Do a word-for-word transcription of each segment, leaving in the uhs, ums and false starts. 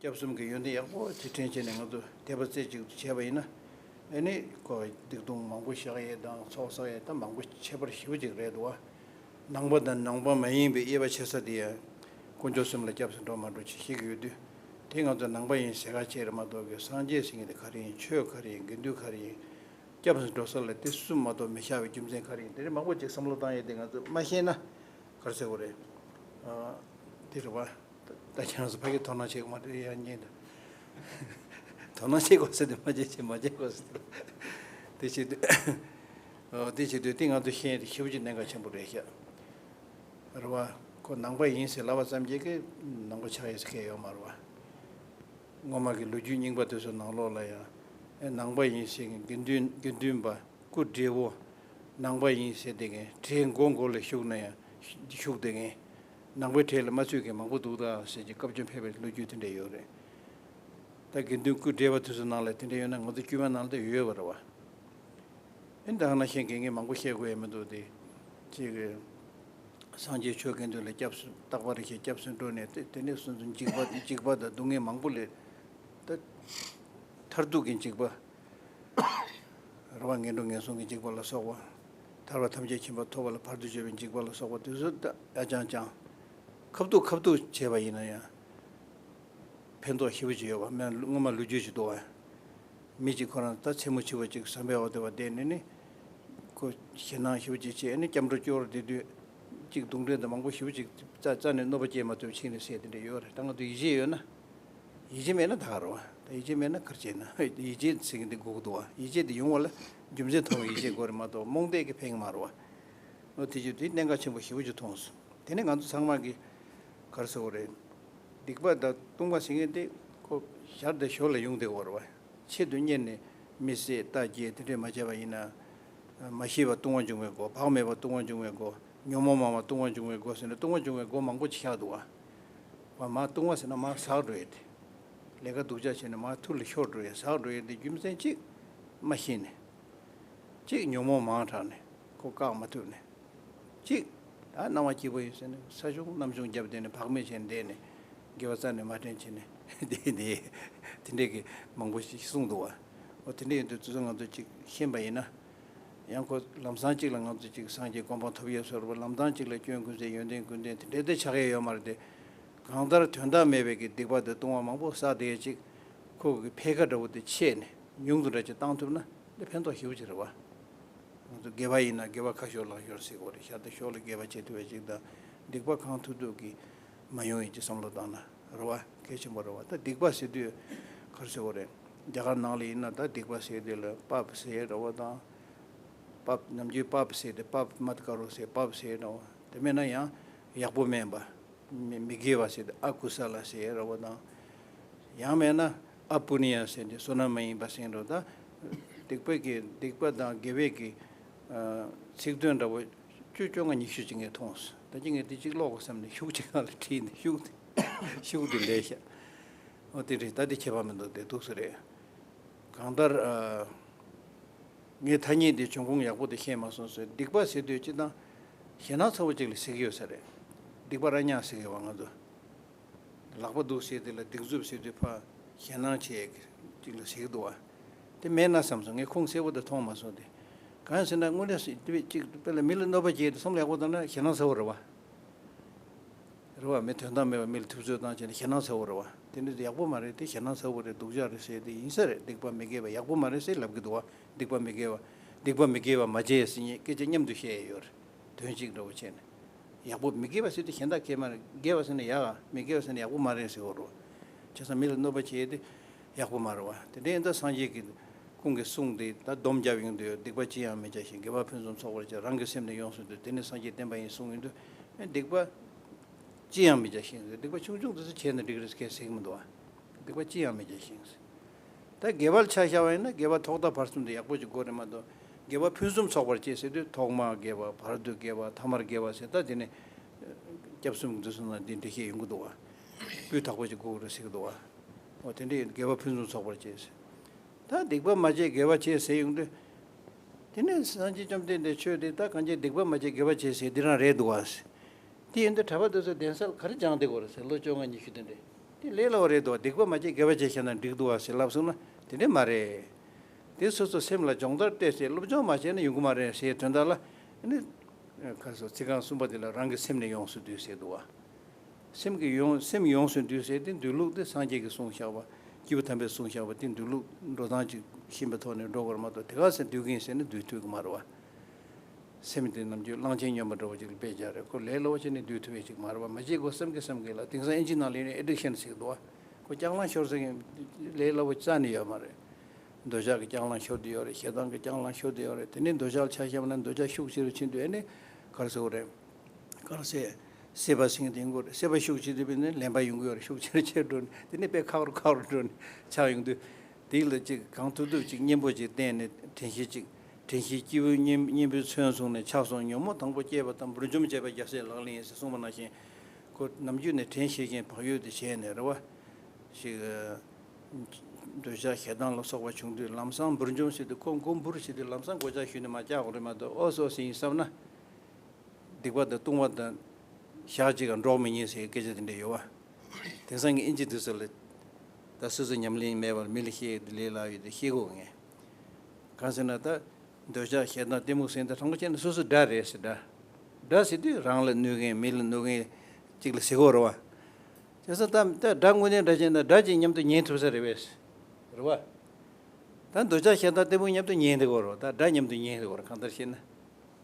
སྐྱབས་གསུམ་གྱི་ཡོན་ཏན་ཡག་པོ་དེ་དྲན་བྱས་ནས་ང་ཚོ་དད་པ་རྩེ་གཅིག་ཏུ་བྱས་པ་ཡིན་ན། ཨེ་ནི་ཁོ་སྡིག་ལྟུང་མང་པོ་བཤགས་ཡས་དང་ཚོགས་བསགས་ཡས་ད་མང་པོ་ཁྱད་པར་ཞེ་པོ་ཅིག་རེད་འདུག་བ། ནང་པ་དང་ནང་པ་མ་ཡིན་པའི་དབྱེ་བ་ཕྱེ་ས་དེ་ཡང་དཀོན་མཆོག་གསུམ་ལ་སྐྱབས་སུ་འགྲོ་མ་འགྲོ་ཅིག་ཤེས་ཀྱི་ཡོད་དུས། དེ་ང་ཚོ་ནང་པ་ཡིན་ཟེར་ག་བྱས་རེད་མ་གཏོགས་ཀྱི་སངས་རྒྱས་ཟེར་མཁན་དེ་ག་རེ་ཡིན། ཆོས་ག་རེ་ཡིན། དགེ་འདུན་ག་རེ་ཡིན། སྐྱབས་སུ་འགྲོ་ས་ལ་དེ་གསུམ་མ་གཏོགས་མི་བཞག་པའི་རྒྱུ་མཚན་ག་རེ་ཡིན། དེ་རིང་མང་པོ་ཅིག་བསམ་བློ་བཏང་ཡས་དེ་ང་ཚོ་མ་ཤེས་ན་ག་རེ་ཟེར་དགོས་རེད། ཨ། དེ་རེད་བ། ད་ད་ཁྱེད་རང་ཚོ་ཕ་གིའི་དོ་སྣང་བྱེད་དགོས་མ་རེད་ཡ་ཉན་ད། དོ་སྣང་བྱེད་དགོས་ཟེར་ཏེ་མ་བྱེད་བྱེད་མ་བྱེད་དགོས་ཟེར་ཏེ། དེ་བྱེད་དུས། ཨོ་དེ་བྱེད་དུས་དེ་ང་ཚོ་ཤེས་ཡས་དེ་ཞེ་པོ་ཅིག་གནད་འགག་ཆེན་པོ་རེད་ཤག་རེད་བ། ཁོ་ནང་པ་ཡིན་ཟེར་ལབ་པ་ཙམ་གྱིས་ཀྱི་ནང་པ་ཆགས་ཡས་ཟེར་མཁན་ཡོད་མ་རེད་བ། སྔོན་མ་གི་ལོ་རྒྱུས་རྙིང་པ་དེ་ཚོ་ནང་ལོགས་ལ་ཡང་། ཨེ་ནང་པ་ཡིན་ཟེར་མཁན་དགེ་འདུན་དགེ་འདུན་པ་སྐུ་བགྲེས་པོ། ནང་པ་ཡིན་ཟེར་བསྡད་མཁན་གྲལ་མགོ་མགོ་ལ་བཞུགས་ན་ཡང་བཞུགས་བསྡད་མཁན། ནང་པའི་གྲལ་ལ་མ་ཚུད་མཁན་མང་པོ་འདུག་ད་ཟེར་གྱི་བཀའ་བཀྱོན་ཕེབས་པའི་ལོ་རྒྱུས་དེ་འདྲ་ཡོད་རེད། ད་དགེ་འདུན་སྐུ་བགྲེས་པ་དེ་ཚོ་ནང་ལ་དེ་འདྲ་ཡོད་ན་ང་ཚོ་དཀྱུས་མའི་ནང་ལ་ད་ཡོད་ཡོད་པ་རེད་བ། ཨེ་ད་ག་ནང་བཞིན་དགེ་རྒན་མང་པོ་བཤད་དགོས་ཡ་མི་འདུག་སྟེ། ཅིག་གི་སངས་རྒྱས་ཆོས་དགེ་འདུན་ལ་སྐྱབས་སུ་རྟག་པར་ཞེས་སྐྱབས་སུ་འགྲོ་ནས་དེ་དེ་ནས་སོ་སོ་འཇིགས་པ་འཇིགས་པ་དང་སྡུག་བསྔལ་མང་པོ་ལས། ད་མཐར་ཐུག་གི་འཇིགས་པ། རེ་བ་ངན་འགྲོ་ངན་སོང་གི་འཇིགས་པ་ལ་སོགས་པ། ཐར་པ་ཐམས་ཅད་མཁྱེན་པ་ཐོབ་པ་ལ་བར་དུ་གཅོད་པའི་འཇིགས་པ་ལ་སོགས་པ་དེ་ཚོ་ད་ཨ་ཅང་ཅང་། ཁ་ཐུག་ཁ་ཐུག་བྱས་པ་ཡིན་ན་ཡང་། ཕན་ཐོགས་ཞེ་པོ་ཅིག་ཡོད་པ་སྨན་སྔོན་མ་ལོ་རྒྱུས་ཅིག་འདུག་བ། མི་གཅིག་ཁོ་རང་ད་མཚན་མོ་འཆི་བ་ཅིག་ཟམ་པའི་འོག་དེ་བ་བསྡད་ནས་ནི། ཁོ་ཞེད་སྣང་ཞེ་པོ་ཅིག་བྱས་ནས་སྐྱབས་འགྲོ་སྐྱོར་བསྡད་དུས། གཅིག་རྡུང་རེས་དང་མང་པོ་ཞེ་པོ་ཅིག་རྩ་རྩ་ནས་གནོད་པ་སྐྱེལ་མ་ཐུབ་ཕྱིན་ནས་བསད་དེ་འདྲ་ཡོད་རེད། ད་ང་ཚོ་ཡིད་ཆེས་ཡོད་ན། ཡིད་ཆེས་མེད་ན་ད་ག་རེད་བ། ད་ཡིད་ཆེས་མེད་ན་ག་རེ་བྱས་ན་ཡིད་ཆེས་ཟེར་གྱི་འདི་དགོས་ཀྱི་འདུག་བ། ཡིད་ཆེས་དེ་ཡོང་བ་ལ་རྒྱུ་མཚན་མཐོང་བའི་ཡིད་ཆེས་དགོས་རེད་མ་གཏོགས་རྨོངས་དད་ཀྱིས་ཕན་གྱི་མ་རེད་བ། འོ་དེ་ཅིག་དེ་གནད་འགག་ཆེན་པོ་ཞེ་པོ་ཅིག་མཐོང་སོང་། དེ་ནས་ང་ཚོ་ཚང་མ་གིས་ག་རེ་ཟེར་དགོས་རེད། སྡིག་པ་དང་ལྟུང་བ་ཟེར་མཁན་དེ་ཁོ་ཞར་དང་ཞོར་ལ་ཡོང་བསྡད་ཡོད་རེད་བ། ཆེད་དུ་གཉེར་ནས་མི་བསད་རྟ་འགྱེལ་དེ་འདྲས་མ་བྱས་པ་ཡིན་ན། མ་ཤེས་པ་ལྟུང་བ་འབྱུང་བའི་སྒོ། བག་མེད་པ་ལྟུང་བ་འབྱུང་བའི་སྒོ། ཉོན་མོངས་མང་བ་ལྟུང་བ་འབྱུང་བའི་སྒོ་ཟེར་ནས་ལྟུང་བ་འབྱུང་བའི་སྒོ་མང་པོ་ཅིག་བཞག་འདུག་བ། བ་མ་ལྟུང་བ་ཟེར་ན་མར་ཟག་འགྲོ་ཡས་དེ། ལས་ཀ་སྡུག་ཅག་བྱས་ནས་མར་ཐུར་ལ་ཤོར་འགྲོ་ཡས་ཟག་འགྲོ་ཡས་དེ་རྒྱུ་མཚན་གཅིག་མ་ཤེས་ནས། གཅིག་ཉོན་མོངས་མང་དྲགས་ནས་ཁོ་བཀག་མ་ཐུབ་ནས། གཅིག་ད་སྣང་བ་སྐྱིད་པོ་ཡིན་ཟེར་ནས་ས་ཆུང་གནམ་ཆུང་བརྒྱབ་བསྡད་ནས་བག་མེད་བྱས་ནས་བསྡད་ནས། དགེ་བ་རྩ་ནས་མ་དྲན་བྱས་ནས་བསྡད་ནས། དེ་འདྲས་ཀྱི་མང་པོ་ཞིག་གསུངས་འདུག་བ། འོ་དེ་འདྲས་ཡིན་དུས་དུས་ཚོད་ང་ཚོ་གཅིག་ཤེས་པ་ཡིན་ན། ཡང་ཁོ་ལམ་སང་གཅིག་ལ་ང་ཚོ་གཅིག་སངས་རྒྱས་གོ་འཕང་ཐོབ་ཡས་བཟོ་འདྲ་བོ། ལམ་སང་གཅིག་ལ་སྐྱོན་ཀུན་ཟད་ཡོན་ཏན་ཀུན་ལྡན་དེ་འདྲས་དེ་ཆགས་ཡས་ཡོད་མ་རེད་དེ། གང་ལྟར་དོན་དག་མེད་པའི་གི་སྡིག་པ་དང་ལྟུང་བ་མང་པོ་བསགས་བསྡད་ཡས་གཅིག་ཁོ་གི་འཕེལ་ཁ་འདྲ་བོ་དེ་ཆད་ནས་ཉུང་དུ་འདྲ་ཅིག་བཏང་ཐུབ་ན་དེ་ཕན་ཐོགས་ཞེ་པོ་ཅིག་རེད་བ། ང་ཚོ་དགེ་བ་ཡིན་ན་དགེ་བ་ཁ་ཤོར་ལག་ཤོར་ཟེར་དགོས་རེད། ཤ་སྟག་ཤོར་ལ་དགེ་བ་བྱེད་ཐུབ་པའི་ཅིག་དང་། སྡིག་པ་གང་ཐུབ་ཐུབ་ཀྱིས་མ་ཡོང་ཡས་ཅིག་བསམ་བློ་བཏང་ན་རེད་བ། གལ་ཆེན་པོ་རེད་བ། ད་སྡིག་པ་ཟེར་དུས་ག་རེ་ཟེར་དགོས་རེད། རྒྱ་གར་ནང་ལ་ཡིན་ན་ད་སྡིག་པ་ཟེར་དེ་ལ་པཱབ་ཟེར་རེད་བ་དང་། པཱབ་ནམ་རྒྱུན་པཱབ་ཟེར་དེ་པཱབ་མཏ་ཀ་རོ་ཟེར་པཱབ་ཟེར་རེད་བ། དེ་མེད་ན་ཡང་ཡག་པོ་མིན་པ། མི་མི་དགེ་བ་ཟེར་ཏེ་ཨ་ཀུ་ས་ལ་ཟེར་ར་བ་དང་། ཡང་མེད་ན་ཨ་པུ་ནི་ཡ་ཟེར་ཏེ་བསོད་ནམས་མ་ཡིན་པ་ཟེར་འགྲོ་ད། སྡིག་པ་གི་སྡིག་པ་དང་དགེ་བའི་གི་ཨ་ཚིག་དོན་འདྲ་བོ་བཅུ་བཅོ་ལྔ་ཉི་ཤུ་ཅིག་ངས་མཐོང་སོང་། ད་ཅི་ངས་དེ་གཅིག་ཀློག་དགོས་བསམ་ནས་ཤུགས་ཅིག་སྒང་ལ་བྲིས་ནས་ཤུགས་དེ་ཤུགས་དེ་ལས་ཤག་འོ་དེ་རེད། ད་དེ་ཁྱད་པར་མི་འདུག་དེ་འདུག་སེ་རེད། གང་ལྟར་ཨ། ངས་ཐ་སྙད་འདི་འབྱུང་ཁུངས་ཡག་པོ་དེ་ཤེས་མ་སོང་ཟེར། སྡིག་པ་ཟེར་དུས་སྤྱིར་བཏང་ཞེད་སྣང་ཚ་བོ་ཅིག་ལ་ཟེར་གྱི་ཡོད་ས་རེད། སྡིག་པ་ར་ཉག་ཟེར་གྱི་ཡོད་པ་ང་ཚོ། ལག་པ་འདུག་ཟེར་དེ་ལ་སྡིགས་མཛུབ་ཟེར་དུས་ཕར་ཞེད་སྣང་བྱེད་ཅིག་ལ་ཟེར་གྱི་འདུག་བ། དེ་མེད་ན་བསམ་སོང་། ངས་ཁུངས་གསལ་པོ་དེ་མཐོང་མ་སོང་སྟེ། གང་ཡིན་ཟེར་ན་དངོས་གནས་སུ་དེ་བས་ཅིག་དཔེ་ལ་མི་ལ་གནོད་པ་སྐྱེལ་དུས་བསམ་བློ་ཡག་པོ་བཏང་ན་ཞེད་སྣང་ཚ་བོ་རེད་བ། རེད་བ། མི་དོན་དག་མེད་པ་མི་ལ་ཐུབ་ཚོད་བཏང་བྱས་ནས་ཞེད་སྣང་ཚ་བོ་རེད་བ། དེ་འདྲ་དེ་ཡག་པོ་མ་རེད། དེ་ཞེད་སྣང་ཚ་བོ་རེད། སྡུག་ཅག་རེད་ཟེར་དེ་ཡིན་ས་རེད། སྡིག་པ་མི་དགེ་བ་ཡག་པོ་མ་རེད་ཟེར་ལབ་ཀྱི་འདུག་བ། སྡིག་པ་མི་དགེ་བ། སྡིག་པ་མི་དགེ་བ་མ་བྱེད་ཟེར་མཁན་སྐད་ཆ་མཉམ་དུ་བཤད་ཡས་ཡོད་རེད། དོན་གཅིག་འདྲ་བོ་བྱས་ནས། ཡག་པོ་མི་དགེ་བ་ཟེར་དེ་གཞན་དག་གས་མ་རེད། དགེ་བ་ཟེར་ན་ཡག་ག་མི་དགེ་བ་ཟེར་ན་ཡག་པོ་མ་རེད་ཟེར་བ་རེད་བ། བྱས་ཙང་མི་ལ་གནོད་པ་བྱེད་ཡས་དེ་ཡག་པོ་མ་རེད་བ། དེ་འདྲ་ཡིན་ཙང་སངས་རྒྱས་ཀྱི་ཁོང་གི་གསུང་དེ་ད་སྡོམ་རྒྱབ་ཡོང་དུས་སྡིག་པ་ཅི་ཡང་མི་བྱ་ཞིང་དགེ་བ་ཕུན་སུམ་ཚོགས་པར་བྱ། རང་གི་སེམས་ནས་ཡོངས་སུ་འདུལ། དེ་ནི་སངས་རྒྱས་བསྟན་པ་ཡིན་གསུངས་ཡོང་དུས། སྡིག་པ་ཅི་ཡང་མི་བྱ་ཞིང་། སྡིག་པ་ཆུང་ཆུང་དེ་ཚོ་བྱས་ན་འགྲིག་རེད་ཟེར་མཁན་ཟེར་གྱི་མི་འདུག་བ། སྡིག་པ་ཅི་ཡང་མི་བྱ་ཞིང་། ད་དགེ་བ་ལ་ཆ་བཞག་པ་ཡིན་ན་དགེ་བ་ཐོག་མཐའ་བར་གསུམ་དེ་ཡག་པོ་ཅིག་དགོས་རེད་མ་གཏོགས། དགེ་བ་ཕུན་སུམ་ཚོགས་པར་བྱེད་ཟེར་དུས་ཐོག་མར་དགེ་བ། བར་དུ་དགེ་བ། ཐ་མར་དགེ་བ་ཟེར། ད་དེ་ནི་སྐྱབས་གསུམ་འདི་ཚོ་ནང་འདི་འགྲེལ་བཤད་ཡོང་གི་འདུག་བ། སྤུས་དག་པོ་ཅིག་དགོས་རེད་ཟེར་གྱི་འདུག་བ། འོ་དེ་འདྲའི་དགེ་བ་ཕུན་སུམ་ཚོགས་པར་བྱེད་ཟེར། ད་སྡིག་པ་མ་བྱེད་དགེ་བ་བྱེད་ཟེར་ཡོང་དུས། དེ་ནས་སངས་རྒྱས་བཅོམ་ལྡན་འདས་ཆོས་དེ་ད་གང་བྱེད་སྡིག་པ་མ་བྱེད་དགེ་བ་བྱེད་ཟེར་འདི་རང་རེད་འདུག་བ། དེ་ཡིན་དུས་གྲྭ་པ་དེ་ཚོ་གདན་སར་ག་རེ་སྦྱངས་བསྡད་དགོས་རེད་ཟེར། ལོ་བཅོ་ལྔ་ཉི་ཤུ་དེ་འདྲས། དེ་ལས་སླ་བ་རེད་འདུག་བ། སྡིག་པ་མ་བྱེད་དགེ་བ་བྱེད་བྱས་ན་འགྲིག་འདུག་བ་ཟེར་ལབ་སོང་ན་དེ་འདྲས་མ་རེད། དེ་སོ་སོ་སེམས་ལ་སྦྱོང་བརྡར་སྤྲད་བྱས་སློབ་སྦྱོང་མ་བྱས་ན་ཡོང་གི་མ་རེད་ཟེར་དོན་དག་ལ་ནི། ཁ་སོ་ཚིག་རྐང་གསུམ་པ་དེ་ལ་རང་གི་སེམས་ནི་ཡོངས་སུ་འདུལ་ཟེར་འདུག་བ། སེམས་ཀྱི་ཡོངས་སེམས་ཡོངས་སུ་འདུལ་ཟེར་དེ་འདུལ་ལུགས་དེ་སངས་རྒྱས་ཀྱིས་གསུངས་བཞག་པ། སྐྱེས་བུ་དམ་པས་གསུངས་བཞག་པ་དེ་འདུལ་ལུགས་འགྲོ་སྟངས་ཅིག་ཤེས་པའི་ཐོག་ནས་འགྲོ་དགོས་རེད་མ་གཏོགས་དེ་ག་ཟེར་འདུལ་གིན་ཟེར་ནས་འདུལ་ཐུབ་ཀྱི་མ་རེད་བ། སེམས་དེ་ནམ་རྒྱུན་གླང་ཆེན་སྨྱོན་པ་འདྲ་བོ་ཅིག་ལ་དཔེ་བཞག་རེད། ཁོ་ལས་སླ་བོ་བྱས་ནས་འདུལ་ཐུབ་ཡས་ཅིག་མ་རེད་བ། མ་བྱེད་དགོས་བསམ་གི་བསམ་གི་ལ། དེང་སང་ཨིན་ཇི་ནང་ལ་ཡིན་ན་ཨེ་ཌིག་ཤན་ཟེར་གི་འདུག་བ། ཁོ་རྐྱང་ལངས་ཤོར་ས་གི་ལས་སླ་བོ་རྩ་ནས་ཡོད་མ་རེད། འདོད་ཆགས་ཀྱི་རྐྱང་ལངས་ཤོར་དུ་ཡོད་རེད། ཞེ་སྡང་གི་རྐྱང་ལངས་ཤོར་དུ་ཡོད་རེད། དེ་ནས་འདོད་ཆགས་ཆ་བཞག་ན་འདོད་ཆགས་ཤུགས་ཆེ་རུ་ཕྱིན་དུས་ཨ་ནི་ག་རེ་ཟེར་དགོས་རེད། ག་རེ་ཟེར། སྲེད་པ་ཟིན་དེ་ཡོང་གི་རེད། སྲེད་པ་ཤུགས་ཆེ་དུས་ཨ་ནི་ལེན་པ་ཡོང་གི་ཡོད་རེད། ཤུགས་ཆེ་རུ་ཆེ་རུ་འགྲོ་ནས་དེ་ནས་དཔེ་ཁག་རུ་ཁག་རུ་འགྲོ་ནས་ཆགས་ཡོང་དུས། དེ་ལ་ཅིག་གང་ཐུབ་ཐུབ་ཅིག་གཉེན་པོ་ཅིག་བསྟེན་ནས་དྲན་ཤེས་ཅིག་དྲན་ཤེས་སྐྱེས་བུ་གཉེན་གཉེན་པོའི་ཚོན་བཟུང་ནས་ཆགས་སོང་ཉོན་མོངས་དང་པོ་སྐྱེས་པ་དང་། འབུར་འཇོམས་བྱེད་པ་རྒྱལ་སྲས་ལག་ལེན་ཡིན་ཟེར་གསུངས་པ་ནང་བཞིན། ཁོ་ནམ་རྒྱུན་ནས་དྲན་ཤེས་ཀྱིན་བག་ཡོད་དེ་བྱས་ནས་རེད་བ། ཞིག་འདོད་ཆགས་ཞེ་སྡང་ལ་སོགས་པ་བྱུང་དུས་ལམ་སང་འབུར་འཇོམས་བྱེད་དུས་ཁོ་མགོ་འབུར་བྱེད་དུས་ལམ་སང་མགོ་ལྕགས་གཞུས་ནས་མར་བཀྱག་དགོས་རེད་མ་གཏོགས། ཨོ་སོ་སི་ཡིན་བསམ་ན། སྡིག་པ་དང་ལྟུང་བ་དང་ཞག་གཅིག་ག་འགྲོགས་མི་ཉན་ཟེར་སྐད་ཆ་དེ་འདྲ་ཡོད་བ། དེང་སང་གི་ཨིན་ཇི་དུས་ཚོད་ལ། ད་སོ་སོ་ཉམས་ལེན་མེད་པར་མི་ལ་བཤད་དེ་ལས་སླ་ཡོད་དེ་བཤད་གོ་ངས། གང་ཟེར་ན་ད། འདོད་ཆགས་ཞེ་སྡང་གཏི་མུག་ཟེར་དེ་དང་པོ་བྱས་ན་སོ་སོ་དགྲ་རེད་ཟེར་དགྲ། དགྲ་ཟེར་དུས་རང་ལ་གནོད་མཁན་མི་ལ་གནོད་མཁན་གཅིག་ལ་ཟེར་གོ་རེད་བ། བྱས་ཙང་ད་ད་དགྲ་དངོས་གནས་དགྲ་བྱས་ན་དགྲ་གཅིག་མཉམ་དུ་ཉན་ཐུབ་ས་རེད་པས། རེད་བ། ད་འདོད་ཆགས་ཞེ་སྡང་གཏི་མུག་མཉམ་དུ་ཉན་བསྡད་གོ་རེད་བ། ད་དགྲ་མཉམ་དུ་ཉན་བསྡད་གོ་རེད། གང་ལྟར་བཤད་ན།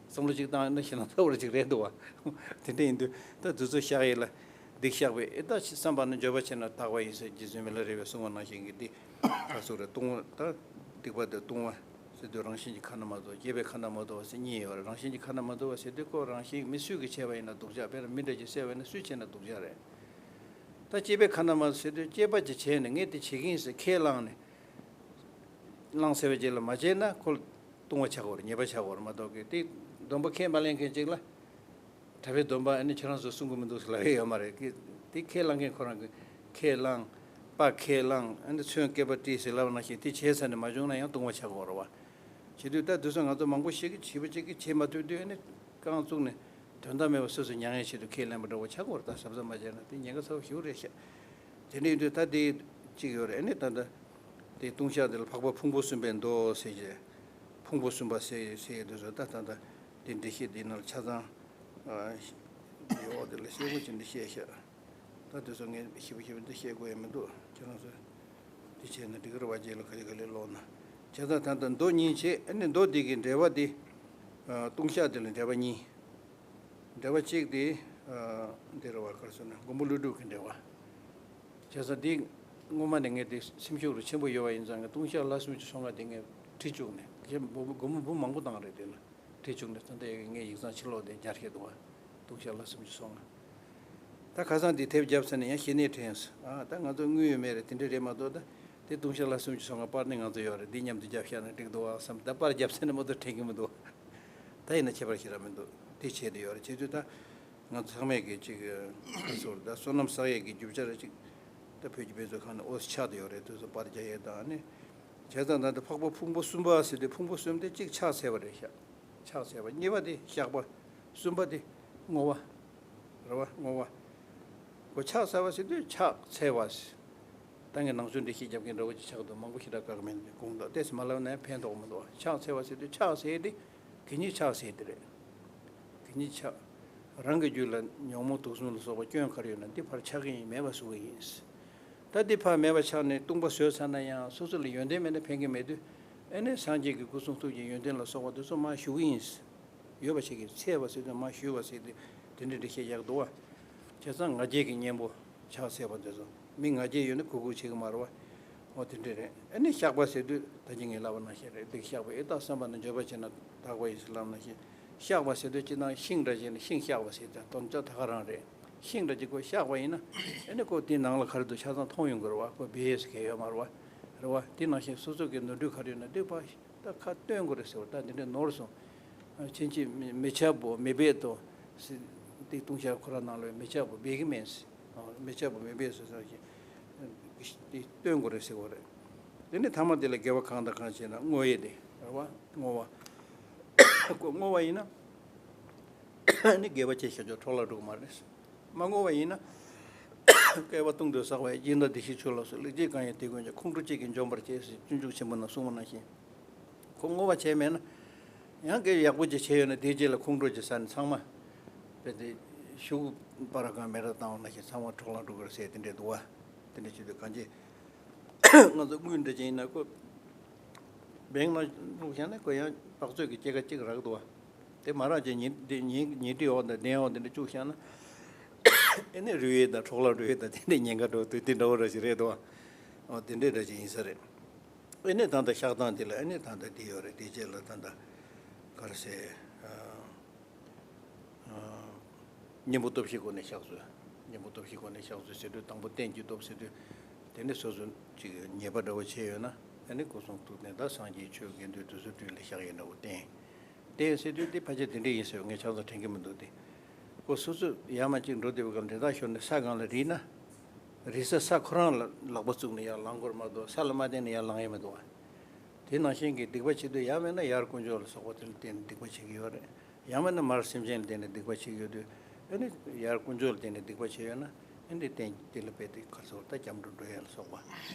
བསམ་བློ་གཅིག་བཏང་ཡོད་ན་ཞེ་སྡང་ཚ་བོ་ཅིག་རེད་འདུག་བ། དེ་འདྲ་ཡིན་དུས་ད་དུས་ཚོད་བཞག་ཡས་ལ། སྡིག་བཤགས་པས་ཨེ་ད་ཅི་བསམ་པ་ནི་འགྱོད་པ་ཆེ་ན་དག་པ་ཡིན་ཟེར་རྗེ་བཙུན་མི་ལ་རས་པས་གསུངས་པ་ནང་བཞིན་གྱི་འདི། ག་ཟེར་རེད། ལྟུང་བ་ད། སྡིག་པ་དང་ལྟུང་བ་ཟེར་དུས་རང་བཞིན་གྱིས་ཁ་ན་མ་ཐོ། སྐྱེས་པས་ཁ་ན་མ་ཐོ་བ་ཟེར་གཉིས་ཡོད་རེད། རང་བཞིན་གྱིས་ཁ་ན་མ་ཐོ་བ་ཟེར་དུས་ཁོ་རང་བཞིན་མི་སུས་ཀྱིས་བྱས་པ་ཡིན་ན་སྡུག་ཅག་དཔེར་ན་མི་འདྲ་ཅིག་བསད་པ་ཡིན་ན་སུས་བྱས་ན་སྡུག་ཅག་རེད། ད་སྐྱེས་པས་ཁ་ན་མ་ཐོ་ཟེར་དུས་སྐྱེས་པ་ཅིག་བྱས་ནས་ངས་དེ་བྱེད་ཀྱི་ཡིན་ཟེར་ཁས་བླངས་ནས། བླངས་ཚར་བའི་རྗེས་ལ་མ་བྱས་ན་ཁོ་ལ་ལྟུང་བ་ཆགས་ཀྱི་ཡོད་རེད། ཉེས་པ་ཆགས་ཀྱི་ཡོད་རེད་མ་གཏོགས་གི་དེ་སྡོམ་པ་ཁས་མ་ལེན་མཁན་ཅིག་ལ། གྲྭ་པའི་སྡོམ་པ་ཨ་ནི་ཁྱེད་རང་ཚོ་སྲུང་གི་མི་འདུག་ཟེར་ལབ་ཡས་ཡོད་མ་རེད་གི། དེ་ཁས་བླངས་མཁན་ཁོ་རང་གི་ཁས་བླངས། པ་ཁས་བླངས་ཨ་ནི་ཚོན་སྐེད་པ་དཀྲིས་ཟེར་ལབ་པ་ནང་བཞིན་དེ་བྱས་ཚར་ནས་མ་བྱུང་ན་ཡང་ལྟུང་བ་ཆགས་ཀྱི་ཡོད་རེད་བ། བྱེད་དུས་ད་དུས་ཚོད་ང་ཚོ་མང་པོ་ཞིག་གིས་བྱིས་པ་གཅིག་གིས་བྱེད་མ་ཐུབ་དུས་ཨ་ནི་རྐང་བཙུགས་ནས་དོན་དག་མེད་པ་སོ་སོ་མྱངས་ཡས་ཆེད་དུ་ཁས་ལེན་པ་འདྲ་བོ་ཆགས་ཀྱི་ཡོད་རེད། ད་གཟབ་གཟབ་མ་བྱས་ན་དེ་ཉེན་ཁ་ཚ་བོ་ཞེ་པོ་རེད་ཤག་དེ་འདྲ་ཡིན་དུས་ད་དེ་གཅིག་ཡོད་རེད། ཨ་ནི་ད་ལྟ་དེ་ལྟུང་བཤགས་དེ་ལ་འཕགས་པ་ཕུང་པོ་གསུམ་པའི་མདོ་ཟེར་གྱི། ཕུང་པོ་གསུམ་པ་ཟེར་ཟེར་ཡས་དེ་ཚོ་ད་ད་ལྟ་དེ་འགྲེལ་བཤད་དེ་ནང་ལ་ཆ་ཚང་ཡོད་དེ་ལ་ཤེས་པོ་ཅིག་འདི་བཤད་ཤག་ད་དེ་ཚོ་ངས་ཞིབ་པོ་ཞིབ་པོ་འདི་བཤད་དགོས་ཡ་མི་འདུག་ཁྱེད་རང་ཚོ་འདི་བྱས་ན་འགྲིག་གི་རེད་བ། རྗེས་ལ་ག་ལེ་ག་ལེ་ཀློག་ན། བྱས་ཙང་ད་ལྟ་མདོ་གཉིས་བྱས། ཨ་ནི་མདོ་འདི་གི་འགྲེལ་པ་འདི། ལྟུང་བཤགས་འདི་ལ་འགྲེལ་པ་གཉིས། འགྲེལ་པ་གཅིག་དེ། འདི་རེད་བ། ག་རེ་ཟེར་ན་མགོན་པོ་ཀླུ་སྒྲུབ་ཀྱི་འགྲེལ་པ། བྱས་ཙང་འདི་སྔོན་མ་ནས་ངས་འདི་སེམས་ཤུགས་རུ་ཆེན་པོ་ཡོད་པ་ཡིན་ཙང་ངས་ལྟུང་བཤགས་བསླབ་གསུམ་གྱི་ཚོགས་འགའ་འདི་ངས་བྲིས་བཅུག་ནས་ཁྱེད་མགོ་མགོ་མ་འབུམ་མང་པོ་བཏང་རེད། དེ་ལ་བྲིས་བཅུག་ནས་ད་ལྟ་ཡ་གི་ངས་ཡིག་ཚང་ཕྱི་ལོགས་དེ་རྒྱ་ཆེ་འདུག་བ། ལྟུང་བཤགས་བསླབ་གསུམ་གྱི་ཚོགས་འགའ། ད་ཁ་སང་འདི་དེབ་བརྒྱབ་ཚར་ནས་ཡང་ཤེས་ནས་དྲན་སོང་། ཨ་ད་ང་ཚོ་དངུལ་ཡོད་མེད་རེད་དེ་འདྲ་རེད་མ་གཏོགས་ད། དེ་ལྟུང་བཤགས་བསླབ་གསུམ་གྱི་ཚོགས་འགའ་པར་ནི་ང་ཚོ་ཡོད་རེད། འདི་མཉམ་དུ་རྒྱབ་བཞག་ན་འགྲིག་འདུག་ཨ་བསམ། ད་པར་རྒྱབ་ཚར་ནས་མ་གཏོགས་དྲན་གྱི་མི་འདུག་ད་ཡིན་ན་ཁྱད་པར་ཞེ་དྲག་མི་འདུག་དེ་བྱས་དེ་ཡོད་རེད། བྱེད་དུས་ད་ང་ཚོ་ཚང་མས་ཀྱི་ཅིག་ཁ་སོར་ད་བསོད་ནམས་བསགས་ཡས་ཀྱི་རྒྱུ་ཆ་རེ་ཅིག་ད་བོད་ཀྱི་དཔེ་མཛོད་ཁང་ནས་ཨོ་ཆགས་དེ་ཡོད་རེད། དེ་ཚོ་པར་རྒྱག་ཡས་དང་ནི། བྱས་ཙང་ད་ལྟ་འཕགས་པ་ཕུང་པོ་གསུམ་པ་ཟེར་དུས་ཕུང་པོ་གསུམ་དེ་གཅིག་ཕྱག་འཚལ་བ་རེད་ཤག་ཕྱག་འཚལ་བ། གཉིས་པ་དེ་བཤགས་པ། གསུམ་པ་དེ་བསྔོ་བ། རེད་བ། བསྔོ་བ། ཁོ་ཕྱག་འཚལ་བ་ཟེར་དུས་ཕྱག་འཚལ་བ་ཟེར། ད་ངས་ནང་ཆོས་འགྲེལ་བཤད་རྒྱབ་མཁན་འདྲ་བོ་ཅིག་ཆགས་འདུག་མང་པོ་ཞེ་དྲག་བཀག་མེད་དགོངས་དག་ཏོག་ཙམ་མ་ལབ་ན་ཕན་ཐོགས་མི་འདུག་ཕྱག་འཚལ་བ་ཟེར་དུས་ཕྱག་འཚལ་དེ་གད་སྙིགས་ཕྱག་འཚལ་དེ་རེད། གད་སྙིགས་ཕྱག་རང་གི་རྒྱུད་ལ་ཉོན་མོངས་དུག་གསུམ་ལ་སོགས་པ་སྐྱོན་ག་རེ་ཡོད་ན་འདི་ཕར་འཆག་གི་ཡིན། མེད་པ་བཟོ་གི་ཡིན། ད་འདི་ཕར་མེད་པ་ཆགས་ནས་ལྟུང་བ་བཟོས་ཚར་ན་ཡང་སོ་སོ་ལ་ཡོན་ཏན་མེད་ན་ཕན་གི་མེད་དུས། ཨ་ནི་སངས་རྒྱས་ཀྱི་སྐུ་གསུང་ཐུགས་ཀྱི་ཡོན་ཏན་ལ་སོགས་པ་དེ་ཚོ་མར་ཞུ་གི་ཡིན། ཡོད་པ་ཞིག་གིས་འཚལ་བ་ཟེར་དུས་མར་ཞུ་བ་ཟེར་དུས་དེ་འདྲ་འགྲེལ་བཤད་རྒྱག་འདུག་བ། བྱས་ཙང་ང་རྒྱལ་གྱི་གཉེན་པོ་ཕྱག་འཚལ་བ་དེ་ཚོ་མི་ང་རྒྱལ་ཡོད་ན་གུག་གུག་བྱེད་གི་མ་རེད་བ། འོ་དེ་འདྲ་རེད། ཨ་ནི་བཤགས་པ་ཟེར་དུས་ད་གིན་ངས་ལབ་པ་ནང་བཞིན་རེད། སྡིག་བཤགས་པ་ཨེ་ད་བསམ་པ་ན་འགྱོད་པ་བྱས་ན་དག་པ་ཡིན་ཟེར་ལབ་ནང་བཞིན། བཤགས་པ་ཟེར་དུས་སྤྱིར་བཏང་ཤིང་འདྲ་བྱས་ན་ཤིང་བཤགས་པ་ཟེར་ཏེ་དོན་རྐྱང་ད་ག་རང་རེད། ཤིང་འདྲ་ཅིག་ཁོ་བཤགས་པ་ཡིན་ན་ཨ་ནི་ཁོ་དེའི་ནང་ལ་ག་རེ་འདུག་ཆ་ཚང་མཐོང་ཡོང་གི་རེད་བ། ཁོ་སྦས་ཟེར་མཁན་ཡོད་མ་རེད་བ། རེད་བ། དེ་ནང་བཞིན་སོ་སོ་གི་ནོར་འཁྲུལ་ག་རེ་ཡོད་ན་སྡིག་པ། ད་ཁ་སྟོན་དགོས་རེད་ཟེར་བ། ད་འདི་འདྲའི་ནོར་སོང་། ཕྱིན་ཆད་མི་མི་འཆབ་བོ་མི་སྦས་དོ། སྡིག་ལྟུང་བཤགས་ཁོ་རང་ནང་ལ་མི་འཆབ་བོ་སྦས་གི་མེད་ཟེར། མི་འཆབ་བོ་མི་སྦས་ཟེར་ཟེར་གྱི། འདི་སྟོན་དགོས་རེད་ཟེར་བ་རེད། དེ་ནས་ཐ་མ་དེ་ལ་དགེ་བ་གང་དང་གང་བྱས་ན་བསྔོ་ཡས་དེ་རེད་བ། བསྔོ་བ། ཁོ་བསྔོ་བ་ཡིན་ན་ནི་དགེ་བ་ཅན་ཞབས་ཀྱུ་འཕྲོ་བརླག་འགྲོ་གི་མ་རེད། མ་བསྔོ་བ་ཡིན་ན་ བསྐལ་པ་སྟོང་དུ་བསགས་པའི་སྦྱིན་བདག་བདེ་གཤེགས་མཆོག་ལ་སོགས། ལེགས་སྤྱད་གང་ཡིན་དེ་ཀུན་ཀྱང་། ཁོང་ཁྲོ་གཅིག་གིས་འཇོམས་པར་བྱེད་ཟེར། སྤྱོད་འཇུག་ཆེན་པོ་ན་གསུངས་པ་ནང་བཞིན། ཁོ་བསྔོ་བ་བྱས་མེད་ན། ཡང་སྐད་ཡག་པོ་ཅིག་བྱས་ཡོད་ན་དེའི་རྗེས་ལ་ཁོང་ཁྲོ་ཅིག་ཟ་ནས་ཚང་མ་དཔེ་དེ་ཤུགས་པར་གང་མེད་ར་བཏང་བ་ནང་བཞིན་ཚང་མ་འཕྲོ་བརླག་འགྲོ་གི་རེད་ཟེར་དེ་འདྲས་འདུག་བ། དེ་འདྲས་བྱེད་དུས་གང་ཅི་ང་ཚོ་དངུལ་འདྲ་ཅན་ཡིན་ན་ཁོ་བེང་ལ་བླུགས་བཞག་ན་ཁོ་ཡང་དཔག་ཚོད་ཀྱི་སྐྱེད་ཀ་གཅིག་རག་འདུག་བ། དེ་མ་རག་ཅིག་ཉིན་དེ་ཉིན་ཉིན་དྲི་འོག་དང་གདན་འོག་དེ་འདྲ་བཅུག་བཞག་ན་ཨེ་ནི་རུལ་ཡས་དང་འཕྲོ་བརླག་འགྲོ་ཡས་དང་དེ་འདྲས་ཉེན་ཁ་འགྲོ་དུས་དེ་འདྲ་བོ་ར་ཞིག་རེད་འདུག་བ། ཨོ་དེ་འདྲས་འདྲ་ཅིག་ཡིན་ས་རེད། ཨེ་ནས་ད་ལྟ་བཤགས་སྟངས་དེ་ལ་ཨེ་ནས་ད་ལྟ་འདི་ཡོད་རེད། དེ་རྗེས་ལ་ད་ལྟ་ག་རེ་ཟེར། གཉེན་པོ་སྟོབས་བཞིའི་སྒོ་ནས་བཤགས་སོ། གཉེན་པོ་སྟོབས་བཞིའི་སྒོ་ནས་བཤགས་སོ་ཟེར་དུས་དང་པོ་རྟེན་གྱི་སྟོབས་ཟེར་དུས། དེ་ནས་སོ་སོ་ཅིག་ཉེས་པ་འདྲ་བོ་བྱས་ཡོད་ན་ཨེ་ནས་སྐུ་གསུང་ཐུགས་རྟེན་དང་སངས་རྒྱས་ཆོས་དགེ་འདུན་དེ་ཚོ་དྲུང་ལ་བཤགས་ཡས་འདྲ་བོ་བསྟན། བསྟན་ཟེར་དུས་དེ་ཕལ་ཆེར་དེ་འདྲས་ཡིན་ཟེར་བ་ངས་ཆ་ཚང་དྲན་གྱི་མི་འདུག་སྟེ། ཁོ་སོ་སོ་ཡར་མར་ཅིག་འགྲོ་བསྡད་པའི་སྐབས་འདྲེ་ཐག་ཤོར་ནས་ས་སྒང་ལ་རིལ་ན། རིལ་ས་ས་ཁོ་རང་ལ་ལག་པ་བཙུགས་ནས་ཡར་ལངས་དགོས་རེད་མ་གཏོགས་ས་ལ་མ་བརྟེན་ནས་ཡར་ལངས་ཡས་མི་འདུག་བ། དེ་ནང་བཞིན་གྱི་སྡིག་པ་བྱེད་དུས་ཡང་མིན་ན་ཡར་དཀོན་མཆོག་ལ་སོགས་པ་དེ་ལ་བརྟེན་ནས་སྡིག་པ་བྱེད་ཀྱི་ཡོད་རེད། ཡང་མིན་ན་མར་སེམས་ཅན་ལ་བརྟེན་ནས་སྡིག་པ་བྱེད་ཀྱི་ཡོད་དུས། ཨ་ནི་ཡར་དཀོན་མཆོག་ལ་བརྟེན་ནས་སྡིག་པ་བྱེད་ཡོད་ན། ཨ་ནི་རྟེན་དེ་ལ་དཔེ་དེ་ག་རེ་ཟེར་ད་སྐྱབས་འགྲོ་འགྲོ་ཡས་ལ་སོགས་པ།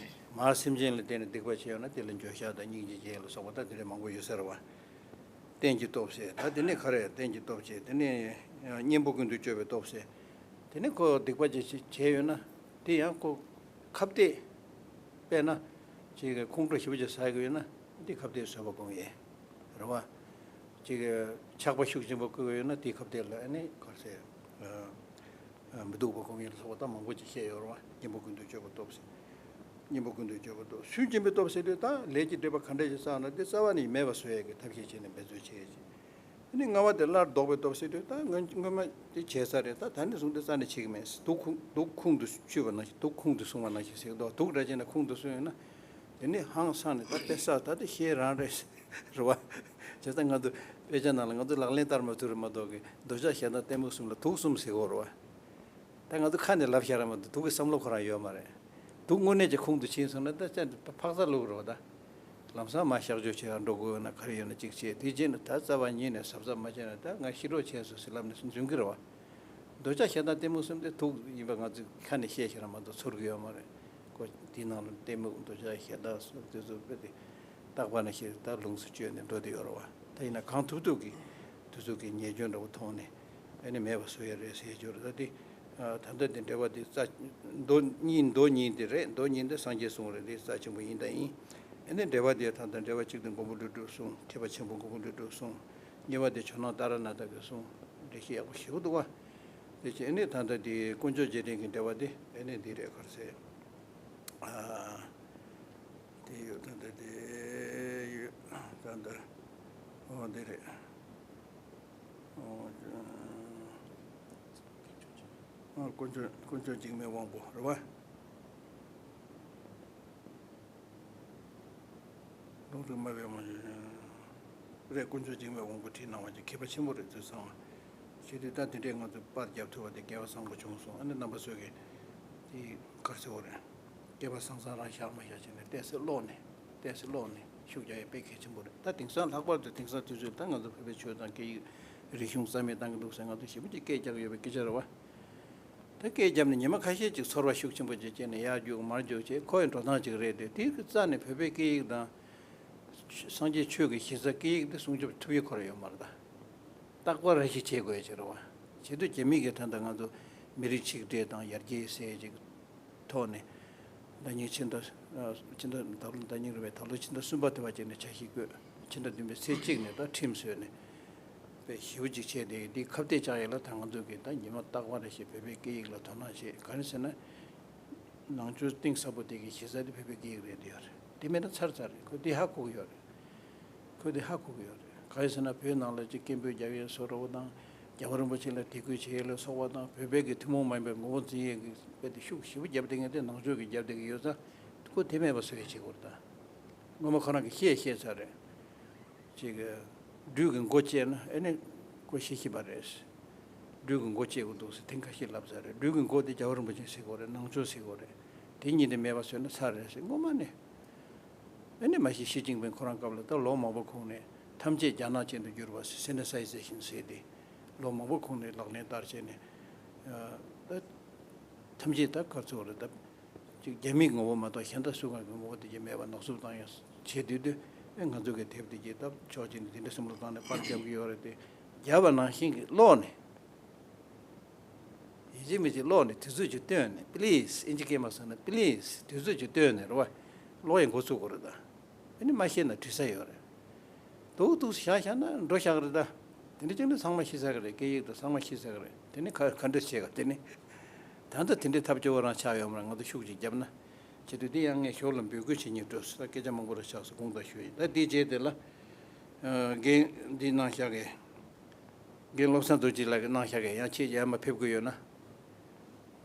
མར་སེམས་ཅན་ལ་བརྟེན་ནས་སྡིག་པ་བྱེད་ཡོད་ན་དེ་ལ་འགྱོད་བཤགས་དང་སྙིང་རྗེ་བྱེད་ཡས་ལ་སོགས་པ་ད་དེ་འདྲས་མང་པོ་ཡོད་ས་རེད་བ། རྟེན་གྱི་སྟོབས་ཟེར་ད་དེ་ནས་ག་རེ་རྟེན་གྱི་སྟོབས་བྱེད་དེ་ནས་གཉེན་པོ་ཀུན་ཏུ་སྤྱོད་པའི་སྟོབས་ཟེར། དེ་ནས་ཁོ་སྡིག་པ་ཅིག་བྱས་ཡོད་ན་དེ་ཡང་ཁོ་ཁ་གཏད། དཔེར་ན་ཅིག་ཁོང་ཁྲོ་ཞེ་པོ་ཅིག་ཟ་གི་ཡོད་ན་དེ་ཁ་གཏད་བཟོད་པ་སྒོམ་ཡས་རེད་བ། ཅིག་ཆགས་པ་ཤུགས་ཆེན་པོ་བསྐུལ་གི་ཡོད་ན་དེ་ཁ་གཏད་ལ་ཨ་ནི་ག་རེ་ཟེར། མི་སྡུག་པ་སྒོམ་ཡས་ལ་སོགས་པ་ད་མང་པོ་ཅིག་བཤད་ཡོད་རེད་བ། གཉེན་པོ་ཀུན་ཏུ་སྤྱོད་པའི་སྟོབས་ཟེར། གཉེན་པོ་ཀུན་ཏུ་སྤྱོད་པའི་སྟོབས་སུན་འབྱིན་པའི་སྟོབས་ཟེར་དུས་ད་ལས་ཀྱི་སྒྲིབ་པ་ག་འདྲ་ཞིག་བསགས་ན་དེ་རྩ་བ་ནས་མེད་པ་བཟོ་ཡས་ཀྱི་ཐབས་ཤེས་བྱས་ནས་འབད་རྩོལ་བྱེད་ཡས་ཅིག་ཨ་ནི་ལྔ་པ་དེ་སླར་ལྡོག་པའི་སྟོབས་ཟེར་དུས་ད་སྔོན་སྔོན་མ་དེ་བྱས་ས་རེད། ད་ད་ནི་བཟུང་སྟེ་རྩ་ནས་བྱེད་ཀྱི་མེད། དུག་ཁུང་དུག་ཁུང་དུ་ཆུད་པ་ནང་བཞིན་དུག་ཁུང་དུ་སོང་བ་ནང་བཞིན་ཟེར་གི་འདུག་དུག་འདྲ་བྱས་ན་ཁུང་དུ་སོང་ཡོད་ན། དེ་ནི་ཧང་སངས་ནས་ད་དཔེ་ས་ད་དེ་ཤེས་རང་རེད། རེད་བ། བྱས་ཙང་ང་ཚོ་དཔེ་ཆ་ནང་ལ་ང་ཚོ་ལག་ལེན་བསྟར་མ་ཐུབ་རེད་མ་གཏོགས་ཀྱི་འདོད་ཆགས་ཞེ་སྡང་གཏི་མུག་གསུམ་ལ་དུག་གསུམ་ཟེར་གོ་རེད་བ། ད་ང་ཚོ་ཁ་ནས་ལབ་བཞག་ར་མ་གཏོགས་དུག་གི་བསམ་བློ་ཁོ་རང་ཡོད་མ་རེད། དུག་དངོས་གནས་ཀྱི་ཁུང་དུ་ཕྱིན་སོང་ན་ད་ཅང་འཕག་འཚག་ལུག་རེད་བ་ད། ལམ་སང་མར་གཤག་བཅོས་བྱེད་ཡག་འགྲོ་དགོས་ན་ག་རེ་ཡོད་ན་གཅིག་བྱེད་དེ་རྗེས་ནས་ད་རྩ་བ་ཉིད་ནས་གཟབ་གཟབ་མ་བྱས་ན་ད་ང་ཤི་གྲབས་བྱས་སོང་ཟེར་ལབ་ནས་འཛུལ་གི་རེད་བ། འདོད་ཆགས་ཞེ་སྡང་གཏི་མུག་གསུམ་དེ་དུག་ཡིན་པ་ང་ཚོས་ཁ་ནས་བཤད་ཤེས་ར་མ་གཏོགས་ཚོར་གི་ཡོད་མ་རེད། ཁོ་དེའི་ནང་ལ་གཏི་མུག་འདོད་ཆགས་ཞེ་སྡང་གསུམ་དེ་ཚོ་དཔེ་དེ་རྟག་པ་ནང་བཞིན་ད་ལོངས་སུ་སྤྱོད་ནས་འགྲོ་བསྡད་ཡོད་རེད་བ། ད་ཡིན་ན་གང་ཐུབ་ཐུབ་ཀྱིས་དེ་ཚོ་གི་ཉེས་སྐྱོན་འདྲ་བོ་མཐོང་ནས་ཨ་ནི་མེད་པ་བཟོ་ཡ་རེད་ཟེར་རྒྱུ་རེད། ད་དེ་ད་ལྟ་དེ་འགྲེལ་པ་དེ་རྩ་མདོ་གཉིས་མདོ་གཉིས་དེ་རེད། མདོ་གཉིས་དེ་སངས་རྒྱས་གསུང་རེད། དེ་རྩ་ཆེན་པོ་ཡིན་ད་ཡིན། ཨ་ནི་འགྲེལ་པ་དེ་ད་ལྟ་འགྲེལ་པ་གཅིག་དེ་མགོན་པོ་ཀླུ་སྒྲུབ་གསུང་། ཐེག་པ་ཆེན་པོ་མགོན་པོ་ཀླུ་སྒྲུབ་གསུང་། གཉིས་པ་དེ་ཇོ་ནང་ཏཱ་ར་ནཱ་ཐ་གི་གསུང་། འགྲེལ་བཤད་ཡག་པོ་ཞེ་པོ་འདུག་བ། དེ་བྱས་ཨ་ནི་ད་ལྟ་དེ་དཀོན་མཆོག་རྗེས་དྲན་གྱི་འགྲེལ་པ་དེ་ཨ་ནི་འདི་རེད་ག་རེ་ཟེར། ཨ། དེ་ཡོད་ད་ལྟ་དེ་ཡོད་ད་ལྟ་འོ་འདི་རེད། འོ་ཨ་དཀོན་མཆོག་དཀོན་མཆོག་འཇིགས་མེད་དབང་པོ་རེད་བ། ལུང་རིགས་སྨྲ་བའི་དབང་ཕྱུག་རེད། དཀོན་མཆོག་འཇིགས་མེད་དབང་པོ་བྲིས་གནང་བ་ཅིག་མཁས་པ་ཆེན་པོ་རེད་ཚུལ་བསམ་པ། བྱེད་དུས་ད་དེ་འདྲས་ང་ཚོ་པར་རྒྱབ་ཐུབ་པ་དེ་སྐལ་བ་བཟང་པོ་བྱུང་སོང་། ཨ་ནི་རྣམ་པ་ཚོས་ཀྱི་དེ་ག་རེ་ཟེར་དགོས་རེད། སྐལ་པ་བཟང་བཟང་རང་བཞག་མ་བཞག་བྱས་ནས་བལྟས་ཚེ་ཀློག་ནས་བལྟས་ཚེ་ཀློག་ནས་ཤུགས་རྒྱག་ཡ་དཔེ་གལ་ཆེན་པོ་རེད། ད་དེང་སང་ལྷག་པར་དུ་དེང་སང་དུས་ཚོད་ད་ང་ཚོ་བོད་པའི་ཆོས་དང་སྐད་ཡིག་རིག་གཞུང་རྩ་མེད་བཏང་གི་འདུག་ཟེར་ང་ཚོ་ཞེ་པོ་ཅིག་སྐད་རྒྱག་གི་ཡོད་པའི་སྐད་ཆ་རེད་བ། ད་སྐད་བརྒྱབ་ནས་ཉི་མ་ཁ་ཤས་ཅིག་ཚོར་བ་ཤུགས་ཆེན་པོ་ཅིག་སྐྱེས་ནས་ཡར་རྒྱུག་མར་རྒྱུག་བྱས་ཁོ་ཡི་འགྲོ་སྟངས་ཅིག་རེད་དེ། དེའི་རྩ་ནས་བོད་པའི་སྐད་ཡིག་དང་སངས་རྒྱས་ཆོས་ཀྱི་གཞི་རྩ་སྐད་ཡིག་དེ་སྲུང་སྐྱོབ་ཐུབ་ཡས་ཁོ་རང་ཡོད་མ་རེད་ད། རྟག་པར་རེ་ཞིག་བྱེད་དགོས་ཡ་ཅིག་རེད་བ། བྱེད་དུས་རྒྱ་མི་གིས་ད་ལྟ་ང་ཚོ་མི་རིགས་ཆིག་སྒྲིལ་དང་ཡར་རྒྱས་ཟེར་ཡ་ཅིག་ཐོག་ནས་ཟླ་ཉིན་ཕྱི་ཟླ་ཕྱི་ཟླ་ད་ལོ་ཟླ་ཉིན་རེད་པས། ད་ལོ་ཕྱི་ཟླ་གསུམ་པ་དེ་བ་ཅིག་ནས་འཆར་གཞི་བཀོད། ཕྱི་ཟླ་བདུན་པའི་ཚེས་གཅིག་ནས་ད་ཁྲིམས་བཟོས་ནས་དཔེ་ཞེ་པོ་ཅིག་བྱས་ཏེ། འདི་ཁ་གཏད་བཅག་ཡས་ལ་ད་ང་ཚོ་གིས་ད་ཉི་མ་རྟག་པར་རེ་བཞིན་བོད་པའི་སྐད་ཡིག་ལ་དོ་སྣང་བྱེད། ག་རེ་ཟེར་ན། ནང་ཆོས་གཏིང་ཟབ་པོ་དེ་གི་གཞི་རྩ་དེ་བོད་པའི་སྐད་ཡིག་རེད་འདི་ཡོད་རེད། དེ་མེད་ན་ཚར་ཚར་རེད། ཁོ་འདི་ཧ་གོ་གི་ཡོད་རེད། ཁོས་དེ་ཧ་གོ་གི་ཡོད་རེད། གང་ཡིན་ཟེར་ན་བོད་ནང་ལ་ཅིག་སྐད་འབོད་རྒྱབ་ཡས་བཟོ་འདྲ་བོ་དང་། རྒྱལ་བ་རིན་པོ་ཆེ་ལ་དད་གུས་བྱེད་ཡས་ལ་སོགས་པ་དང་། བོད་པའི་གི་ཐུན་མོང་མ་ཡིན་པའི་ངོ་བོ་འཛིན་ཡས་ཀྱི་དཔེ་དེ་ཤུགས་ཞེ་པོ་རྒྱབ་བསྡད་མཁན་དེ་ནང་ཆོས་ཀྱིས་རྒྱབ་བསྡད་ཀྱི་ཡོད་ཙང་། ཁོ་དེ་མེད་པ་བཟོ་ཡས་བྱེད་དགོས་རེད་ད། སྔོན་མ་ཁོ་རང་གིས་བཤད་བཤད་ཚར་རེད། ཅིག་སྦྲུལ་གྱི་མགོ་བཅད་ན་ཨེ་ནི་ཁོ་ཤི་ཤི་བ་རེད། སྦྲུལ་གྱི་མགོ་བཅད་དགོས་འདུག་ཟེར་ཐེངས་ཁ་ཤས་ལབ་ཚར་རེད། སྦྲུལ་གྱི་མགོ་དེ་རྒྱལ་བ་རིན་པོ་ཆེ་ཟེར་དགོས་རེད། ནང་ཆོས་ཟེར་དགོས་རེད། དེ་གཉིས་དེ་མེད་པ་བཟོས་ན་ཚར་རེད་ཟེར་སྔོན་མ་ནས། ཨ་ནི་མ་གཞི་ཞི་ཅིན་ཕིང་ཁོ་རང་སྐབས་ལ་ད་ལོ་མང་པོ་གོང་ནས་ཐམས་ཅད་རྒྱ་ནག་ཅན་དུ་བསྒྱུར་བ་ཟེར། སེ་ནི་ཊའི་ཛེ་ཤན་ཟེར་ཏེ་ལོ་མང་པོ་གོང་ནས་ལག་ལེན་བསྟར་བྱས་ནས། ཨ་ད་ ཐམས་ཅད་ད་ག་ཚོད་རེད་ད། ཅིག་རྒྱ་མིའི་ངོ་བོ་མ་གཏོགས་གཞན་དག་སུ་གང་གི་ངོ་བོ་དེ་ཅིག་མེད་པ་ནག་བསུབ་བཏང་ཡོད་བྱེད་དུས་དུས་ཨེ་ང་ཚོ་གི་དེབ་དེ་ཅིག་ད་ཕྱོགས་གཅིག་ནས་དེ་འདྲ་སེམས་ལ་བཏང་ནས་པར་རྒྱབ་ཀྱི་ཡོད་རེད་དེ། རྒྱབ་པ་ནང་བཞིན་གྱི་ཀློག་ནས། ཡིན་གཅིག་མིན་གཅིག་ཀློག་ནས་དུས་ཚོད་ཅིག་བཏོན་ནས་པི་ལིས་ཨིན་ཇི་སྐད་མ་སོང་ན་པི་ལིས་དུས་ཚོད་ཅིག་བཏོན་ནས་རེད་བ། ཀློག་ཡས་འགོ་ཚུགས་དགོས་རེད་ད། ཨ་ནི་མ་ཤེས་ན་དྲི་ས་ཡོད་རེད། འདུག་འདུག་བཞག་བཞག་ན་འགྲོ་བཞག་རེད་ད། དེ་འདྲ་བྱས་ན་ཚང་མ་ཤེས་ས་གི་རེད། སྐད་ཡིག་དང་ཚང་མ་ཤེས་ས་གི་རེད། དེ་ནི་ག་ག་འདྲ་བྱེད་ག་དེ་ནི། ད་ལྟ་དེ་འདྲའི་ཐབས་སྐྱོ་བོ་རང་ཆགས་ཡོད་མ་རེད། ང་ཚོ་ཤུགས་ཅིག་བརྒྱབ་ན། བྱེད་དུས་དེ་ཡང་ངས་ཞོར་ལ་འབོད་སྐུལ་བྱེད་སྙིང་འདོད་སོང་། ད་སྐད་ཆ་མང་པོ་རེ་ཆགས་སོང་། དགོངས་དག་ཞུ་ཡིན། ད་དེའི་རྗེས་དེ་ལ། ཨ། རྒན་འདི་གནང་བཞག་གི། རྒན་བློ་བཟང་རྡོ་རྗེ་ལགས་ཀྱིས་གནང་བཞག་གི། ཡང་ཁྱེད་ཡར་མར་ཕེབས་དགོས་ཡོད་ན།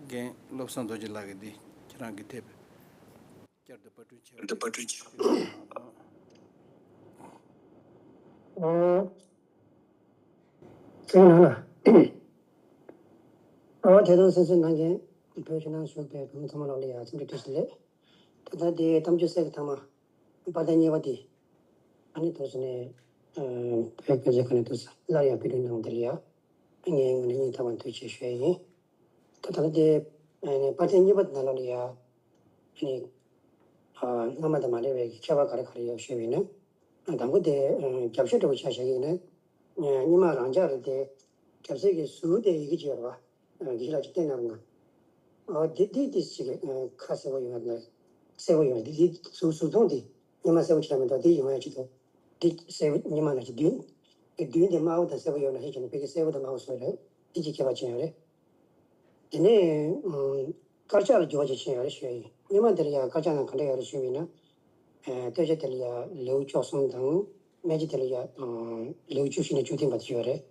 རྒན་བློ་བཟང་རྡོ་རྗེ་ལགས་ཀྱིས་འདི་ཁྱེད་རང་གི་དེབ། བསྐྱར་དུ་པར་སྐྲུན་བྱས། འདི་པར་སྐྲུན་བྱས། ཨོ། ཚེ་རིང་ལགས། ཨོ། དེ་དང་སེམས་གསོ་གནང་མཁན་བོད་ཕྱི་ནང་བཞུགས་པའི་བོད་མི་ཚང་མ་ལོག་ལ་ཡ་འཚམས་འདྲི་བཀྲ་ཤིས་བདེ་ལེགས། ད་ལྟ་དེ་གཏམ་རྒྱུད་གསེར་གྱི་ཐང་མ་པར་ཐེངས་གཉིས་པ་དེ་ཨ་ནི་དུས་སུ་ནས་བོད་སྐད་ཆ་ཁ་ནས་དུས་སུ་སླར་ཡང་ཕུལ་དུ་གནང་བ་དེ་ལ་ཡ་ངས་ངོས་ནས་སྙིང་ཐག་པ་ནས་ཐུགས་རྗེ་ཆེ་ཞུ་ཡ་ཡིན། ད་ད་ལྟ་དེ་ཨ་ནི་པར་ཐེངས་གཉིས་པ་དེ་ནང་ལོགས་ལ་ཡ། ཨ་ནི། ཨ། སྔ་མ་དང་མ་འདྲ་བའི་ཁྱད་པར་ག་རེ་ག་རེ་ཡོད་ཞུས་པ་ཡིན་ན། ཨ། དང་པོ་དེ། ཨ། རྒྱབ་ཤོག་འདྲ་བོ་ཆ་བཞག་གི་ཡིན་ན། ཨ། སྔོན་མ་རང་འཇགས་རེད་དེ། རྒྱབ་གཟུགས་ཀྱི་ཟུར་དེ་ཡི་གེ་ཅིག་ཡོད་རེད་བ། ཨ། དགེ་བཤེས་ལགས་ཀྱིས་བསྟན་གནང་རེད་ང་། ཨ། འདི་འདི་འདི་ཅིག་ཨ། ཁ་གསལ་པོ་ཡོང་ཡ་འདུག་གསལ་པོ་ཡོང་ཡ་འདི་འདི་ཟུར་ཟུར་མཐོང་འདི། སྔོན་མ་གསལ་པོ་ཅིག་ལ་མི་འདུག་འདི་ཡོང་ཡ་ཅིག་འདུག་འདི་གསལ་པོ་སྔོན་མ་ནང་བཞིན་མདུན། འདི་མདུན་དེ་དམར་པོ་དང་སེར་པོ་ཡོད་ན་ཧེ་ཅིག་ནས་ཕ་གི་སེར་པོ་དང་དམར་པོ་བཟོས་རེད། འདི་གཅིག་ཁྱད་པར་ཅན་ཡོད་རེད། དེ་ནས་ཨུམ། དཀར་ཆག་ལ་འགྱུར་བ་ཅིག་ཕྱིན་ཡོད་རེད་ཞུ་ཡ་ཡིན། སྔོན་མ་དེ་ལ་ཡང་དཀར་ཆག་ནང་ག་འདྲ་ཡོད་རེད་ཞུས་པ་ཡིན་ན། ཨེ། སྟོད་ཆ་དེ་ལ་ཡང་ལེའུ་བཅུ་གསུམ་དང་སྨད་ཆ་དེ་ལ་ཡང་ཨ། ལེའུ་བཅུ་བཞི་ནས་བཅུ་བདུན་བར་དུ་ཡོད་རེད།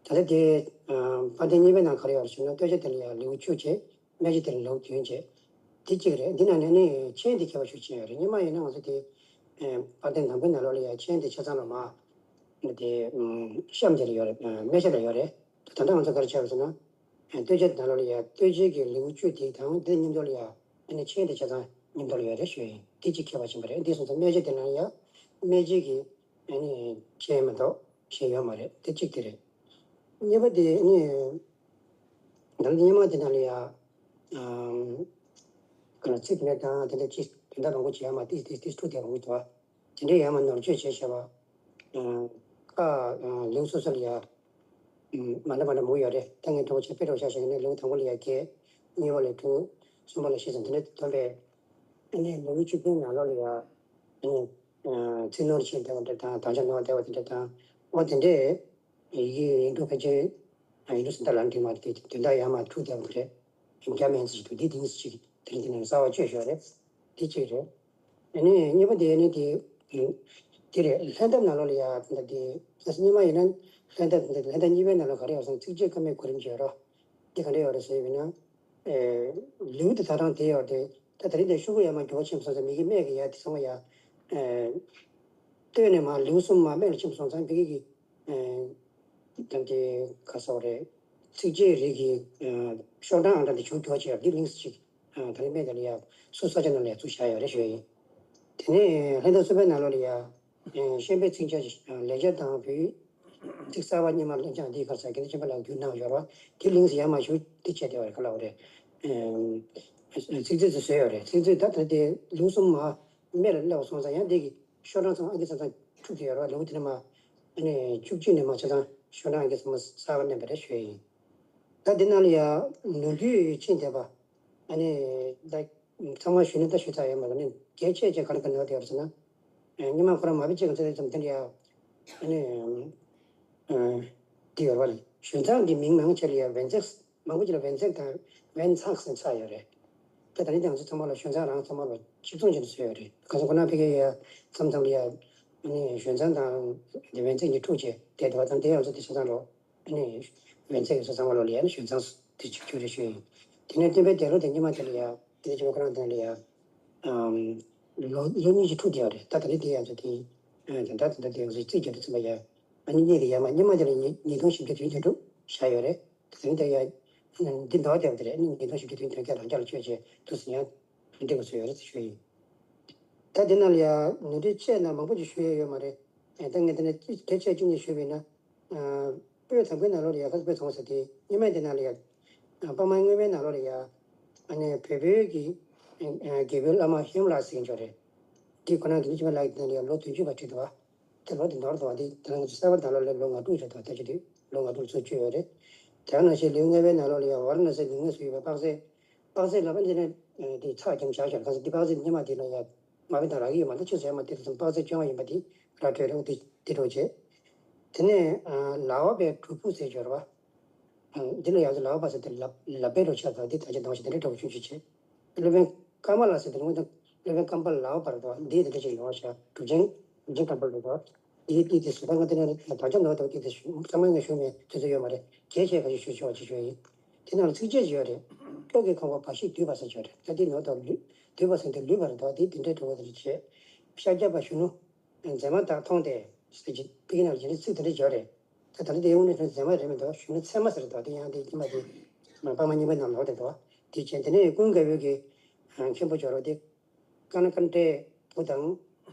ད་ལྟ་དེ་ཨ། པར་ཐེངས་གཉིས་པའི་ནང་ག་རེ་ཡོད་རེད་ཞུས་ན། སྟོད་ཆ་དེ་ལ་ཡང་ལེའུ་བཅུ་བྱས། སྨད་ཆ་དེ་ལ་ལེའུ་བདུན་བྱས། དེ་གཅིག་རེད། འདི་ནང་ནས་ནི་མཆན་དེ་ཁྱད་པར་ཤུགས་ཆེ་ཡོད་རེད། སྔོན་མ་ཡིན་ན་ང་ཚོ་དེ་ཨ། པར་ཐེངས་དང་པོའི་ནང་ལོགས་ལ་ཡང་མཆན་དེ་ཆ་ཚང་ལ་མ། དེ་ཨ། གཤམ་དེ་ལ་ཡོད་རེད། ཨ། སྨད་ཆ་ལ་ཡོད་རེད། ད་ལྟ་ང་ཚོ་ག་རེ་བྱས་པ་ཟེར་ན། སྟོད་ཆ་དེ་ནང་ལོགས་ལ་ཡ་སྟོད་ཆའི་གི་ལེའུ་བཅུ་དེ་དང་དེ་མཉམ་དུ་ལ་ཡ་ཨ་ནི་མཆན་དེ་ཆ་ཚང་མཉམ་དུ་ལ་ཡོད་རེད་ཞུ་ཡ་ཡིན། དེ་གཅིག་ཁྱད་པར་ཕྱིན་པ་རེད། འདི་སོང་ཙང་སྨད་ཆ་དེ་ནང་ཡ་སྨད་ཆའི་གི་ཨ་ནི་མཆན་མ་གཏོགས་གཞན་ཡོད་མ་རེད། དེ་གཅིག་དེ་རེད། གཉིས་པ་དེ་ཨ་ནི་ད་ལྟ་སྔོན་མ་དེ་ནང་ལ་ཡ་ཨ་ག་ལ་ཚིག་དེ་འདྲ་དང་དེ་འདྲ་ཅིག་དོན་དག་མང་པོ་བྱེད་ཡ་མ་ཏིས་ཏིས་ཏིས་འཁྲུག་བསྡད་པ་འདུག་བ། དེ་འདྲའི་ཡར་མར་ནོར་བཅོས་བྱས་བྱས་པ། ཨ། ཁ། ཨ། ལེའུ་སོ་སོ་ལ་ཡ། ཨ། མ་འདྲ་མ་འདྲ་མང་པོ་ཡོད་རེད། ད་ངས་འདྲ་པོ་བྱས་དཔེ་འདྲ་པོ་ཆ་བཞག་ན་ལེའུ་དང་པོ་ལ་ཡ་བརྒྱད། གཉིས་པ་ལ་དྲུག་གསུམ་པ་ལ་བཞི་ཙམ་དེ་འདྲ་ཐོན་པས། ཨ་ནི་ལེའུ་བཅུ་བདུན་ནང་ལོགས་ལ་ཡ། ཨ་ནི། ཨ། ཚིག་ནོར་ཕྱིན་བསྡད་པ་འདྲ་དང་དག་ཆ་ནོར་བསྡད་པ་དེ་འདྲ་དང་། འོ་དེ་འདྲས། ཡི་གེ་ཡིག་འབྲུ་ཕལ་ཆེར་ཡིག་འབྲུ་གསུམ་དང་ལན་འགྲིག་མ་རེད་དེ། དོན་དག་ཡར་མར་འཁྲུག་བསྡད་པ་དེ་རེད། རྒྱ་མན་ཚིག་ཅིག་འདུག་འདི་དེ་ནི་ཅིག་དེ་རིང་དེ་ནས་གསར་པ་བཅོས་ཞོག་རེད། འདི་གཅིག་རེད། ཨ་ནི་གཉིས་པ་དེ་ནི་དེ་དེ་རེད། ལྷན་ཐབས་ནང་ལོགས་ལ་ཡ་འདི་དེ་སྔོན་མ་ཡིན་ན་ལྷན་ཐབས་འདི་ལྷན་ཐབས་གཉིས་པའི་ནང་ལ་ག་རེ་ཡོད་ཟེར་ན་ཚིགས་བཅད་ཀ་མའི་གོ་རིམ་ཅིག་ཡོད་རེད། འདི་ག་འདྲ་ཡོད་རེད་ཟེར་བ་ཡིན་ན། ཨེ། ལེའུ་དེ་ད་རང་དེ་ཡོད་རེད། ད་དེ་རིང་དེ་ཤོག་གུ་ཡར་མར་འགྱུར་བ་ཕྱིན་སོང་ཙང་མི་གི་སྨད་ཀྱི་ཡ་དེ་ཚང་མ་ཡ། ཨེ། སྟོད་ནས་མར་ལེའུ་གསུམ་མར་སྨད་ལ་ཕྱིན་སོང་ཙང་ཕ་གི་གི། ཨེ། ད་དེ་ག་ཟེར་བ་རེད། ཚིགས་བཅད་རིགས་ཀྱི། ཨེ། ཤོག་གྲངས་ཨང་གྲངས་དེ་བྱུང་འགྱུར་བ་ཅིག་ཡོད་རེད། འདི་གླེང་གཞི་ཅིག་ཨ། ད་རིང་སྨད་དེ་ལ་ཡ་སོ་སོ་ས་ཆ་ནང་ལ་ཡ་བཙུགས་བཞག་ཡོད་རེད་ཞུ་ཡ་ཡིན། དེ་ནས་ལྷན་ཐབས་གསུམ་པའི་ནང་ལོགས་ལ་ཡ། ཨེ། ཤན་པའི་ཚིག་ཆ་ཞིག་ཨ། ལེགས་སྦྱར་དང་བོད་ཡིག་ཚིག་གསར་པ་སྔོན་མ་ལེགས་སྦྱར་འདིའི་ཁར་ས་དགེ་ལྡན་ཆོས་འཕེལ་ལགས་བསྒྱུར་གནང་ཡོད་རེད་བ། དེ་གླེང་གཞི་ཡར་མར་ཞུ་དེ་བྱས་བསྡད་པ་རེད། ག་ལབ་རེད། ཨེ། ཚིག་མཛོད་དེ་བཟོས་ཡོད་རེད། ཚིག་མཛོད་ད་ད་དེ་ལེའུ་གསུམ་མར་སྨད་ལ་སླེབས་སོང་ཙང་ཡང་འདི་གི་ཤོག་གྲངས་ཚང་མ་ཨང་ཀི་ཆ་ཚང་འཁྲུག་གི་ཡོད་རེད་བ། ལེའུ་དེ་ནས་མར་ཨ་ནི་བཅུ་གཅིག་ནས་མར་ཆ་ཚང་ཤོག་གྲངས་ཨང་ཀི་ཚང་མ་གསར་པ་བསྣན་པ་རེད་ཞུ་ཡ་ཡིན། ད་འདི་ནང་ལ་ཡ་ནོར་འཁྲུལ་ཕྱིན་བསྡད་པ། ཨ་ནི་ད་ཚང་མ་ཞུས་ན་ད་ཞུས་ཚར་ཡོད་མ་རེད། ཨ་ནི་གལ་ཆེ་ཆེ་ག་རེ་ག་ནོར་བསྡད་ཡོད་རེད་ཟེར་ན། ཨ། སྔོན་མ་ཁོ་རང་མ་བི་ཅིག་གི་ཚེ་ཙམ་དེ་འདྲ་ཡ། ཨ་ནི། ཨ། དེ་ཡོད་རེད་བ་ལས། ཞུན་ཚང་གི་མིང་མང་ཆེ་ལ་ཡ་བན་ཚེག་མང་པོ་ཅིག་ལ་བན་ཚེག་དང་བན་ཚག་ཟེར་ཚར་ཡོད་རེད། ད་ད་རིང་དེ་ང་ཚོ་ཚང་མ་ལ་ཞུན་ཚང་རང་ཚང་མ་ལ་གཅིག་མཚུངས་བྱས་ནས་བཟོས་ཡོད་རེད། གང་ཟེར་ཁོ་ན་ཕ་གི་ཡ་མཚམས་མཚམས་ལ་ཡ། ཨ་ནི་ཞུན་ཚང་དང་དེ་བན་ཚེག་གཉིས་འཁྲུག་བྱས་བསྡད་འདུག་བ། དང་དེ་ང་ཚོ་དེ་ཆ་ཚང་ལོ། ཨ་ནི་བན་ཚེག་གི་ས་ཚང་མ་ལོ་ལ་ཡ་ནི་ཞུན་ཚང་དེ་གཅིག་གྱུར་རེད་ཞུ་ཡིན། དེ་ནས་སྟོན་པའི་འདས་ལོ་དེ་སྔོན་མ་དེ་ལ་ཡ། དེ་ནས་ཆེན་མོ་ཁོ་རང་དེ་ལ་ཡ། ཨམ། ལོ་ལོ་གཉིས་ཀྱི་འཁྲུག་བསྡད་ཡོད་རེད། ད་ད་རེས་དེ་ཡང་ཚོ་དེ། ཨ། དེ་འདྲ་དེ་འདྲ་དེ་ཡང་ཚོ་རྩིས་རྒྱག་དུས་ཙམ་པ་ཡ། ཨ་ནི་གཉིས་དེ་ཡ་མ་སྔོན་མ་དེ་ལ་ཉིས་ཉིས་སྟོང་བཞི་བརྒྱ་དོན་བདུན་འཁྲུག་བཞག་ཡོད་རེད། དེ་རིང་དེ་ཡ། འདི་འདྲ་བ་དེ་ཡང་དེ་རེད། ཨ་ནི་ཉིས་སྟོང་བཞི་བརྒྱ་དོན་བདུན་བརྒྱ་རང་རྒྱ་ལ་བཅོས་བྱས་དུས་སུ་ཡང་འགྲིག་པ་བཟོས་ཡོད་རེད་ཟེར་ཞུ་ཡིན། ད་དེ་ནང་ལ་ཡ་ནོར་འཁྲུལ་བཤད་ན་མང་པོ་ཅིག་ཞུ་ཡས་ཡོད་མ་རེད། ཨ། ད་ངས་དེ་ནས་གལ་ཆེ་བཅུ་གཉིས་ཞུས་པ་ཡིན་ན། ཨ། དཔེ་དང་པོའི་ནང་ལོགས་ལ་ཡ་ཁ་དཔེ་ཚོང་ཟེར་དེ་སྔོན་མ་དེ་ནང་ལ་ཡ། ཨ། པར་མ་སྔོན་མའི་ནང་ལོགས་ལ་ཡ། ཨ་ནི་བོད་པའི་གི་ཨ་ཨ་དགེ་བའི་བླ་མ་ཤམ་ལ་ཟེར་མཁན་ཅིག་ཡོད་རེད། དེ་ཁོ་རང་དེ་ནི་ཅི་མ་ལགས་དེ་ནས་ལོ་བདུན་ཅུ་པ་ཁྲིད་འདུག་བ། དེ་ལོ་དེ་ནོར་འདུག་བ། དེ་དེ་རང་གི་གསར་པ་དང་ལོ་ལོ་ལོ་ལྔ་དྲུག་རེད་འདུག་བ། ད་ཅི་དུས་ལོ་ལྔ་དྲུག་ཚོ་བཅུ་ཡོད་རེད། དེ་ནང་བཞིན་ལེའུ་ལྔ་པའི་ནང་ལོགས་ལ་ཡང་ཝཱ་ར་ཎ་སིའི་ལུས་ངག་སུ་ཡོད་པའི་དཔག་ཚད། དཔག་ཚད་ལ་པ་འདི་ནས་དེ་ཚགས་ཀྱང་བཞག་བཞག་གང་ཟེར་དེ་དཔག་ཚད་སྙེ་མ་དེ་ལ་ཡང་མ་བི་དང་རག་གི་ཡོད་མ་ད་ཆི་ཟེར་མ་དེ་དང་དཔག་ཚད་བཅོ་ལྔ་ཡིན་པ་དེ་ར་སྤྲོད་རེད། འོ་དེ་དེ་འགྲོ་བྱེད། དེ་ནས་ལག་པའི་གྲུ་བུ་ཟེར་སྦྱོར་བ། འདི་ལ་ཡང་ལག་པ་ཟེར་དེ་ལབ་ལབ་པའི་རོ་ཆགས་དང་འདི་ད་ཆ་འདང་ཞིག་དེ་འདྲའི་གྲོགས་ཆུང་ཞིག་བྱེད། སློབ་དཔོན་ཀ་མ་ལ་ཟེར་དེ་ལུང་དང་སློབ་དཔོན་ཀམ་པ་ལ་བར་དུ་འདི་དེ་འདྲ་ཞིག་ཡོང་བ་བྱ་གྲུབ་ཆེན་གྲུབ་ཆེན་ཀམ་པ་ལ་བར་འདིའི་ཏི་ཏི་སུ་ད་ང་དེ་ནས་ད་ཆ་འདང་དང་ཏི་ཏི་སུ་ཚང་མ་ངས་ཞུ་མེད་དུས་ཚོད་ཡོད་མ་རེད། གལ་ཆེ་ག་ཞིག་ཞུ་ཆོག་ཅིག་ཞུ་ཡིན། དེ་ནང་ལ་ཚིགས་བཅད་ཅིག་ཡོད་རེད། སྐྱོ་གི་ཁང་པ་བ་ཤི་འདུས་པ་ཟེར་ཆོག་རེད། ད་འདི་ནོར་དང་ལུས་འདུས་པ་ཟེར་དེ་ལུས་པ་རེད་དོ། འདི་དེ་འདྲའི་གྲོགས་དེ་འདྲ་བྱེད། ཤཱཀྱ་པ་གཞོན་ནུ། མཛེས་མ་དག་མཐོང་སྟེ། ཟེར་གྱི་ཕ་གི་ནང་ལ་ཅི་འདྲ་ཚིག་དེ་འདྲ་སྦྱར་རེད། ད་ད་ལྟ་དེ་དངོས་གནས་དྲང་མཛེས་མ་རེད་མི་འདུག་གཞོན་ནུ་མཚན་མ་ཟེར་འདུག་དེ་ཡང་དེ་ཉི་མ་དེ་པདྨ་གཉིས་པའི་ནང་ལོགས་དེ་འདུག་དེ་བྱས་དེ་ནས་ཀུན་དགའ་བོ་གི་མཁན་པོ་སྦྱོར་བ་དེ་ཀ་ན་ཀ་ཎྜའི་བུ་དང་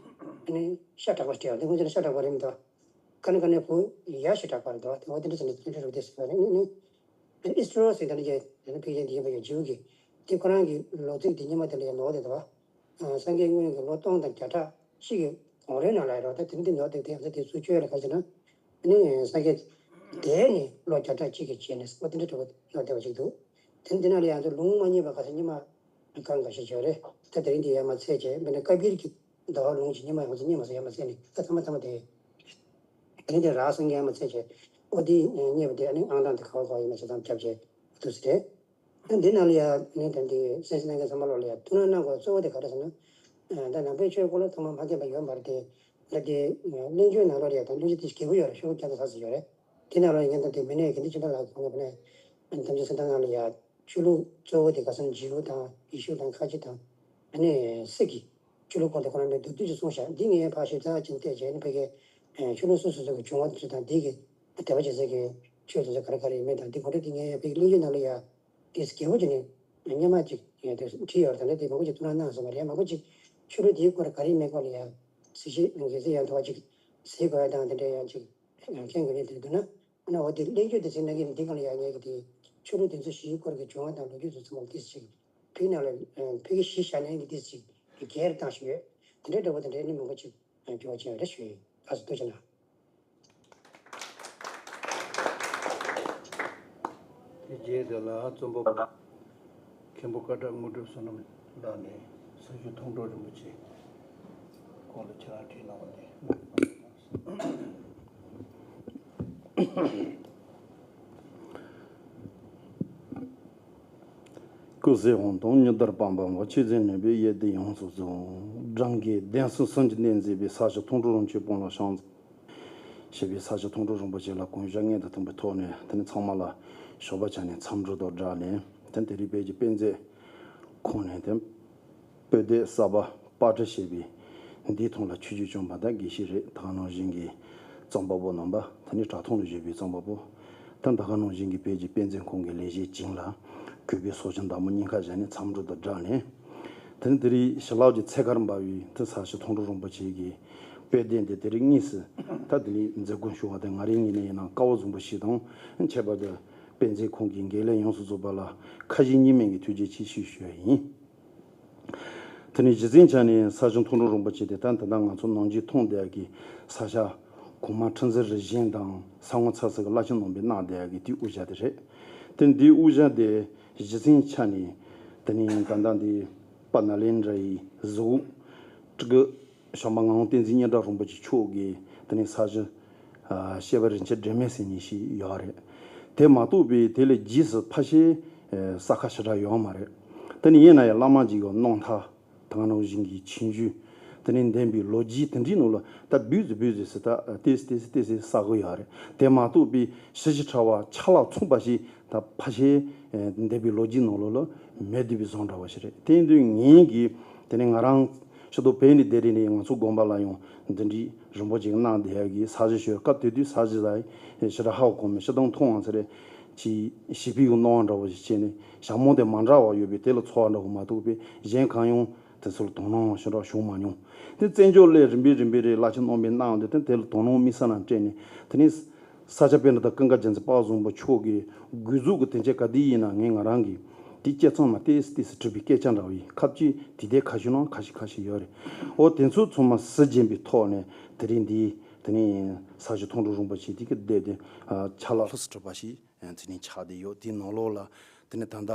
ཨ་ནི་ཤ་དྲག་པ་སྤྲད་པ་དེ་སྔོན་ཆད་ཤ་དྲག་པ་རེད་མི་འདུག་ཀ་ན་ཀ་ཎྜའི་བུ་ཡ་ཤ་དྲག་པ་རེད་འདུག་དེ་འོ་དེ་འདྲ་ཟེར་ནས་དེ་འདྲ་རུ་དེ་ཟེར་བ་རེད། ཨ་ནི་ཨིས་ཊོ་ཟེར་དེ་འདྲ་ཅིག་དེ་ནི་ཕལ་ཆེར་དེ་ཡིན་པ་ཡོད། ཇིའུ་གི་དེ་ཁོ་རང་གི་ལོ་ཚིགས་དེ་ཉི་མ་དེ་ལ་ཡང་ལོག་དེ་འདུག་སངས་རྒྱས་དངོས་ཀྱི་ལོ་སྟོང་དང་བརྒྱ་ཕྲག་གཅིག་གི་གོང་རོལ་ནང་ལ་ཡོད་རེད། ད་དེ་འདི་ནོར་དེ་དེ་ཡང་ཚ་དེ་ཚུར་བཅོས་ལ་ག་ཟེར་ན། ཨ་ནི་སངས་རྒྱས་འདས་ནས་ལོ་བརྒྱ་ཕྲག་གཅིག་གི་རྗེས་ནས་ཟེར་བ་དེ་འདྲ་འདྲ་བོ་ནོར་བསྡད་པ་ཞིག་འདུག་དེ་འདི་ནང་ལ་ཡང་ཚ་ལུང་མ་རྙེད་པ་ག་ཚོད་ཉི་མ་གང་འགའ་ཞིག་བྱས་རེད། ད་དེ་རིང་འདི་ཡར་མར་ཚད་བྱས་དཔེར་ན་ཀ་པིལ་གྱི་ཟླ་བ་ལུང་གཅིག་ཉི་མ་ཡང་ཚ་རྙེད་མ་སོང་། ཡར་མར་ཚད་ནས་ད་ཐ་མ་ཐ་མ་དེ་དེ་རིང་འདི་རག་སོང་། ཡར་མར་ཚད་བྱས་ཨོ་དེ་རྙེད་པ་དེ་ཨ་ནི་ཨང་གྲངས་དེ་ག་བ་ག་བ་ཡིན་མ་ཆ་ཚང་རྒྱབ་བྱས་འདུག་ཟེར་རེད། འདི་ནང་ལ་ཡང་ནི་ད་འདི་སེམས་ཤེས་གནང་མཁན་ཚང་མ་ལོག་ལ་ཡང་ཐུགས་སྣང་གནང་དགོས་གཙོ་བོ་དེ་ག་རེ་ཟེར་ན། ད་ནང་པའི་ཆོས་སྐོར་ལ་ཚང་མ་མ་མཁྱེན་པ་ཡོད་མ་རེད་དེ། ད་དེ་གླེང་བརྗོད་ནང་ལོགས་ལ་ཡང་ད་གླེང་བརྗོད་དེ་རྒྱས་པོ་ཡོད་རེད། ཤོག་བུ་བརྒྱ་དང་ལྷག་ཙམ་ཡོད་རེད། དེ་ནང་ལོགས་ཡང་ད་དེ་མི་སྣའི་ག་འདི་ཅི་འདྲ་ལ་གང་ལ་ཕན་ཐམས་ཅད་གསན་སྟངས་ནང་ལ་ཡང་ཆོས་ལུགས་གཙོ་བོ་དེ་ག་ཟེར་ན་ཇིའུ་དང་ཡེ་ཤུ་དང་ཁ་ཆེ་དང་ཨ་ནི་སིག་གི་ཆོས་ལུགས་སྐོར་དེ་ཁོ་རང་མེད་མདོར་བསྡུས་ཀྱིས་གསུངས་ཤག་འདི་ངས་ཕར་ཞིབ་ཚགས་ཅིག་བལྟས་བྱས་ནས་ཕ་གི་ཆོས་ལུགས་སོ་སོ་སོ་གི་བྱུང་བ་དེ་ཚོ་དང་འདི་གི་དད་པ་བྱེད་ས་གི་ཆོས་དེ་ཚོ་ག་རེ་ག་རེ་ཡིན་མིན་དང་འདི་གོ་སྒྲིག་འདི་ངས་ཡང་ཕ་གི་གླེང་བརྗོད་ནང་ལ་ཡ་དེ་རྒྱས་པོ་བྱས་ནས་སྔོན་མ་ཅིག་ཡ་དེ་བྲིས་ཡོད་རེད། ད་ནི་དེ་མང་པོ་ཅིག་ཐུགས་སྣང་གནང་སོང་བ་རེད། མང་པོ་ཅིག་ཆོས་ལུགས་དེའི་སྐོར་ག་རེ་ཡིན་མིན་སྐོར་ལ་ཡ་གཟིགས་ཞིབ་གལ་སྲིད་ཡང་དུ་བ་ཅིག་གཟིགས་དགོས་ཡ་དང་དེ་འདྲ་ཡང་ཅིག་མཁྱེན་དགོས་ཡ་དེ་འདུག་ན། ཨ་ནི་འོ་དེ་གླེང་བརྗོད་དེ་ཟེར་ན་གི་འདི་གང་ལ་ཡང་ངས་གི་དེ་ཆོས་ལུགས་དེ་ཚོ་བཞིའི་སྐོར་གྱི་བྱུང་བ་དང་ལོ་རྒྱུས་ཚོ་ཚང་མ་ཏིས་ཅིག་ཕི་ནང་ལ་ཕི་གི་གཞི་བཞག་ནས་གི་ཏིས་ཅིག་གི་སྒེར་བཏང་ཞིག་ཡོད། དེ་འདྲའི་འདྲ་པོ་དེ་འདྲའི་ནི་མང་པོ་ཅིག་འགྱུར་བ་ཅན་རེ་ཞུ་ཡིན། ལགས་སོ། ཐུགས་རྗེ་གནང་། དེ་རྗེས་དེ་ལ་རྩོམ་པ་པོ་མཁན་པོ་ཀ་ཏྲ་དངོས་གྲུབ་བསོད་ནམས་ལགས་ནས་ས་གཞི་མཐོང་གྲོལ་རིན་པོ་ཆེ་སྐོར་ལ་ཁྱེད་རང་བྲིས་གནང་བ་དེ། སྐུ་གཟུགས་དབང་ཐང་ཉི་ཟླར་པང་པང་བ། ཆོས་འཛིན་ནུས་པའི་ཡེ་ཤེས་ཡོངས་སུ་རྫོགས། སྦྲང་གི་གདན་སུ་སུམ་གྱིས་གནས་མཛད་པའི་ས་གཞི་མཐོང་གྲོལ་རིན་ཆེན་སྤང་ལ་ཤང་ཞེས་པའི་ས་གཞི་མཐོང་གྲོལ་རིན་པོ་ཆེ་ལ་གུང་གཞས་སྔོན་དང་མཐུན་པའི་ཐོག་ནས་དེ་ནི་ཚང་མ་ལ་ཞོགས་པ་ཆ་ནས་འཚམས་འདྲི་དང་སྦྲགས་ནས་དེ་དེ་རིང་བོད་ཀྱི་དཔེ་མཛོད་ཁང་ནས་དེ། པོད་སྡེ་གསར་པ་པར་སྐྲུན་བྱས་པའི་འདིའི་ཐོག་ལ་ཆོས་བརྒྱུད་བྱོན་པ་དང་དགེ་བཤེས་རེད། ད་ག་ནང་བཞིན་གྱི་རྩོམ་པ་པོ་རྣམ་པ་དེ་ནི་དྲ་ཐོག་ལ་བཞུགས་པའི་རྩོམ་པ་པོ་དང་ད་ག་ནང་བཞིན་གྱི་བོད་ཀྱི་དཔེ་མཛོད་ཁང་གི་ལས་བྱེད་བྱིངས་ལ་གུས་པས་ཚོགས་ཆེན་བདག་མོ་སྙིང་ཁར་བཞག་ནས་འཚམས་འདྲི་དང་སྦྲགས་ནས། དེ་ནི་དེ་རིང་ཞི་ལྷག་གི་ཚེ་མཁར་འབབ་པའི་དེ་ས་གཞི་མཐོང་གྲོལ་རིན་པོ་ཆེ་གི་པོད་སྡེ་འདི་དེ་རིང་དངོས་སུ་ད་དེ་ནི་མཛད་སྒོ་ཞུ་བ་དེ་ང་རང་ངོས་ནས་ཡིན་ན་སྐལ་བ་བཟང་པོ་ཞིག་དང་ཁྱད་པར་དུ་དཔེ་མཛོད་ཁང་གི་འགན་ལེན་ཡོངས་སུ་རྫོགས་པ་ལ་ཁ་ཞེ་གཉིས་མེད་ཀྱི་ཐུགས་རྗེ་ཆེ་ཞུ་ཞུ་བ་ཡིན། དེ་ནས་གཞི་རྩའི་ཆ་ནས་ས་གཞི་མཐོང་གྲོལ་རིན་པོ་ཆེ་དེ་ད་ད་ལྟ་ང་ཚོ་ནམ་རྒྱུན་མཐོང་བསྡད་ཡག་གི་ས་ཞྭ་གོང་མ་ཁྲི་འཛིན་རིམ་བྱོན་དང་ས་ངོ་ཚ་ས་གི་བླ་ཆེན་རྣམ་པས་གནང་བསྡད་ཡག་གི་དེའི་དབུ་ཞྭ་དེ་རེད། དེ་འདིའི་དབུ་ཞྭ་དེ་གཞི་རྩའི་ཆ་ནས་དེ་ནས་ད་ལྟ་འདི་དཔལ་ནཱ་ལེནྡྲ་ཡི་གཟུགས་སྤྲུལ་སྐུ་བྱམས་པ་ངག་དབང་བསྟན་འཛིན་སྙན་གྲགས་རིན་པོ་ཆེ་མཆོག་གི་དེ་ནས་ས་གཞི་ཨ་བཤད་པ་རིན་ཆེན་སྒྲོན་མེ་ཟེར་མཁན་ཞིག་ཡོད་རེད། དེ་མ་གཏོགས་པའི་དེ་ལས་རྗེས་སུ་ཕལ་ཆེར་ཨ་ས་ཁ་ཞེ་དྲག་ཡོད་མ་རེད། དེ་ནི་ཡིན་ན་ཡང་བླ་མ་ཅིག་གི་རྣམ་ཐར་དེ་ག་ནང་བཞིན་གྱི་ཆོས་བརྒྱུད་དེ་ནི་འདེམས་པའི་ལོ་རྒྱུས་དེ་འདྲའི་ནང་ལ་ད་འབུས་སུ་འབུས་སུ་ཟེར་ད་ཏེས་ཏེས་ཏེས་ཏེས་གསལ་གི་ཡོད་རེད། དེ་མ་གཏོགས་པའི་ཞི་ཞི་ཕྲ་བ་ཆ་ལག་མཚུངས་པ་ཞིག་ད་ཕལ་ཆེར་འདེམས་པའི་ལོ་རྒྱུས་ནང་ལོགས་ལ་མེད་བསྡད་པའི་བཟོ་འདྲ་བ་ཞིག་རེད། དེ་ཡིན་དུས་ངེད་ཀྱིས་དེ་ནི་ང་རང་ཕྱི་དོ་བོད་ནས་བསྡད་རེས་ནས་ང་ཚོ་དགོན་པ་ལ་ཡང་འདི་འདྲའི་རིན་པོ་ཆེ་གནང་བསྡད་ཡག་གི་ས་གཞི་ཞོར་སྐབས་དེ་དུས་ས་གཞི་ལ་ཞེ་དྲག་ཧ་གོ་མེད། ཤི་དང་མཐོང་བ་ཚེ་རེ་ཅིག་ཞི་བའི་གི་སྣང་བ་འདྲ་བོ་ཞིག་བྱས་ནས་ཞྭ་མོ་དེ་མ་འདྲ་བ་ཡོད་པས་དེ་ལ་ཚོར་བ་འདྲ་བོ་མ་གཏོགས་པས་གཞན་གང་ཡང་དེ་ཚོ་ལ་དོ་སྣང་ཞེ་དྲག་བྱུང་མ་མྱོང་། དེ་བཙན་བྱོལ་སླེབས་རིམ་པས་རིམ་པས་རེ་བླ་ཆེན་རྣམ་པས་གནང་བ་དེ་དེ་ལ་དོ་སྣང་དམིགས་བསལ་ནང་སྤྲད་ནས་དེ་ནས་ས་སྐྱ་པཎྜི་ཏ་ཀུན་དགའ་རྒྱལ་མཚན་དཔལ་བཟང་པོ་མཆོག་གི་འགོ་འཛུགས་ཀྱི་དེ་འཆད་ག་དུས་ཡིན་ན་ངས་ང་རང་གི་ དེའི་དཔྱད་རྩོམ་ནང་ཏོག་ཙམ་ཏོག་ཙམ་བྲིས་པའི་སྐད་ཆ་འདྲ་བོ་ཡིན། ཁ་ཅིག་དེ་ལྟའི་ཁ་ཤས་ནང་ཁ་ཤས་ཁ་ཤས་ཡོད་རེད། འོ་དེ་ཚོ་ཚང་མ་གཟི་བརྗིད་པའི་ཐོག་ནས་དེ་རིང་འདི་དེ་ནས་ས་གཞི་མཐོང་གྲོལ་རིན་པོ་ཆེ་དེ་གི་སྡེ་དེ་ཆ་ལག་ལྷུ་སུ་གྲུབ་པ་ཞིག་དེ་ནས་ཆགས་བསྡད་ཡོད། དེའི་ནང་ལོགས་ལ་དེ་ནས་ད་ལྟ་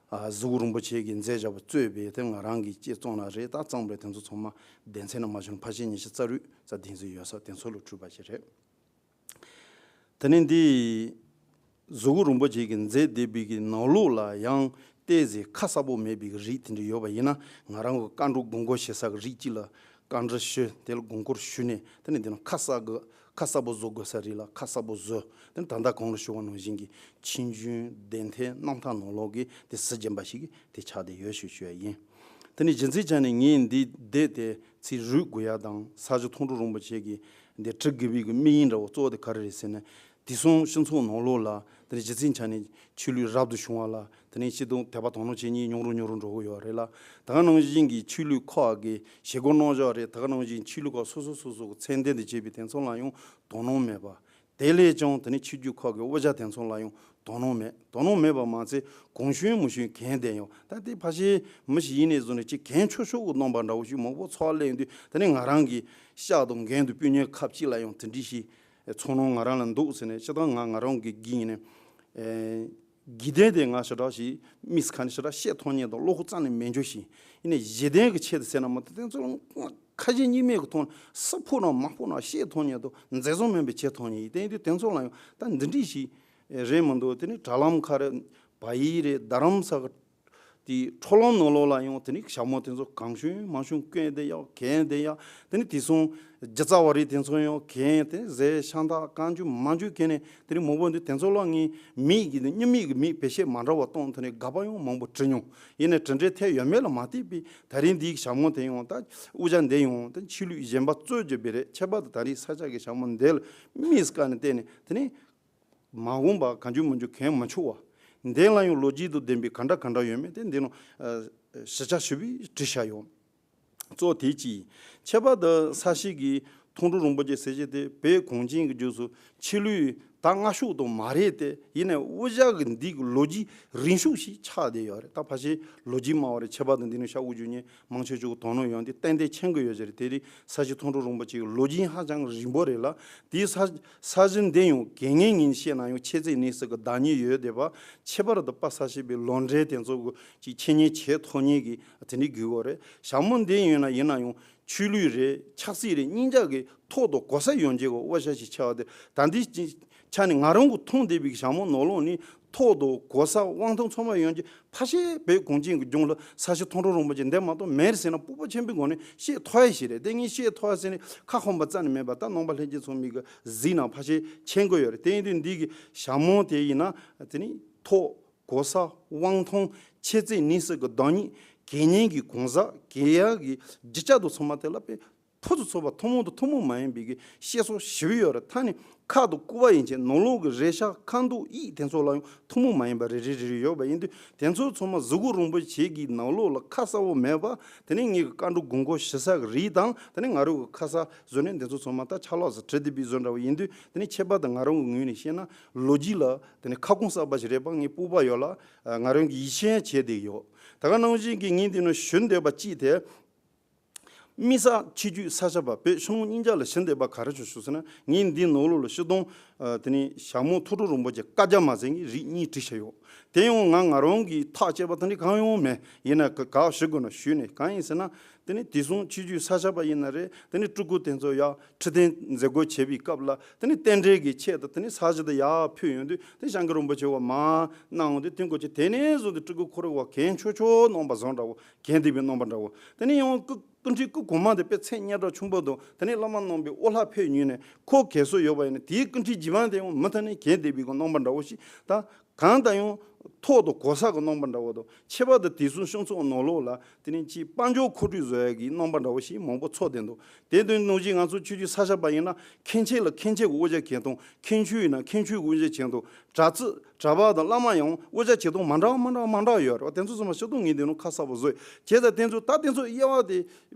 གཟུ་བོ་རིན་པོ་ཆེ་གིས་མཛད་བཞག་པ་གཙོས་པའི་དེ་ང་རང་གི་དཔྱད་རྩོམ་ལ་རེད། ད་གཙང་པོའི་དེ་ཚོ་ཚང་མ་སྡེ་ཚན་ནང་མ་བྱུང་ཕལ་ཆེར་ཉི་ཤུ་རྩ་དྲུག་ཙམ་དེ་ཚོ་ཡོད་ས་དེ་ཚོ་ལ་གྲུབ་པ་ཞིག་རེད། དེ་ནས་འདི་གཟུ་བོ་རིན་པོ་ཆེ་གིས་མཛད་བསྡད་པའི་གི་ནང་ལོགས་ལ་ཡང་ཏོག་ཙམ་ཁ་གསལ་པོ་མེད་པའི་གི་རིགས་དེ་འདྲ་ཡོད་པ་ཡིན་ན། ང་རང་གི་བཀའ་འགྲོ་དགོངས་སྐོར་ཞུ་ས་གི་རིགས་གཅིག་ལ་བཀའ་འདྲི་ཞུ། དེ་ལ་དགོངས་སྐོར་ཞུས་ནས་དེ་ནས་འདི་ནང་ཁ་གསལ་གི་ཁ་གསལ་པོ་བཟོ་དགོས་ས་རིགས་ལ་ཁ་གསལ་པོ་བཟོ། དེ་ནས་ད་ལྟ་གོང་ལ་ཞུ་བ་ནང་བཞིན་གྱི་ཆིངས་རྒྱུན་སྡེ་ཚན་རྣམ་ཐར་ནང་ལོགས་ཀྱི་དེ་གཟི་བརྗིད་པ་ཞིག་གི་དེ་ཆགས་བསྡད་ཡོད་ཞུ་ཞུ་ཡ་ཡིན། དེ་ནས་རྒྱུ་མཚན་ཆ་ནས་ངས་འདི་བསྡད་དེ་ཚིག་རུས་དགོས་ཡ་དང་ས་གཞི་མཐོང་གྲོལ་རིན་པོ་ཆེ་གི་འདི་འབྲི་དགོས་པའི་གི་དམིགས་ཡུལ་འདྲ་བོ་གཙོ་བོ་དེ་ག་རེ་རེད་ཟེར་ན། དེང་སང་སྤྱི་ཚོགས་ནང་ལོགས་ལ་དེ་ནས་གཞི་རྩའི་ཆ་ནས་ཆོས་ལུགས་རབ་ཏུ་བྱུང་བ་ལ་དེ་ནས་སྤྱི་དང་དད་པ་དོ་སྣང་བྱེད་མཁན་ཉུང་རུ་ཉུང་རུ་འགྲོ་གི་ཡོད་རེད་ལ། ད་ག་ནང་བཞིན་གྱི་ཆོས་ལུགས་ཁག་གི་བྱེད་སྒོ་གནང་བཞག་རེད། ད་ག་ནང་བཞིན་ཆོས་ལུགས་ཁག་སོ་སོ་སོ་སོ་གི་མཚན་ལྡན་དུ་བྱེད་པའི་དེ་ཚོ་ལ་ཡང་དོ་སྣང་མེད་པ། དེ་ལས་ཀྱང་དེ་ནས་ཆོས་བརྒྱུད་ཁག་གི་དབུ་ཞྭ་དེ་ཚོ་ལ་ཡང་དོ་སྣང་མེད། དོ་སྣང་མེད་པ་མ་ཚད་གང་བྱུང་མང་བྱུང་གྱོན་བསྡད་ཡོད། ད་དེ་ཕལ་ཆེར་མི་ཞིག་ཡིན་ནས་བཟུང་ནས་ཅིག་གྱོན་ཆོག་ཆོག་གི་རྣམ་པ་འདྲ་བོ་ཞིག་མང་པོ་ཚོར་སླེབས་དུས། དེ་ནས་ང་རང་གི་ཤག་དང་འགན་དུ་སྤུན་ཉེ་ཁ་ཅིག་ལ་ཡང་དེ་འདྲ་ཞིག་ཚོར་སྣང་ང་རང་ལ་འདུག་ཟེར་ནས། སྤྱིར་བཏང་ང་ང་རང་གི་གི་ཡིན་ནས། ཨེ། དགེ་ལྡན་དེ་ང་ཞེ་དྲག་ཞིག་མི་ཁ་ནས་ཞེ་དྲག་བཤད་མཐོང་མཁན་དང་བློ་ཁོག་རྩ་ནས་མེད་རྒྱུ་ཞིག་ཡིན་ནས། གཞི་རྟེན་གྱི་ཆེད་དུ་ཟེར་ན་མ་གཏོགས་དེ་ཚོ་ཁ་ཞེ་གཉིས་མེད་ཀྱི་ཐོག་ནས་སུ་ཕོག་ན་མ་ཕོག་ན་བཤད་མཐོང་མཁན་དང་འཛེམ་ཟོན་མེད་པའི་བྱེད་མཐོང་མཁན་ཡིན། དེ་དུས་དེ་ཚོ་ལ་ཡང་ད་འདི་འདྲ་ཞིག་རེད་མི་འདུག་དེ་ནས་དྲ་ལམ་ཁ་རེད། བལ་ཡུལ་རེད། རྡ་རམ་ས་གི་དེའི་འཕྲོ་ལམ་ནང་ལོགས་ལ་ཡང་དེ་ནས་ཞྭ་མོ་དེ་ཚོ་གང་བྱུང་མང་བྱུང་གྱོན་བསྡད་ཡག་གྱོན་བསྡད་ཡག་དེ་ནས་དེང་སང་སྒྱུ་རྩལ་བ་རིགས་དེ་ཚོ་ཡང་གྱོན་ཏེ་གཟན་ཤམ་ཐབས་གང་བྱུང་མང་བྱུང་གྱོན་ནས་དེ་ནས་མང་པོ་འདུག་དེ་ཚོ་ལ་ངས་མིག་གིས་ནི་གཉིས་མིག་གིས་མིག་བེད་སྤྱོད་མ་འདྲ་བ་གཏོང་། དེ་ནས་དགག་པ་ཡང་མང་པོ་བྲིས་མྱོང་། ཡིན་ནའི་དེ་འདྲའི་ཐད་ཡོད་མེད་ལ་མ་ལྟོས་པའི་ད་རིང་འདིའི་ཞྭ་མོ་དེ་ཡང་ད་དབུ་ཞྭ་འདི་ཡང་ད་ཆོས་ལུགས་གཞན་པ་གཙོས་ཀྱི་བེ་རེད། ཁྱད་པར་དུ་ད་རིང་ས་སྐྱ་གི་ཞྭ་མོ་འདི་ལ་མིག་དཀར་ནས་བལྟས་ནས་དེ་ནས། མ་འོངས་པ་གང་བྱུང་མང་བྱུང་གྱོན་མི་ཆོག་པ། འདི་ལ་ཡང་ལོ་རྒྱུས་དང་ལྡན་པའི་ག་འདྲ་ག་འདྲ་ཡོད་མེད་དེ་འདི་ནང་ཞིབ་ཆ་ཞིབ་པོས་བྲིས་བཞག་ཡོད། གཙོ་བོ་དེ་གཅིག་ཡིན། ཁྱད་པར་དུ་ས་གཞི་གི་མཐོང་གྲོལ་རིན་པོ་ཆེ་ཟེར་བྱས་དེ་བོད་གངས་ཅན་གྱི་རྒྱུད་སུ་ཆོས་ལུགས་ད་སྔ་ཤོས་དང་མ་རེད་དེ། ཡིན་ནའི་དབུ་ཞྭ་གི་འདི་གི་ལོ་རྒྱུས་རིང་ཤོས་ཤིག་ཆགས་བསྡད་ཡོད་རེད། ད་ཕལ་ཆེར་ལོ་རྒྱུས་སྨྲ་བ་རེད། ཁྱད་པར་དུ་འདི་ནང་ཤ་འུ་རྒྱུ་ཉེ་མང་ཆེ་ཆུ་དོ་སྣང་ཡོང་དུས་ཏན་ཏན་མཁྱེན་གྱི་ཡོད་ཀྱི་རེད། དེ་རིང་ས་གཞི་མཐོང་གྲོལ་རིན་པོ་ཆེའི་ལོ་རྒྱུས་ཧ་ཅང་རིང་པོ་རེད་ལ། དེའི་ས་ས་གཞི་འདི་ཡང་གན་ངན་ངན་བཤད་ན་ཡང་ཆེ་ཚིག་ནི་སི་གི་བདག་ཉིད་ཡོད་བསྡད་པ། ཁྱད་པར་དུ་དཔལ་ས་སྐྱའི་པའི་ལོ་འབྲེལ་དེ་ཚོ་གི་ཅིག་འཆད་ཉན་བྱེད་ཐུབ་མཁན་གྱི་དེ་འདྲའི་དགོས་ཀྱི་རེད། ཞྭ་མོ་འདི་ཡིན་ན་ཡིན་ན་ཡང་ཆོས་ལུགས་རེད། ཆབ་སྲིད་རེད། གཉིས་ཆ་གི་ཐོག་དང་གོ་ས་ཡོང་རྒྱུ་གི་དབུ་ཞྭ་ཞིག་ཆགས་པ་དེ། ད་འདི་ཅིག་ཆ་ནས་ང་རང་གི་མཐོང་བསྡད་པའི་ཞྭ་མོ་ནང་ལོགས་ནི་ཐོག་དང་གོ་ས་དབང་ཐང་ཚང་མ་ཡོང་རྒྱུ་ཕལ་ཆེར་བོད་གངས་ཅན་གྱི་ལྗོངས་ལ་ས་གཞི་མཐོང་གྲོལ་རིན་པོ་ཆེ་འདི་མ་གཏོགས་མེད་ཟེར་ན་སྤོབས་པ་ཆེན་པོའི་སྒོ་ནས་བཤད་ཐུབ་ཡ་ཞིག་རེད། དེ་ངས་བཤད་ཐུབ་ཡ་ཟེར་ནས་ཁ་ཁོམ་པ་རྩ་ནས་མེད་པ། ད་ནང་པ་ལྷན་རྒྱས་ཚང་མས་གི་གཟིགས་ན་ཕལ་ཆེར་མཁྱེན་གྱི་ཡོད་རེད། དེ་ཡིན་དུས་འདི་གི་ཞྭ་མོ་དེ་ཡིན་ན་དེ་ནི་ཐོག་གོ་ས་དབང་ཐང་ཆེ་ཚིག་ནི་སི་གི་བདག་ཉིད་གན་ངན་གྱི་གང་ཟག་གན་ཡག་གི་རྒྱུ་ཆ་དང་ཚང་མ་དེ་ལ་དཔེ་ཕུན་སུམ་ཚོགས་པ་ཐུན་མོང་དང་ཐུན་མོང་མ་ཡིན་པའི་གི་བཤད་སྲོལ་ཞིབ་ཡོད་རེད། ད་ནི་ཁ་དང་ལྐུགས་པ་ཡིན་ཕྱིན་ནང་ལོགས་ཀྱི་རེ་ཤ་ཁ་མདོག་དབྱིབས་དེ་ཚོ་ལ་ཡང་ཐུན་མོང་མ་ཡིན་པ་རེ་རེ་རེ་རེ་ཡོད་པ་ཡིན་དུས། དེ་ཚོ་ཚང་མ་གཟུ་བོ་རིན་པོ་ཆེ་གི་ནང་ལོགས་ལ་ཁ་གསལ་པོ་མེད་པ། དེ་ནས་ངེད་ཀྱི་བཀའ་འགྲོ་དགོངས་སྐོར་ཞུ་ས་གི་རིགས་དང་། དེ་ནས་ང་རང་གི་ཁ་གསལ་བཟོས་ནས་འདི་ཚོ་ཚང་མ་ད་ཆ་ལག་ཟིག་བྲིས་བསྡད་པའི་བཟོ་འདྲ་བོ་ཡིན་དུས། དེ་ནས་ཁྱད་པར་དུ་ང་རང་གི་ངོས་ནས་བཤད་ན་ལོ་རྒྱུས་ལ་དེ་ནས་ཁ་སྐོང་གསར་པ་ཞིག་རེད་པ། ངས་སྤོབས་པ་ཡོད་ལ་ང་རང་གི་ཡིད་ཆེས་བྱས་བསྡད་ཡོད། ད་ག་ནང་བཞིན་གྱི་ངས་འདི་ནང་ཞུ་འདོད་པ་གཅིག་དེ། དམིགས་བསལ་ཆོས་བརྒྱུད་ས་སྐྱ་པ་བོད་ཕྱི་ནང་གཉིས་ཆ་ལ་ཞུ་འདོད་པ་ག་རེ་བྱུང་ཞུ་ཟེར་ན། ངས་འདིའི་ནང་ལོགས་ལ་སྤྱིར་བཏང་། ཨ། དེ་ནས་ཞྭ་མོ་མཐོང་གྲོལ་རིན་པོ་ཆེ་བཀའ་རྒྱ་མ་ཟེར་མཁན་རིགས་གཉིས་བྲིས་བཞག་ཡོད། དེ་ཡང་ང་ང་རང་གིས་ཐག་བཅད་པ་དེ་འདྲ་གང་ཡང་མེད། ཡིན་ན་ག་ག་ཞུ་དགོས་ན་ཞུས་ནས། གང་ཡིན་ཟེར་ན། དེ་ནས་དེང་སང་ཆོས་བརྒྱུད་ས་སྐྱ་པ་ཡིན་ན་རེད། དེ་ནས་སྤྲུལ་སྐུ་དེ་ཚོ་ཡར་ཁྲི་སྟེང་མཛད་སྒོ་བྱེད་པའི་སྐབས་ལ། དེ་ནས་རྟེན་འབྲེལ་གྱི་ཆེད་དུ་དེ་ནས་ས་གཞི་དེ་ཡར་ཕུལ་ཡོང་དུས། དེ་ཞང་གི་རིན་པོ་ཆེ་བ་མར་གནང་འོང་དུས། དེ་འགོ་ཆེ་དེ་ནས་བཟུང་སྟེ་སྤྲུལ་སྐུ་ཁོ་རང་བ་གན་ཆོག་ཆོག་གནང་པ་བཟོ་འདྲ་བོ། གན་བསྡད་པའི་རྣམ་པ་འདྲ་བོ། དེ་ནས་ཡང་སྐུ་སྐུ་ཕྲེང་སྐུ་གོང་མ་དེ་དཔེ་མཚན་སྙན་གྲགས་ཆེན་པོ་དང་། དེ་ནས་བླ་མ་རྣམ་པའི་དབུ་བླ་ཕེབས་ཉིན་ནས་ཁོ་གས་སྲོལ་ཡོད་པ་ཡིན་ན། དེའི་སྐུ་ཕྲེང་རྗེས་མ་དེ་ཡང་མུ་མཐུད་ནས་གན་བསྡད་པའི་གི་རྣམ་པ་འདྲ་བོ་ཞིག་ད་གང་ལྟར་ཡང་ཐོག་དང་གོ་ས་གི་རྣམ་པ་འདྲ་བོ་དང་། ཁྱད་པར་དུ་དེང་སང་སྤྱི་ཚོགས་ནང་ལོགས་ལ་དེ་ནས་ཅིག་དཔལ་འབྱོར་མཁོ་སྤྲོད་བཟོ་ཡ་གི་རྣམ་པ་འདྲ་བོ་ཞིག་མང་པོ་ཚོར་བསྡད་འདུག་དེ་དོན་ནང་བཞིན་ང་ཚོ་ཆོས་བརྒྱུད་ས་སྐྱ་པ་ཡིན་ན་མཁན་ཆེན་ལ་མཁན་ཆེན་གྱི་དབུ་ཞྭ་གྱོན་སྟངས། མཁན་ཆུང་ཡིན་ན་མཁན་ཆུང་གི་དབུ་ཞྭ་གྱོན་སྟངས། གྲྭ་བཙུན། གྲྭ་པ་དང་བླ་མ་ཡང་དབུ་ཞྭ་གྱོན་སྟངས་མ་འདྲ་མ་འདྲ་མ་འདྲ་ཡོད་རེད་བ། དེ་ཚོ་ཚང་མ་སྤྱིར་བཏང་ངས་འདི་ནང་ཁ་གསལ་པོ་བཟོས། བྱས་ཙང་དེ་ཚོ་ད་དེ་ཚོ་དབྱེ་བ་དེ་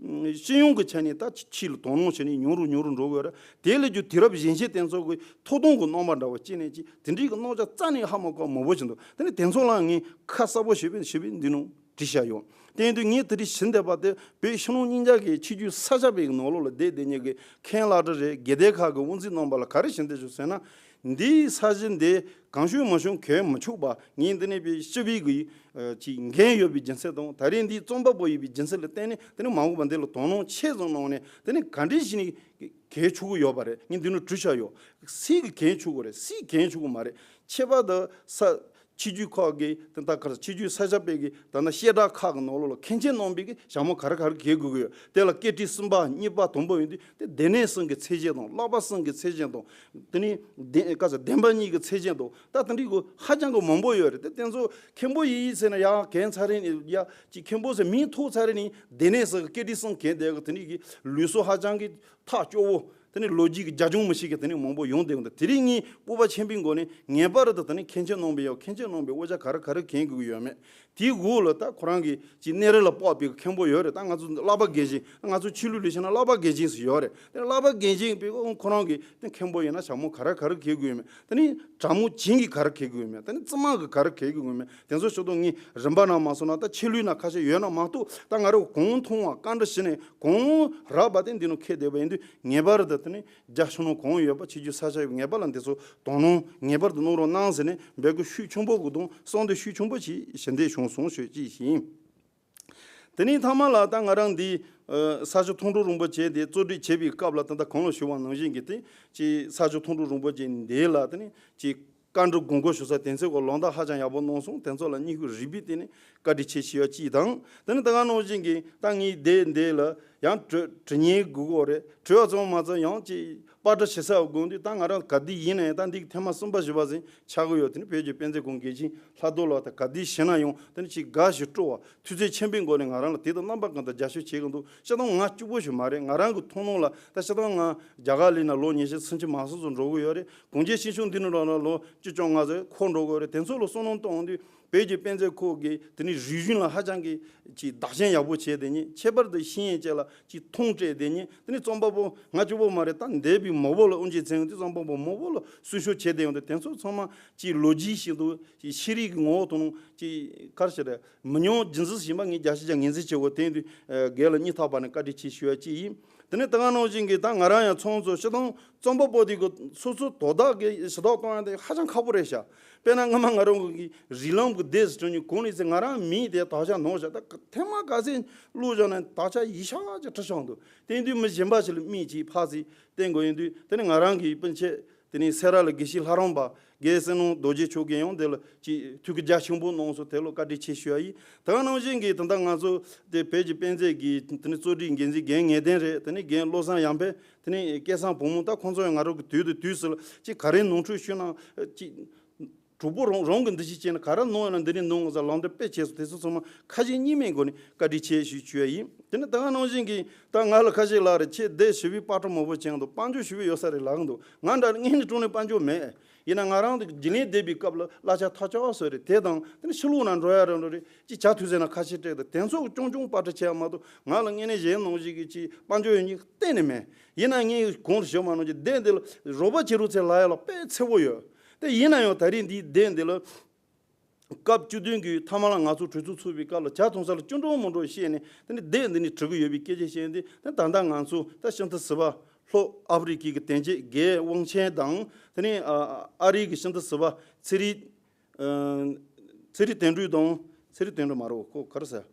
སྤྱི་ཡོངས་ཀྱི་ཆ་ནས་ད་ཕྱི་ལ་དོ་སྣང་བྱས་ནས་ཉུང་རུ་ཉུང་རུ་འགྲོ་གི་ཡོད་རེད། དེ་ལས་རྒྱུ་དུས་རབས་གཞོན་སྐྱེས་དེ་ཚོ་གི་ཐོབ་ཐང་གི་རྣམ་པ་འདྲ་བོ་བྱས་ནས་ཅིག་དེ་འདྲའི་གི་རྣམ་གཞག་རྩ་ནས་ཧ་མ་གོ། མང་པོ་ཞིག་འདུག་དེ་ནི་དེ་ཚོ་ལ་ངས་ཁ་གསལ་པོ་ཞུས་པའི་ཞུས་པའི་འདི་ནང་བྲིས་བཞག་ཡོད། དེ་ཡིན་དུས་ངས་དེ་རིང་ཞུ་འདོད་པ་དེ་བོད་ཕྱི་ནང་གཉིས་ཆ་གི་ཆོས་བརྒྱུད་ས་ཆ་བའི་ནང་ལོགས་ལ་བསྡད་བསྡད་མཁན་གྱི་མཁན་བླ་གྲྭ་རེད། དགེ་ལྡན་ཁག་གི་དབུ་འཛིན་རྣམ་པ་ལ་ག་རེ་ཞུ་འདོད་བྱུང་ཟེར་ན། འདིའི་ས་གཞི་འདི་གང་བྱུང་མང་བྱུང་གས་མི་ཆོག་པ། ངས་འདི་ནས་བོད་སྤྱི་པའི་གི་ཅིག་འགན་ཡོད་པའི་རྒྱུ་མཚན་དང་། ད་རེས་འདི་རྩོམ་པ་པོ་ཡིན་པའི་རྒྱུ་མཚན་ལ་བརྟེན་ནས་དེ་ནས་མ་འོངས་པ་འདི་ལ་དོ་སྣང་ཆེ་ཙམ་གནང་ནས། དེ་ནས་ག་འདྲས་ཞིག་ནས་གས་ཆོག་གི་ཡོད་པ་རེད། ངས་འདི་ནས་བྲིས་བཞག་ཡོད། སྲིད་ཀྱི་གས་ཆོག་གི་རེད། སྲིད་གས་ཆོག་གི་མ་རེད། ཁྱད་པར་དུ་ས་ཆོས་བརྒྱུད་ཁག་གི་དེ་ད་ག་ཆོས་བརྒྱུད་ས་ཆ་བའི་གི་ད་ནི་བཤད་གྲྭ་ཁག་གི་ནང་ལོགས་ལ་མཁན་ཆེན་རྣམ་པའི་གི་ཞྭ་མོ་ག་རེ་ག་རེ་གས་དགོས་ཀྱི་ཡོད། དེ་ལ་བཀའ་ཁྲིད་གསུམ་པ་གཉིས་པ་དང་པོ་ཡིན་དུས་དེ་སྡེ་སྣོད་གསུམ་གྱི་ཚད་གཞི་དང་། བསླབ་པ་གསུམ་གྱི་ཚད་གཞི་དང་། དེ་ནས་བདེན་ག་ས་བདེན་པ་གཉིས་ཀྱི་ཚད་གཞི་དང་། ད་དེ་འདྲའི་གི་ཧ་ཅང་གི་མང་པོ་ཡོད་རེད། དེ་དེ་ཚོ་མཁན་པོ་ཡིན་ཟེར་ན་ཡང་གས་ཚར་རེ་ནས། ཡ་ཅིག་མཁན་པོ་ཟེར་མིང་ཐོགས་ཚར་རེ་ནས་སྡེ་སྣོད་གསུམ་གྱི་བཀའ་ཁྲིད་གསུམ་གས་བསྡད་གི། དེ་འདྲའི་གི་ལུགས་སྲོལ་ཧ་ཅང་གི་ཐག་སྐྱོ་བོ། དེ་ནས་ལོ་རྒྱུས་ཀྱི་རྒྱབ་ལྗོངས་མི་ཤེས་མཁན་དེ་ནས་མང་པོ་ཡོང་བསྡད་ཡོད། དེ་རིང་ངས་སྤོབས་པ་ཆེན་པོའི་སྒོ་ནས་ངེས་པར་དུ་དེ་ནས་མཁན་ཆེན་རྣམ་པས་ཡང་མཁན་ཆེན་རྣམ་པའི་དབུ་ཞྭ་ག་རེ་ག་རེ་གས་དགོས་ཀྱི་ཡོད་མེད། དེའི་འོག་ལ་ད་ཁོ་རང་གི་ཅིག་གནས་རི་ལ་དཔག་པའི་མཁན་པོ་ཡོད་རེད། ད་ང་ཚོ་བསླབ་པ་རྒན་གཞོན། ང་ཚོ་ཆོས་ལུགས་ལ་བྱས་ན་བསླབ་པ་རྒན་གཞོན་ཟེར་ཡོད་རེད། དེ་བསླབ་པ་རྒན་གཞོན་པའི་ཁོ་རང་གི་དེ་མཁན་པོ་ཡིན་ན་ཞྭ་མོ་ག་རེ་ག་རེ་གས་དགོས་ཡོད་མེད། དེ་ནས་གྲྭ་མོ་བྱིངས་ཀྱིས་ག་རེ་གས་དགོས་ཡོད་མེད། དེ་ནས་རྩི་མང་གིས་ག་རེ་གས་དགོས་ཡོད་མེད། དེ་ཚོ་ཞུ་དོན་ངས་རིམ་པ་ནང་མ་སོང་ན། ད་ཆོས་ལུགས་ན་ཁ་ཤས་ཡོད་ན་མ་གཏོགས། ད་ང་རང་གོང་མཐོང་བ་བཀའ་འདྲི་ཞུས་ནས་གོང་རག་པ་དེ་འདི་ནང་འཁོད་བསྡད་པ་ཡིན་དུས། ངེས་པར་དུ་དེ་ནི་རྒྱ་ཕྱི་ནང་གང་ཡོད་པ་ཆོས་བརྒྱུད་ས་ཆ་ཡོད་པ་ངེས་པར་ལ་འདི་ཚོ་དོ་སྣང་ངེས་པར་དུ་གནང་རོགས་གནང་ཟེར་ནས་འབོད་སྐུལ་ཤུགས་ཆེན་པོ་གི་དང་གསོལ་འདེབས་ཤུགས་ཆེན་པོ་ཞིག་ཞུ་འདོད་བྱུང་སོང་ཞུ་ཅིག་ཡིན། དེ་ནས་མཐའ་མ་ལ་ད་ང་རང་འདི་ཨ་ས་སྐྱ་མཐོང་གྲོལ་རིན་པོ་ཆེ་འདི་གཙོ་སྒྲིག་བྱེད་པའི་སྐབས་ལ། ད་ལྟ་གོང་ལ་ཞུས་པ་ནང་བཞིན་གྱི་དེ་ཅིག་ས་སྐྱ་མཐོང་གྲོལ་རིན་པོ་ཆེ་འདི་ལ་དེ་ནི་ཅིག་བཀའ་འདྲི་དགོངས་སྐོར་ཞུ་ས་དེ་ཚོའི་སྐོར་ལམ་སྟོན་ཧ་ཅང་ཡག་པོ་གནང་སོང་། དེ་ཚོ་ལ་བསྙེན་བཀུར་རིག་པའི་སྟེང་ནས་བཀའ་དྲིན་ཆེ་ཞུ་ཡ་གཅིག་དང་། དེ་ནས་ད་ག་ནང་བཞིན་གྱི་ད་ངའི་སྡེ་འདི་ལ་ཡང་གྲོས་དྲི་བརྙན་དགོས་ཀྱི་རེད། དྲི་བ་ཙམ་མ་ཚད་ཡང་ཅིག་པར་སྐྲུན་བྱེད་ས་དགོས་དུས། ད་ང་རང་ག་དུས་ཡིན་ན་ཡང་ད་འདི་ཐེངས་མ་གསུམ་པ་བཞི་པ་ཟིན་ཆགས་ཀྱི་ཡོད། དེ་ནི་བོད་ཀྱི་དཔེ་མཛོད་ཁང་འགན་འཛིན་ལྷག་རྡོར་ལགས་དང་ག་དུས་བྱས་ན་ཡང་དེ་ནི་ཅིག་དགའ་ཞིང་སྤྲོ་བ། ཐུགས་ཚད་ཆེན་པོའི་སྒོ་ནས་ང་རང་ལ་དེ་དང་རྣམ་པ་གང་དུ་རྒྱབ་སྐྱོར་བྱེད་ཀྱི་འདུག་སྤྱིར་བཏང་ང་གཅིག་པོ་ཞིག་མ་རེད། ང་རང་གི་མཐོང་སྣང་ལ། ད་སྤྱིར་བཏང་ང་རྒྱ་གར་ལ་ཡིན་ན་ལོ་ཉི་ཤུ་སུམ་ཅུ་མ་ཟིན་ཙམ་འགྲོ་གི་ཡོད་རེད། གངས་ཅན་སྐྱིད་གཤོངས་འདི་ནས་རང་ལ་ལོ་བཅུ་བཅོ་ལྔ་ཙམ་འཁོར་འགྲོ་གི་ཡོད་རེད། དེ་ཚོ་ལ་བསམ་བློ་གཏོང་དུས་བོད་ཀྱི་དཔེ་མཛོད་ཁང་གི་དེ་ནི་རིག་གཞུང་ལ་ཧ་ཅང་གི་ཅིག་བདག་ཞེན་ཡག་པོ་བྱས་བསྡད་མཁན། ཁྱད་པར་དུ་ཤེས་ཡོན་ཅན་ལ་ཅིག་མཐོང་སྤྲད་བསྡད་མཁན། དེ་ནི་རྩོམ་པ་པོ་ང་གཅིག་པོ་མ་རེད། ད་འདས་པའི་མང་པོ་ལ་དབུ་འབྱེད་མཛད་ཡོང་དུས་རྩོམ་པ་པོ་མང་པོ་ལ་གསོལ་ཞུ་བྱས་བསྡད་ཡོང་དུས། དེ་ཚོ་ཚང་མ་ཅིག་ལོ་རྒྱུས་ཤིག་འདུག་ཅིག་ཤེས་རིག་གི་ངོ་བོ་དང་ཅིག་ག་རེ་ཟེར། མི་ཉམས་རྒྱུན་འཛིན་བྱེད་པ་ངས་རྒྱ་ཆེ་རྒྱ་ངོས་འཛིན་བྱེད་དགོས། དེ་ཡིན་དུས་སྒེར་ལ་སྙིང་ཐག་པ་ནས་བཀའ་དྲིན་ཆེ་ཞུ་ཡ་གཅིག་ཡིན། དེ་ནས་ད་ག་ནང་བཞིན་གྱི་ད་ང་རང་ཡང་ཚང་ཚོ་སྤྱིར་བཏང་རྩོམ་པ་པོ་དེ་གི་སོ་སོའི་དོན་དག་གི་ཞུ་དག་གཏོང་ཡ་དེ་ཧ་ཅང་ཁག་པོ་རེད་ཤག་དཔེར་ན་སྔ་མ་ང་རང་གི་རིགས་ལམ་གྱི་སྡེ་ཟེར་བྱུང་ནས་གོང་ནས་ཚེ་ང་རང་མིང་དེ་དག་ཆ་ནོར་ཤག་ད་ཐེངས་མ་ག་ཚོད་བླུགས་བཞག་ན་དག་ཆ་ཡི་ཤ་ཅིག་བྲི་ཤག་འདུག་དེ་ཡིན་དུས་མི་གཞན་པ་ཞིག་ལ་མིང་ཅིག་ཕར་ཚུར་བསྟན་དགོས་ཡིན་དུས། དེ་ནས་ང་རང་གི་སྤུན་མཆེད་དེ་ནས་སེ་ར་ལ་དགེ་བཤེས་ལྷ་རམས་པ་རྒན་བསོད་ནམས་རྡོ་རྗེ་མཆོག་གིས་ཡང་དེ་ལ་ཅིག་ཐུགས་ཀྱི་རྒྱ་ཆེན་པོ་གནང་སོང་། དེ་ལ་བཀའ་དྲིན་ཆེ་ཞུ་ཡ་ཡིན། ད་ག་ནང་བཞིན་གྱི་ད་ལྟ་ང་ཚོ་དེ་བོད་ཀྱི་དཔེ་མཛོད་ཀྱི་དེ་ནས་གཙོ་སྒྲིག་འགན་འཛིན་རྒན་ངེས་ལྡན་རེད། དེ་ནས་རྒན་བློ་བཟང་ཡར་འཕེལ། དེ་ནས་སྐལ་བཟང་བུ་མོ། ད་ཁོང་ཚོ་ཡང་ང་རང་གི་དུས་དང་དུས་སུ་ལ་ཅིག་ག་རེ་ནོར་འཁྲུལ་ཞུས་ན་ཅིག་གྲོགས་པོ་རང་རང་གི་འདི་ཞིག་བྱས་ན་ག་རེ་ནོར་ཡོད་ན་འདི་ནས་ནོར་ང་ཟེར་ལམ་སྟོན་དཔེ་བྱས་སོང་། དེ་ཚོ་ཚང་མ་ཁ་ཞེ་གཉིས་མེད་སྒོ་ནས་བཀའ་དྲིན་ཆེ་ཞུ་ཞུ་ཡ་ཡིན། དེ་ནས་ད་ག་ནང་བཞིན་གྱི་ད་ང་ལ་ཁ་ཤས་ལབ་རེད། ཁྱེད་སྡེ་ཞི་བའི་པར་སྐྲུན་མང་པོ་བྱས་འདུག་དཔལ་འབྱོར་ཞི་བའི་ཡོད་ས་རེད་ལབ་འདུག་ང་འདྲ་སྔོན་ནས་དྲུང་ནས་དཔལ་འབྱོར་མེད། ཡིན་ན་ང་རང་དེ་རྒྱུན་ལས་བསྡད་པའི་སྐབས་ལ་གླ་ཆ་ཐག་ཆོད་བཟོས་རེད། དེ་དང་དེ་ནས་ཕྱི་ལོགས་ན་འགྲོ་ཡ་རང་འགྲོ་རེད། ཅིག་བྱ་ཐུབ་ཟེར་ན་ཁ་ཤས་སྤྲད་འདུག་དེ་ཚོ་རྐྱང་རྐྱང་པར་སྐྲུན་བྱས་ཡ་མ་གཏོགས་ང་ལ་དངོས་གནས་གཞན་ནང་བཞིན་གྱི་ཅིག་དཔལ་འབྱོར་ཡོད་མཁན་གཏན་ནས་མེད། ཡིན་ན་ངས་གོང་དུ་ཞུས་པ་ནང་བཞིན་སྡེ་འདི་ལ་རོགས་པ་བྱེད་རོགས་ཚེ་ལབ་ཡ་ལ་དཔེ་ཚེ་བོ་ཡོད། དེ་ཡིན་ན་ཡང་ད་རེས་འདིའི་སྡེ་འདི་ལ་སྐབས་བཅུ་བདུན་གྱི་མཐའ་མ་ལ་ང་ཚོ་གྲོས་ཚོགས་ཚུགས་པའི་སྐབས་ལ་ཇ་འཐུང་ས་ལ་ཅི་འདྲ་མི་འདྲ་བཤད་ནས། དེ་ནས་སྡེ་འདི་ནས་བྲི་གི་ཡོད་པའི་སྐད་ཆ་བཤད་དེ། དེ་ད་ལྟ་ང་ཚོ་ད་ཤིན་ཏུ་ཟུར་པ་ལྷོ་ཨ་ཧྥེ་རི་ཁའི་གི་དོན་གཅོད་རྒན་དབང་ཆེན་དང་། དེ་ནས་ཨ་ཨ་རིའི་གི་ཤིན་ཏུ་ཟུར་པ་ཚེ་རིང་། ཨ་ཚེ་རིང་དོན་གྲུབ་དང་། ཚེ་རིང་དོན་གྲུབ་མ་རེད། ཁོ་ག་རེ་ཟེར།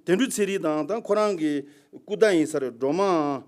དོན་གྲུབ་ཚེ་རིང་དང་། ད་ཁོ་རང་གི་སྐུ་ཟླ་ཡིན་ས་རེད། སྒྲོལ་མ།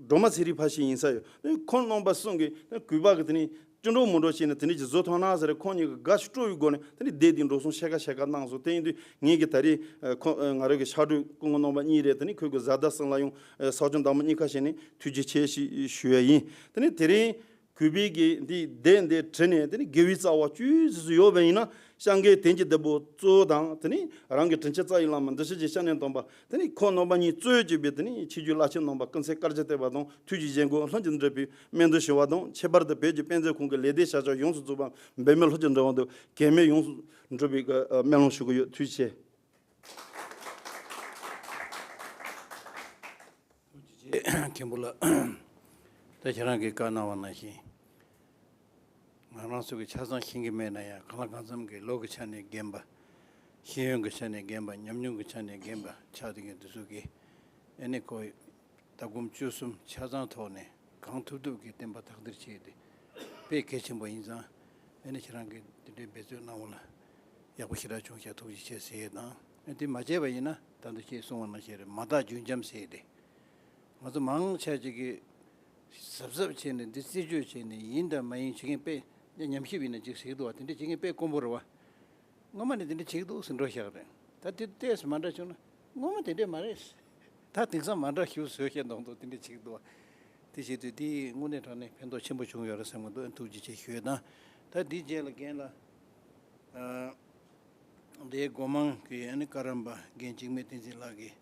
སྒྲོལ་མ་ཚེ་རིང་ཕ་ཤི་ཡིན་ས་ཡོད། ཁོང་རྣམ་པ་གསུམ་གྱིས་གུས་པ་གི་དེ་ནས་ཅི་འདྲ་མི་འདྲ་བྱས་ནས་དེ་ནས་ཀྱི་བཟོ་ཐུབ་ན་ཟེར། ཁོང་གཉིས་ཀྱིས་དགའ་ཞིང་སྤྲོ་བའི་སྒོ་ནས་དེ་ནས་སྡེ་འདི་འགྲོ་སོང་ཕྱེད་ཀ་ཕྱེད་ཀ་གནང་སོང་། དེ་ཡིན་དུས་ངེད་ཀྱིས་ད་རེས་ཁོ་ང་རང་གི་ཕྱག་སྦྲེལ་སྐུ་ངོ་རྣམ་པ་གཉིས་རེད། དེ་ནས་ཁོས་གི་བཟའ་ཟླ་གསུམ་ལ་ཡང་ཕྱག་མཆོད་བདག་མོ་གཉིས་ཀ་བྱས་ནས་ཐུགས་རྗེ་ཆེ་ཞེས་ཞུ་ཡ་ཡིན། དེ་ནས་དེ་རིང་གུས་པས་ཀྱི་འདི་སྡེ་འདི་བྲིས་ནས། དེ་ནས་དགེ་བའི་རྩ་བ་བཅུ་ཙམ་ཡོད་པ་ཡིན་ན། སྐྱབས་མགོན་དོན་གྱི་བདག་པོ་གཙོ་བོ་དང་། དེ་ནས་རང་གི་དྲིན་ཅན་རྩ་བའི་བླ་མ་འདི་ཕྱི་གི་སྐྱབས་གནས་དམ་པ། དེ་ནས་ཁོང་རྣམ་པ་གཉིས་གཙོས་བྱས་པའི་དེ་ནས་ཆོས་བརྒྱུད་བླ་ཆེན་རྣམ་པ་སྐུ་ཚེ་བསྐལ་བརྒྱར་བརྟན་པ་དང་། ཐུགས་ཀྱི་བཞེད་དགོངས་ལྷུན་གྱིས་འགྲུབ་པའི་སྨོན་འདུན་ཞུ་བ་དང་། ཁྱད་པར་དུ་བོད་ཀྱི་དཔེ་མཛོད་ཁང་གི་ལས་སྡེ་བྱ་བཞག་ཡོངས་སུ་རྫོགས་པ་འབད་མེད་ལྷུན་གྱིས་འགྲུབ་པ་དང་། གེགས་མེད་ཡོངས་སུ་འགྲུབ་པའི་སྨོན་ལམ་ཞུ་གི་ཡོད། ཐུགས་རྗེ་ཆེ། མཁན་པོ་ལགས། ད་ཁྱེད་རང་གིས་བཀའ་གནང་བ་ནང་བཞིན། ང་རང་ཚོ་གི་ཆ་ཚང་ཤེས་ཀྱི་མེད་ན་ཡང་། གང་ལ་གང་འཚམ་གྱི་བློ་གི་ཆ་ནས་རྒན་པ། ཤེས་ཡོན་གྱི་ཆ་ནས་རྒན་པ། ཉམས་མྱོང་གི་ཆ་ནས་རྒན་པ་ཆགས་བསྡད་མཁན་དེ་ཚོ་གིས། ཨ་ནི་ཁོ་ལྟ་སྒོམ་སྤྱོད་གསུམ་ཆ་ཚང་ཐོག་ནས་གང་ཐུབ་ཐུབ་ཀྱིས་བསྟན་པ་དར་སྤེལ་བྱས་ཏེ་དཔེ་གལ་ཆེན་པོ་ཡིན་ཙང་། ཨ་ནི་ཁྱེད་རང་གིས་དེ་འདྲའི་འབད་བརྩོན་གནང་བ་ལ་ཡག་པོ་ཞེ་དྲག་བྱུང་ཤག། ཐུགས་རྗེ་ཆེ་ཟེར་ཡས་དང་། ཨ་དེ་མ་བྱས་པ་ཡིན་ན་ད་ལྟ་ཁྱེད་གསུངས་པ་ནང་བཞིན་རེད། མ་དག་རྒྱུན་འབྱམས་ཟེར་ཏེ། ང་ཚོ་མང་ཆེ་ཅིག་གིས་གཟབ་གཟབ་བྱས་ནས་འདི་རྩད་གཅོད་བྱས་ནས་ཡིན་དང་མ་ཡིན་བྱེད་མཁན་དཔེ། ཉམས་ཞིབ་ཡིན་ན་ཅིག་ཟེར་གི་འདུག་བ། དེ་འདྲ་བྱེད་མཁན་དཔེ་དཀོན་པོ་རེད་བ། སྔོན་མ་ནས་དེ་འདྲ་བྱེད་ཀྱི་འདུག་ཟེར་འགྲོ་ཤག་རེད། ད་དེ་ཏོག་ཙམ་མ་འདྲ་བྱུང་ན། སྔོན་མ་དེ་འདྲ་མ་རེད། ད་དེང་སང་མ་འདྲ་ཞིག་བཟོས་བཤད་མདོག་མདོག་དེ་འདྲ་བྱེད་ཀྱི་འདུག་བ། དེ་བྱེད་དུས་དེ་དངོས་གནས་དྲང་གནས་ཕན་ཐོགས་ཆེན་པོ་བྱུང་ཡོད་རེད་བསམ་གྱི་འདུག། ཐུགས་རྗེ་ཆེ་ཞུ་ཡས་དང་། ད་དེའི་རྗེས་ལ་རྒན་ལགས། ཨ། དེའི་སྒོ་མང་གི་ཨ་ནི་བཀའ་རམས་པ་རྒན་འཇིགས་མེད་བསྟན་འཛིན་ལགས་ཀྱིས།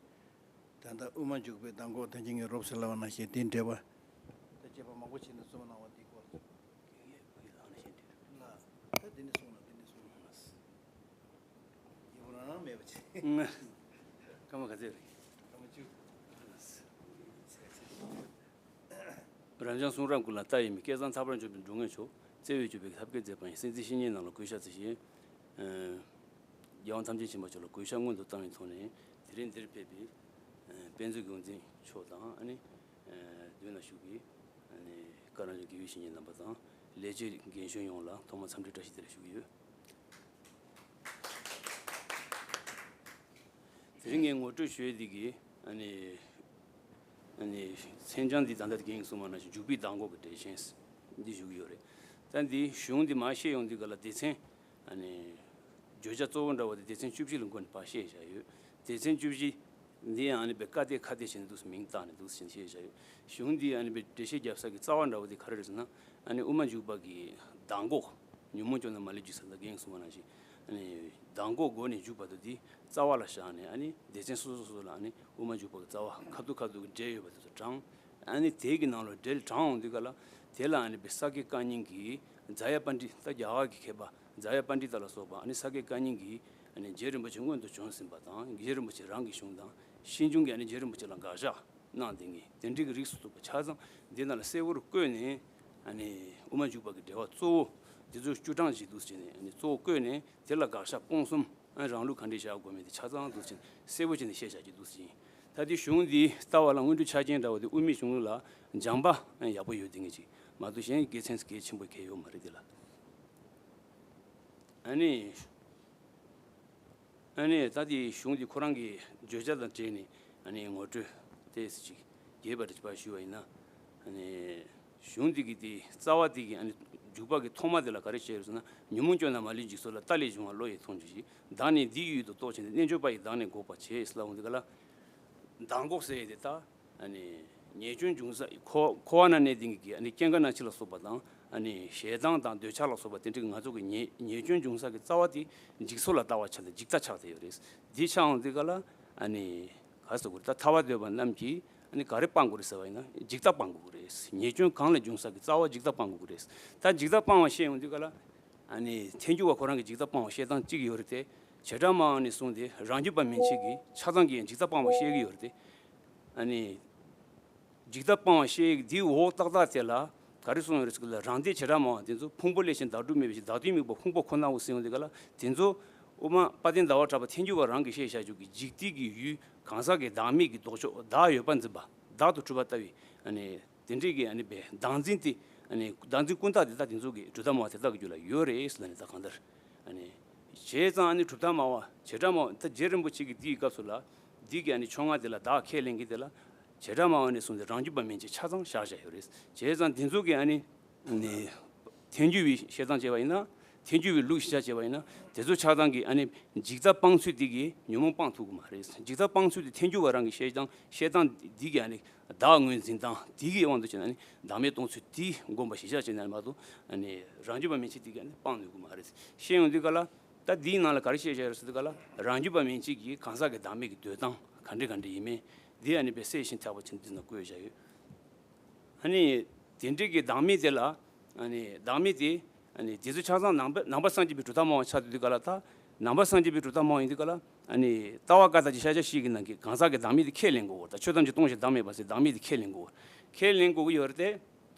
ད་ལྟ་དབུ་མ་འཇུག་པའི་གདམས་ངག་ད་ཅི་ངས་རོབ་ཙམ་ལབ་པ་ནང་བཞིན་དེའི་འགྲེལ་པ། ད་དཔྱད་པ་མང་པོ་བྱས་ནས་གསུངས་གནང་བ་དེའི་སྐོར། ལ། ད་དེ་ནས་གསུངས་ན་དེ་ནས་གསུངས་ན། ཡག་པོ་རང་རང་མེད་པ་བྱས། སྐར་མ་ག་ཚོད་རེད། སྐར་མ་བཅུ། རབ་འབྱམས་གསུང་རབ་ཀུན་ལ་ལྟ་བའི་མིག། བསྐལ་བཟང་ཐར་པར་འགྱུར་བའི་མགྲོན་གཉེར་མཆོག། བརྩེ་བས་གྱུར་པའི་ཐབས་མཁས་མཛད་པ་ཡི། སེམས་ཅན་བཤེས་གཉེན་རྣམས་ལ་གུས་ཕྱག་འཚལ་ཞིང་། ཨ། རྒྱལ་དབང་ཐམས་ཅད་མཁྱེན་པ་མཆོག་ལ་གུས་ཕྱག་སྔོན་དུ་བཏང་བའི་ཐོག་ནས། དེ་རིང་འདིར་ཕེབས་པའི། ཨ། དཔལ་འཛོམས་ཀྱི་དབུ་འཛིན་མཆོག་དང་། ཨ་ནི། ཨ། མདུན་ལ་བཞུགས་པའི། ཨ་ནི། བཀའ་རམས་ཀྱི་དགེ་བའི་བཤེས་གཉེན་རྣམ་པ་དང་། ལས་བྱེད་རྒན་གཞོན་ཡོངས་ལ་ཐོག་མར་འཚམས་འདྲི་བཀྲ་ཤིས་བདེ་ལེགས་ཞུ་གི་ཡོད། དེ་རིང་ངས་ངོ་སྤྲོད་ཞུ་ཡས་འདི་གི། ཨ་ནི། ཨ་ནི། མཚན་བྱང་འདི་ད་ལྟ་རྒན་གྱིས་གསུངས་པ་ནང་བཞིན་འཇུག་པའི་གདམས་ངག་གི་འགྲེལ་ཆེན་འདི་ཞུ་གི་ཡོད་རེད། ད་འདི་གཞུང་འདི་མར་བཤད་ཡོང་དུས་ག་ལ་སྡེ་ཚན། ཨ་ནི། བརྗོད་བྱ་གཙོ་བོ་འདྲ་བོ་དེ་སྡེ་ཚན་བཅུ་བཞི་ལ་མགོ་ནས་ཕར་བཤད་བཞག་ཡོད། སྡེ་ཚན་བཅུ་བཞི་འདི་ཡང་ཨ་ནི་བའི་ཀ་སྡེ་ཁ་སྡེ་བྱས་ནས་འདུག་སེ་མིང་བཏགས་ནས་འདུག་སེ་བཤད་བཞག་ཡོད། གཞུང་འདི་ཨ་ནི་བའི་འགྲེལ་བཤད་རྒྱབ་ས་གི་རྩ་བ་འདྲ་བོ་དེ་ག་རེ་རེད་ཟེར་ན། ཨ་ནི་དབུ་མ་འཇུག་པ་གི་གདམས་སྐོར། ཉོན་མོངས་སྐྱོབ་ན་མ་ལུས་འཇིག་ས་ལ། རྒན་གསུངས་པ་ནང་བཞིན། ཨ་ནི་གདམས་སྐོར་མགོ་ནས་མཇུག་བར་དུ་འདི་རྩ་བ་ལ་བཞག་ནས། ཨ་ནི་སྡེ་ཚན་སོ་སོ་སོ་སོ་ལ་ཨ་ནི་དབུ་མ་འཇུག་པ་གི་རྩ་བ་ཁ་ཐུག་ཁ་ཐུག་གི་འགྲེལ་ཡོད་པ་དེ་ཚོ་དྲངས། ཨ་ནི་དེ་གི་ནང་ལ་འགྲེལ་དྲངས་འོང་དུས་ག་ལ། དེ་ལ་ཨ་ནི་བའི་ས་དགེ་བཀའ་རྙིང་གི་ཛ་ཡ་པཎྜི་ཏ། རྒྱ་གར་གྱི་མཁས་པ་ཛ་ཡ་པཎྜི་ཏ་ལ་སོགས་པ། ཨ་ནི་ས་དགེ་བཀའ་རྙིང་གི། ཨ་ནི་རྗེ་རིན་པོ་ཆེ་སྔོན་དུ་བྱོན་ཟིན་པ་དང་། རྗེ་རིན་པོ་ཆེ་རང་གི་གཞུང་དང་། ཤིན་སྦྱངས་ཀྱིས་ཨ་ནི་རྗེ་རིན་པོ་ཆེ་ལ་དགག་བཞག་གནང་བསྡད་མཁན་དེ་འདྲའི་གི་རིགས་སུ་གཏུགས་པ་ཆ་ཚང་འདི་ནང་ལ་གསལ་བོར་བཀོད་ནས། ཨ་ནི་དབུ་མ་འཇུག་པ་གི་འགྲེལ་པ་གཙོ་བོ་འདི་ཚོ་བཅུ་གྲངས་ཤིག་འདུག་སེ་བྱས་ནས། ཨ་ནི་གཙོ་བོ་བཀོད་ནས། དེ་ལ་དགག་བཞག་སྤོང་གསུམ། ཨ། རང་ལུགས་ག་འདྲས་བཞག་དགོས་མིན་དེ་ཆ་ཚང་འདུག་སེ་གསལ་བོ་བྱས་ནས་བཤད་བཞག་རྒྱུ་འདུག་སེ་ཡིན། ད་དེ་གཞུང་འདི་ལྟ་བ་ལ་དངོས་གྲུབ་ཆ་རྐྱེན་འདྲ་བོ་དེ་དབུ་མའི་གཞུང་ལུགས་ལ་སྦྱངས་པ་ཡག་པོ་ཡོད་དེ་ངེས་ཅིག་མ་གཏོགས་གཞན་དགེ་མཚན་གལ་ཆེན་པོ་གལ་ཡོད་མ་རེད་དེ་ལ། ཨ་ནི། ཨ་ནི་ད་དེ་གཞུང་འདི་ཁོ་རང་གི་བརྗོད་བྱ་དང་འབྲེལ་ནས། ཨ་ནི་ངོ་སྤྲོད་ཏོག་ཙམ་ཅིག་རྒྱས་པ་རེ་ཕར་ཞུས་པ་ཡིན་ན། ཨ་ནི་གཞུང་འདི་གི་དེ་རྩ་བ་དེ་གི། ཨ་ནི་འཇུག་པ་གི་ཐོག་མ་དེ་ལ་ག་རེ་བཤད་ཡོད་ཟེར་ན། ཉོན་མོངས་སྐྱོབ་ན་མ་ལུས་འཇིག་ཚོགས་ལ། ལྟ་ལས་བྱུང་བ་བློ་ཡིས་མཐོང་བྱ་ཞིང་། བདག་ནི་འདི་ཡི་ཡུལ་དུ་རྟོག་བྱས་ནས། རྣལ་འབྱོར་པ་ཡི་བདག་ནི་འགོག་པར་བྱེད་ཟེར་ལབ་འོང་དུས་ག་ལ། གདམས་སྐོར་ཟེར་ཡས་དེ་ད། ཨ་ནི་ཉེས་སྐྱོན་འབྱུང་ས་འཁོར་འཁོར་བ་ན་གནས་བསྡད་མཁན་གྱི། ཨ་ནི་སྐྱེ་རྒ་ན་འཆི་ལ་སོགས་པ་དང་། ཨ་ནི་ཞེ་སྡང་དང་འདོད་ཆགས་ལ་སོགས་པ་དེ་འདྲའི་ང་ཚོ་གི་ཉེས་ཉེས་སྐྱོན་འབྱུང་ས་གི་རྩ་བ་དེ་འཇིག་ཚོགས་ལ་ལྟ་བ་ཆགས་ཏེ་འཇིག་ལྟ་ཆགས་བསྡད་ཡོད་རེད། འདི་ཆགས་འོང་དུས་ག་ལ། ཨ་ནི་ག་རེ་ཟེར་དགོས་རེད། ད་ཐར་པ་འདོད་པ་རྣམས་ཀྱིས་ཨ་ནི་ག་རེ་སྤང་དགོས་རེད་ཟེར་བ་ཡིན་ན། འཇིག་ལྟ་སྤང་དགོས་རེད། ཉེས་སྐྱོན་གང་ལ་འབྱུང་ས་གི་རྩ་བ་འཇིག་ལྟ་སྤང་དགོས་རེད། ད་འཇིག་ལྟ་སྤང་བ་བཤད་ཡོང་དུས་ག་ལ། ཨ་ནི་ཐལ་འགྱུར་བ་ཁོ་རང་གིས་འཇིག་ལྟ་སྤང་བ་བཤད་སྟངས་གཅིག་ཡོད་རེད་དེ། བྱེ་བྲག་སྨྲ་བ་ནས་བཟུང་སྟེ་རང་རྒྱུད་པ་མན་ཆད་ཀྱིས་ཆ་ཚང་གིས་ཡང་འཇིག་ལྟ་སྤང་བ་བཤད་ཀྱི་ཡོད་རེད་དེ། ཨ་ནི་འཇིག་ལྟ་སྤང་བ་བཤད་ཀྱི་འདིའི་འོག་ཏག་ཏག་དེ་ལ་ག་རེ་གསུངས་ཡོད་རེད་ཟེར་གི་ལ། རང་སྡེ་བྱེ་བྲག་སྨྲ་བ་དེ་ཚོ། ཕུང་པོ་ལས་གཞན་བདག་སྒྲུབ་མེད་པའི་ཕྱིར། བདག་ལྟའི་དམིགས་པ་ཕུང་པོ་ཁོ་ནའོ་ཟེར་ཡོང་དུས་ག་ལ། དེ་ཚོ་དབུ་མ་དཔལ་ལྡན་ཟླ་བ་གྲགས་པ་ཐལ་འགྱུར་བ་རང་གིས་བཤད་བཞག་རྒྱུ་གི་འཇིག་རྟེན་གྱི་ཡུལ་གང་ཟག་གི་བདག་མེད་ཀྱི་ལྡོག་ཕྱོགས། བདག་ཡོད་པར་འཛིན་པ། བདག་ཏུ་གྲུབ་པ་ལྟ་བུའི། ཨ་ནི་དེ་འདྲས་ཀྱི། ཨ་ནི་བའི་བདག་འཛིན་དེ། ཨ་ནི་བདག་འཛིན་ཀུན་བཏགས་དེ་དག་དེ་ཚོ་གི་གྲུབ་མཐའ་སྨྲ་བ་དེ་དག་གི་རྒྱུད་ལ་ཡོད་རེད་ཟེར་ལབ་ནས། ད་གང་ལྟར། ཨ་ནི་བྱས་ཙང་ཨ་ནི་གྲུབ་མཐའ་སྨྲ་བ། བྱེ་བྲག་སྨྲ་བ། ད་རྗེ་རིན་པོ་ཆེ་གིས་འདིའི་སྐབས་སུ་ལ། འདི་གི་ཨ་ནི་ཕྱོགས་སྔ་དེ་ལ་བདག་ཁས་ལེན་མཁན་དེ་ལ། བྱེ་བྲག་སྨྲ་བ་ནས་བཟུང་སྟེ་རང་རྒྱུད་པ་མན་ཆད་ཆ་ཚང་བཞག་བཞག་ཡོད་རེད། བྱས་ཙང་དེ་ཚོ་གི་ཨ་ནི། ནི། ཐལ་འགྱུར་བའི་བཤད་སྟངས་བྱས་པ་ཡིན་ན། ཐལ་འགྱུར་བའི་ལུགས་གཞི་བཞག་བྱས་པ་ཡིན་ན། དེ་ཚོ་ཆ་ཚང་གི་ཨ་ནི་འཇིག་ལྟ་སྤང་ཚུལ་དེ་གིས་ཉོན་མོངས་སྤང་ཐུབ་ཀྱི་མ་རེད། འཇིག་ལྟ་སྤང་ཚུལ་དེ་ཐལ་འགྱུར་བ་རང་གི་བཤད་སྟངས། བཤད་སྟངས་འདི་གི་ཨ་ནི་བདག་ངོས་འཛིན་སྟངས་འདི་གི་དབང་དུ་བྱས་ནས། ཨ་ནི་བདག་མེད་སྟོང་ཚུལ་དེ་བསྒོམ་པ་གཞི་བཞག་བྱས་ནས་མ་གཏོགས། ཨ་ནི་རང་རྒྱུད་པ་མན་ཆད་དེ་གིས་ཨ་ནི་སྤང་ནུས་ཀྱི་མ་རེད། བཤད་ཡོང་དུས་ག་ལ། ད་འདིའི་ནང་ལ་ག་རེ་བཤད་བཞག་ཡོད་ཟེར་དུས་ག་ལ། རང་རྒྱུད་པ་མན་ཆད་ཀྱི་གང་ཟག་གི་བདག་མེད་ཀྱི་འདོད་སྟངས་ག་འདྲ་ག་འདྲ་ཡིན་མིན་འདི་ཨ་ནི་དཔེ་གསལ་ཞིང་ཐེག་པ་ཆེན་འདི་ན་བཀོད་བཞག་ཡོད། ཨ་ནི་དེ་འདྲའི་གི་བདག་མེད་དེ་ལ། ཨ་ནི་བདག་མེད་དེ། ཨ་ནི་དེ་ཚོ་ཆ་ཚང་ནང་པ་ནང་པ་སངས་རྒྱས་པའི་གྲུབ་མཐའ་སྨྲ་བ་ཆགས་འདུག་དུས་ག་ལ། ད་ནང་པ་སངས་རྒྱས་པའི་གྲུབ་མཐའ་སྨྲ་བ་ཡིན་དུས་ག་ལ། ཨ་ནི་ལྟ་བ་བཀའ་རྟགས་ཀྱི་ཤཱཀྱ་བཤད་ཀྱི་ནང་གི་གང་ཟག་གི་བདག་མེད་དེ་ཁས་ལེན་དགོས་པ་དང་། ཆོས་ཐམས་ཅད་སྟོང་ཞིང་བདག་མེད་པ་ཟེར། བདག་མེད་དེ་ཁས་ལེན་དགོས་པ། ཁས་ལེན་དགོས་ཀྱི་ཡོད་རེད་དེ།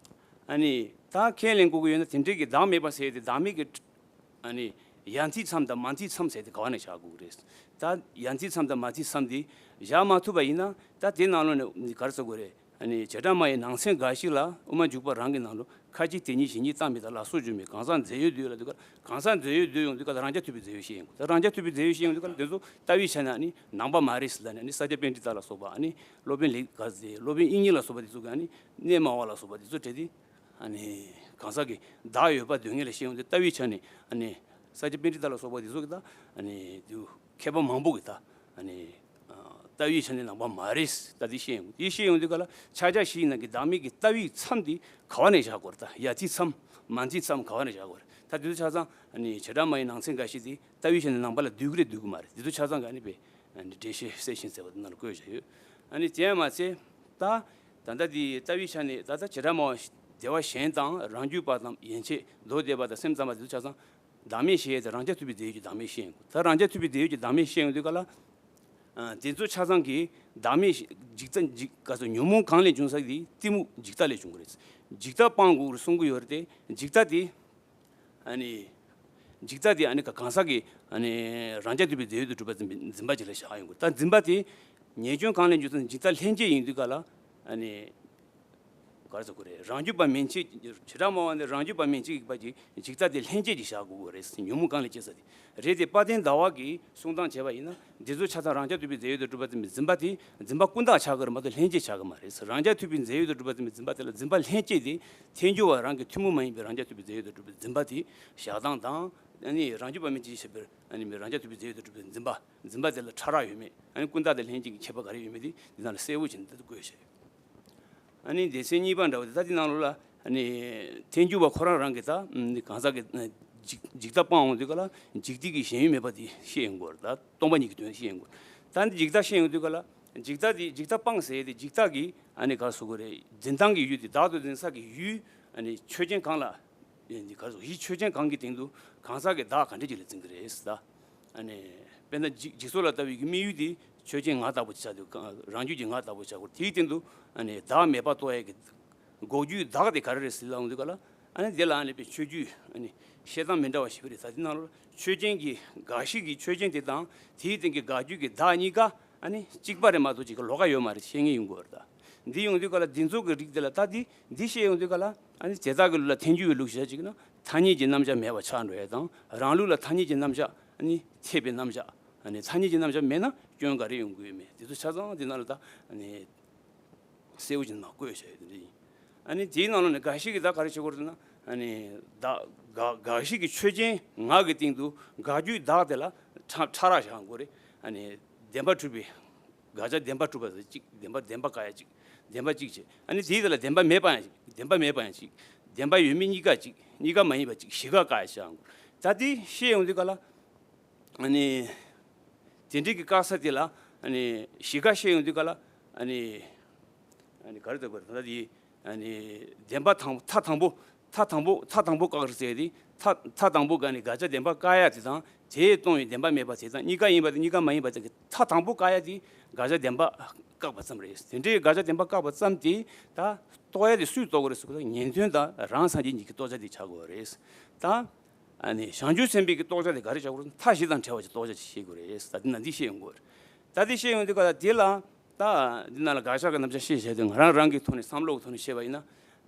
ཨ་ནི་ ད་ཁས་ལེན་དགོས་ཀྱི་ཡོད་ན་དེ་འདྲའི་གི་བདག་མེད་པ་ཟེར་ཏེ་བདག་མེད་ཀྱི་ཨ་ནི་ཡ་མཚན་མཚམས་དང་མ་མཚན་མཚམས་ཟེར་ཏེ་ག་བ་ནས་བཞག་དགོས་ཀྱི་རེད། ད་ཡ་མཚན་མཚམས་དང་མ་མཚན་མཚམས་དེ་བཞག་མ་ཐུབ་པ་ཡིན་ན་ད་དེ་ནང་ལོགས་ནས་ག་རེ་ཟེར་དགོས་རེད། ཨ་ནི་བྱེ་བྲག་སྨྲ་བའི་ནང་ཚན་འགའ་ཞིག་ལ་དབུ་མ་འཇུག་པ་རང་གི་ནང་དུ་ཁ་ཅིག་དེ་ཉིད་གཞན་ཉིད་བཏགས་མིན་དང་ལ་སོགས་བརྗོད་མིན་གང་ཟག་རྫས་ཡོད་འདོད་ཡོད་ལ་འདུག་ག་གང་ཟག་རྫས་ཡོད་འདོད་ཡོང་དུས་ག་ལ་རང་རྐྱ་ཐུབ་པའི་རྫས་ཡོད་བཤད་ཡོང་གི། ད་རང་རྐྱ་ཐུབ་པའི་རྫས་ཡོད་བཤད་ཡོང་དུས་ག་ལ་དེ་ཚོ་ལྟ་བའི་ཆ་ནས་ཨ་ནི་ནང་པ་མ་རེད་ཟེར་ལ་ནི་ཨ་ནི་ས་སྐྱ་པཎྜི་ཏ་ལ་སོགས་པ་ཨ་ནི་སློབ་དཔོན་ལེགས་དགའ་ཟེར་སློབ་དཔོན་དབྱིག་གཉེན་ལ་སོགས་པ་དེ་ཚོ་གི་ཨ་ནི་གནས་སྨྲ་བ་ལ་སོགས་པ་དེ་ཚོ་བྲིས་ཏེ་ཨ་ནི་གང་ཟག་གི་བདག་ཡོད་པ་སྡུག་བསྔལ་ལ་བཤད་ཡོང་དུས་ལྟ་བའི་ཆ་ནས་ཨ་ནི་ས་སྐྱ་པཎྜི་ཏ་ལ་སོགས་པ་དེ་ཚོ་གི་ད་ཨ་ནི་དེ་མཁས་པ་མང་པོ་གི་ད་ཨ་ནི་ལྟ་བའི་ཆ་ནས་ནང་པ་མ་རེད་ད་དེ་བཤད་ཡོང་དེ་བཤད་ཡོང་དུས་ག་ལ་ཕྱག་རྒྱ་བཞིའི་ནང་གི་བདག་མེད་ཀྱི་ལྟ་བའི་མཚམས་དེ་ག་བ་ནས་བཞག་དགོས་རེད། ད་ཡ་མཚན་མཚམས་མ་མཚན་མཚམས་ག་བ་ནས་བཞག་དགོས་རེད། ད་དེ་ཚོ་ཆ་ཚང་ཨ་ནི་བྱེ་བྲག་སྨྲ་བའི་ནང་ཚན་འགའ་ཞིག་དེ་ལྟ་བའི་ཆ་ནས་ནང་པ་ལ་འདུས་ཀྱི་རེད་འདུས་ཀྱི་མ་རེད། དེ་ཚོ་ཆ་ཚང་གི་ཨ་ནི་པའི་ཨ་ནི་འགྲེལ་བཤད་གསལ་ཞིང་གསལ་བ་དེ་ནང་ལ་བཀོད་བཞག་ཡོད། ཨ་ནི་དེ་ཡང་མ་ཚད་ད་ད་ལྟ་དེ་ལྟ་བའི་ཆ་ནས་ད་ལྟ་བྱེ་བྲག་སྨྲ་བ་སྡེ་པ་གཞན་དང་རང་རྒྱུད་པ་དང་ཡན་ཆད་མདོ་སྡེ་པ་དང་སེམས་ཙམ་པ་དེ་ཚོ་ཆ་ཚང་བདག་མེད་བཤད་ཡས་དེ་རང་རྐྱ་ཐུབ་པའི་རྫས་ཡོད་ཀྱི་བདག་མེད་བཤད་ཡོང་གི། ད་རང་རྐྱ་ཐུབ་པའི་རྫས་ཡོད་ཀྱི་བདག་མེད་བཤད་ཡོང་དུས་ག་ལ། ཨ། དེ་ཚོ་ཆ་ཚང་གི་བདག་མེད་འཇིག་ལྟ་འཇིག་ག་ཚོད་ཉོན་མོངས་གང་ལས་བྱུང་ས་དེ་གཏི་མུག་འཇིག་ལྟ་ལས་བྱུང་གི་རེད། འཇིག་ལྟ་སྤང་དགོས་རེད་གསུང་གི་ཡོད་རེད་དེ་འཇིག་ལྟ་དེ་ཨ་ནི་འཇིག་ལྟ་དེ་ཨ་ནི་ག་གང་ཟག་གི་ཨ་ནི་རང་རྐྱ་ཐུབ་པའི་རྫས་ཡོད་དུ་གྲུབ་པ་འཛིན་པ་འཛིན་པ་ཅིག་ལ་བཞག་ཡོང་གི། ད་འཛིན་པ་དེ་ཉེས་སྐྱོན་གང་ལས་བྱུང་ས་འཇིག་ལྟ་ལྷན་སྐྱེས་ཡིན་དུས་ག་ལ་ཨ་ནི། ག་རེ་ཟེར་དགོས་རེད། རང་རྒྱུད་པ་མན་ཆད་བྱེ་བྲག་སྨྲ་བ་ནི་རང་རྒྱུད་པ་མན་ཆད་ཀྱི་བར་གྱི་འཇིག་ལྟ་དེ་ལྷན་སྐྱེས་ཀྱི་བཞག་དགོས་རེད། ཉོན་མོངས་གང་ལས་སྐྱེས་ས་དེ་རེད་དེ་དཔལ་ལྡན་ཟླ་བ་གིས་གསུང་སྟངས་བྱས་པ་ཡིན་ན་འདི་ཚོ་ཆ་ཚང་རང་རྐྱ་ཐུབ་པའི་རྫས་ཡོད་དུ་གྲུབ་པ་འཛིན་པ་དེ་འཛིན་པ་ཀུན་བཏགས་ཆགས་ཀྱི་རེད་མ་གཏོགས་ལྷན་སྐྱེས་ཆགས་ཀྱི་མ་རེད། རང་རྐྱ་ཐུབ་པའི་རྫས་ཡོད་དུ་གྲུབ་པ་འཛིན་པའི་འཛིན་པ་དེ་ལ་འཛིན་པ་ལྷན་སྐྱེས་དེ་ཐལ་འགྱུར་བ་རང་གི་ཐུན་མོང་མ་ཡིན་པའི་རང་རྐྱ་ཐུབ་པའི་རྫས་ཡོད་དུ་གྲུབ་པའི་འཛིན་པ་དེ་བཞག་སྟངས་དང་ཨ་ནི་རང་རྒྱུད་པ་མན་ཆད་ཞེས་པའི་ཨ་ནི་མི་རང་རྐྱ་ཐུབ་པའི་རྫས་ཡོད་དུ་གྲུབ་པའི་འཛིན་པ་འཛིན་པ་དེ་ལ་ཕྲ་རགས་ཡོད་མེད་ཨ་ནི་ཀུན་བཏགས་དང་ལྷན་སྐྱེས་ཀྱི་ཁྱད་པར་ག་རེ་ཡོད་མེད་དེ་འདི་ནང་ལ་གསལ་བོ་བྱས་ནས་འདི་ལྟར་བཀོད་བཞག་ཡོད། ཨ་ནི་སྡེ་ཚན་གཉིས་པ་འདྲ་བོ་དེ་ད་འདི་ནང་ལོགས་ལ་ཨ་ནི་ཐལ་འགྱུར་བ་ཁོ་རང་རང་གི་ད་གང་ཟག་གི་འཇིག་འཇིག་ལྟ་སྤང་འོང་དུས་ག་ལ་འཇིག་ལྟ་གི་ཞེན་ཡུལ་མེད་པ་དེ་ཤེས་ཡོང་གི་ཡོད་རེད། ད་སྟོང་པ་ཉིད་ཀྱི་དོན་ཤེས་ཡོང་གི་ཡོད་རེད། ད་འདི་འཇིག་ལྟ་ཤེས་ཡོང་དུས་ག་ལ་འཇིག་ལྟ་དེ་འཇིག་ལྟ་སྤང་ཟེར་ཡས་དེ་འཇིག་ལྟ་གི་ཨ་ནི་ག་རེ་ཟེར་དགོས་རེད། འཛིན་སྟངས་ཀྱི་ཡུལ་དེ་བདག་ཏུ་འཛིན་ས་གི་ཡུལ་ཨ་ནི་ཆོས་ཅན་གང་ལ། ཨེ་འདི་ག་རེ་ཟེར་ཡིད་ཆོས་ཅན་གང་གི་སྟེང་དུ་གང་ཟག་གི་བདག་ག་འདྲ་ཅིག་ལ་འཛིན་གྱི་རེད་ཟེར་ད། ཨ་ནི་དཔེར་ན་འཇིག་འཇིག་ཚོགས་ལ་ལྟ་བའི་གི་དམིགས་ཡུལ་དེ་ཆོས་ཅན་ང་ལྟ་བུ་ཆགས་དུས་གང་རང་རྒྱུད་ཀྱི་ང་ལྟ་བུ་ཆགས་དགོས། དེའི་སྟེང་དུ་ཨ་ནི་བདག་མེད་པ་རྟོགས་ཡས་ཀྱི་འགོག་རྒྱུའི་བདག་དེ་ག་རེ་རེད་ཟེར་ལབ་འོང་དུས་ག་ལ་ཨ་ནི་དེ་ལ་ཨ་ནི་དཔེ་ཆོས་བརྒྱུད་ཨ་ནི་བཤད་སྟངས་མི་འདྲ་བ་ཞིག་རེད། ད་དེ་ནང་ལ་ཆོས་ཅན་གྱི་དགག་གཞི་གི་ཆོས་ཅན་དེ་དང་དེའི་སྟེང་གི་དགག་རྒྱུ་གི་བདག་གཉིས་ཀ་ཨ་ནི་གཅིག་པ་རེད་མ་གཏོགས་གཅིག་གི་ལོགས་ཀ་ཡོད་མ་རེད། ཤེས་ངེས་ཡོང་དགོས་རེད་ད། འདི་ཡོང་དུས་ག་ལ་འདི་ཚོ་གི་རིགས་དེ་ལ་ད་འདི་འདི་ཤེས་ཡོང་དུས་ག་ལ་ཨ་ནི་དེ་དག་གི་ལུགས་ལ་ཐལ་འགྱུར་བའི་ལུགས་ཞེས་བྱ་ཅིག་ན་ཐ་སྙད་ཀྱི་རྣམ་གཞག་མེད་པ་ཆགས་འགྲོ་ཡས་དང་རང་ལུགས་ལ་ཐ་སྙད་ཀྱི་རྣམ་གཞག་ཨ་ནི་འཐད་པའི་རྣམ་གཞག་ཨ་ནི་ཐ་སྙད་ཀྱི་རྣམ་གཞག་མེད་ན་སྐྱོན་ག་རེ་ཡོང་དགོས་ཡོད་མེད་དེ་ཚོ་ཆ་ཚང་འདི་ནང་ལ་ད་ཨ་ནི་གསལ་བོ་ཅིག་མ་བཀོད་བྱ་ཡོད་དེ་འདྲ་ཡིན། ཨ་ནི་དེའི་ནང་ལ་ནི་འགའ་ཞིག་གིས་ད་ག་རེ་བྱེད་དགོས་རེད་ཟེར་ན་ཨ་ནི་བདག་འགའ་འགའ་ཞིག་གིས་ཆོས་ཅན་ངག་གི་སྟེང་དུ་དགག་རྒྱུའི་བདག་དེ་ལ་ཕྲ་ཕྲ་རགས་བཞག་དགོས་རེད། ཨ་ནི་བདེན་པ་གྲུབ་པའི་དགག་བྱ་བདེན་པ་གྲུབ་པ་གཅིག་བདེན་པ་བདེན་པ་བཀག་ཡ་གཅིག་བདེན་པ་གཅིག་བྱས། ཨ་ནི་དེའི་དེ་ལ་བདེན་པ་མེད་པ་ཡང་གཅིག་བདེན་པ་མེད་པ་ཡང་གཅིག་བདེན་པ་ཡོད་མེད་གཉིས་ཀ་གཅིག་གཉིས་ཀ་མ་ཡིན་པ་གཅིག་བཞི་ཀ་བཀག་ཡ་བྱེད་ཡང་དགོས། ད་དེ་ཤེས་ཡོང་དུས་ག་ལ་ཨ་ནི་དེ་འདྲའི་གི་བཀག་ས་དེ་ལ་ཨ་ནི་བཞི་ཀ་ཤེས་ཡོང་དུས་ག་ལ་ཨ་ནི་ཨ་ནི་ག་རེ་ཟེར་དགོས་རེད། ད་དེ་ཨ་ནི་བདེན་པ་དང་མཐའ་དང་པོ་མཐའ་དང་པོ་མཐའ་དང་པོ་བཀག་རེད་ཟེར་ཏེ་མཐའ་མཐའ་དང་པོ་ག་ནི་དགག་བྱ་བདེན་པ་བཀག་ཡ་དེ་དང་དེས་སྟོང་བའི་བདེན་པ་མེད་པ་དེ་དང་གཉིས་ཀ་ཡིན་པ་དང་གཉིས་ཀ་མ་ཡིན་པ་དེ་གི་མཐའ་དང་པོ་བཀག་ཡ་དེ་དགག་བྱ་བདེན་པ་བཀག་པ་ཙམ་རེད། དེ་འདྲའི་དགག་བྱ་བདེན་པ་བཀག་པ་ཙམ་དེ་ད་རྟོགས་ཡ་དེ་སུས་རྟོགས་དགོས་རེད་ཟེར་གོ་ད་ཉན་ཐོས་དང་རང་སངས་རྒྱས་གཉིས་ཀྱི་རྟོགས་བྱ་དེ་ཆགས་དགོས་རེད། ད་ཨ་ནི་བྱང་ཆུབ་སེམས་དཔའི་གི་རྟོགས་བྱ་དེ་ག་རེ་ཆགས་དགོས་རེད། མཐའ་བཞི་དང་བྲལ་བ་ཅིག་རྟོགས་བྱ་ཅིག་ཤེས་དགོས་རེད། ད་དེ་ན་འདི་ཤེས་ཡོང་དགོས་རེད། ད་དེ་ཤེས་ཡོང་དུས་ག་ད་དེ་ལ། ད་འདི་ནང་ལ་དགག་བྱ་གི་རྣམ་གཞག་བཤད་བྱས་ཏེ་ང་རང་རང་གི་ཐོག་ནས་བསམ་བློ་གི་ཐོག་ནས་བཤད་པ་ཡིན་ན།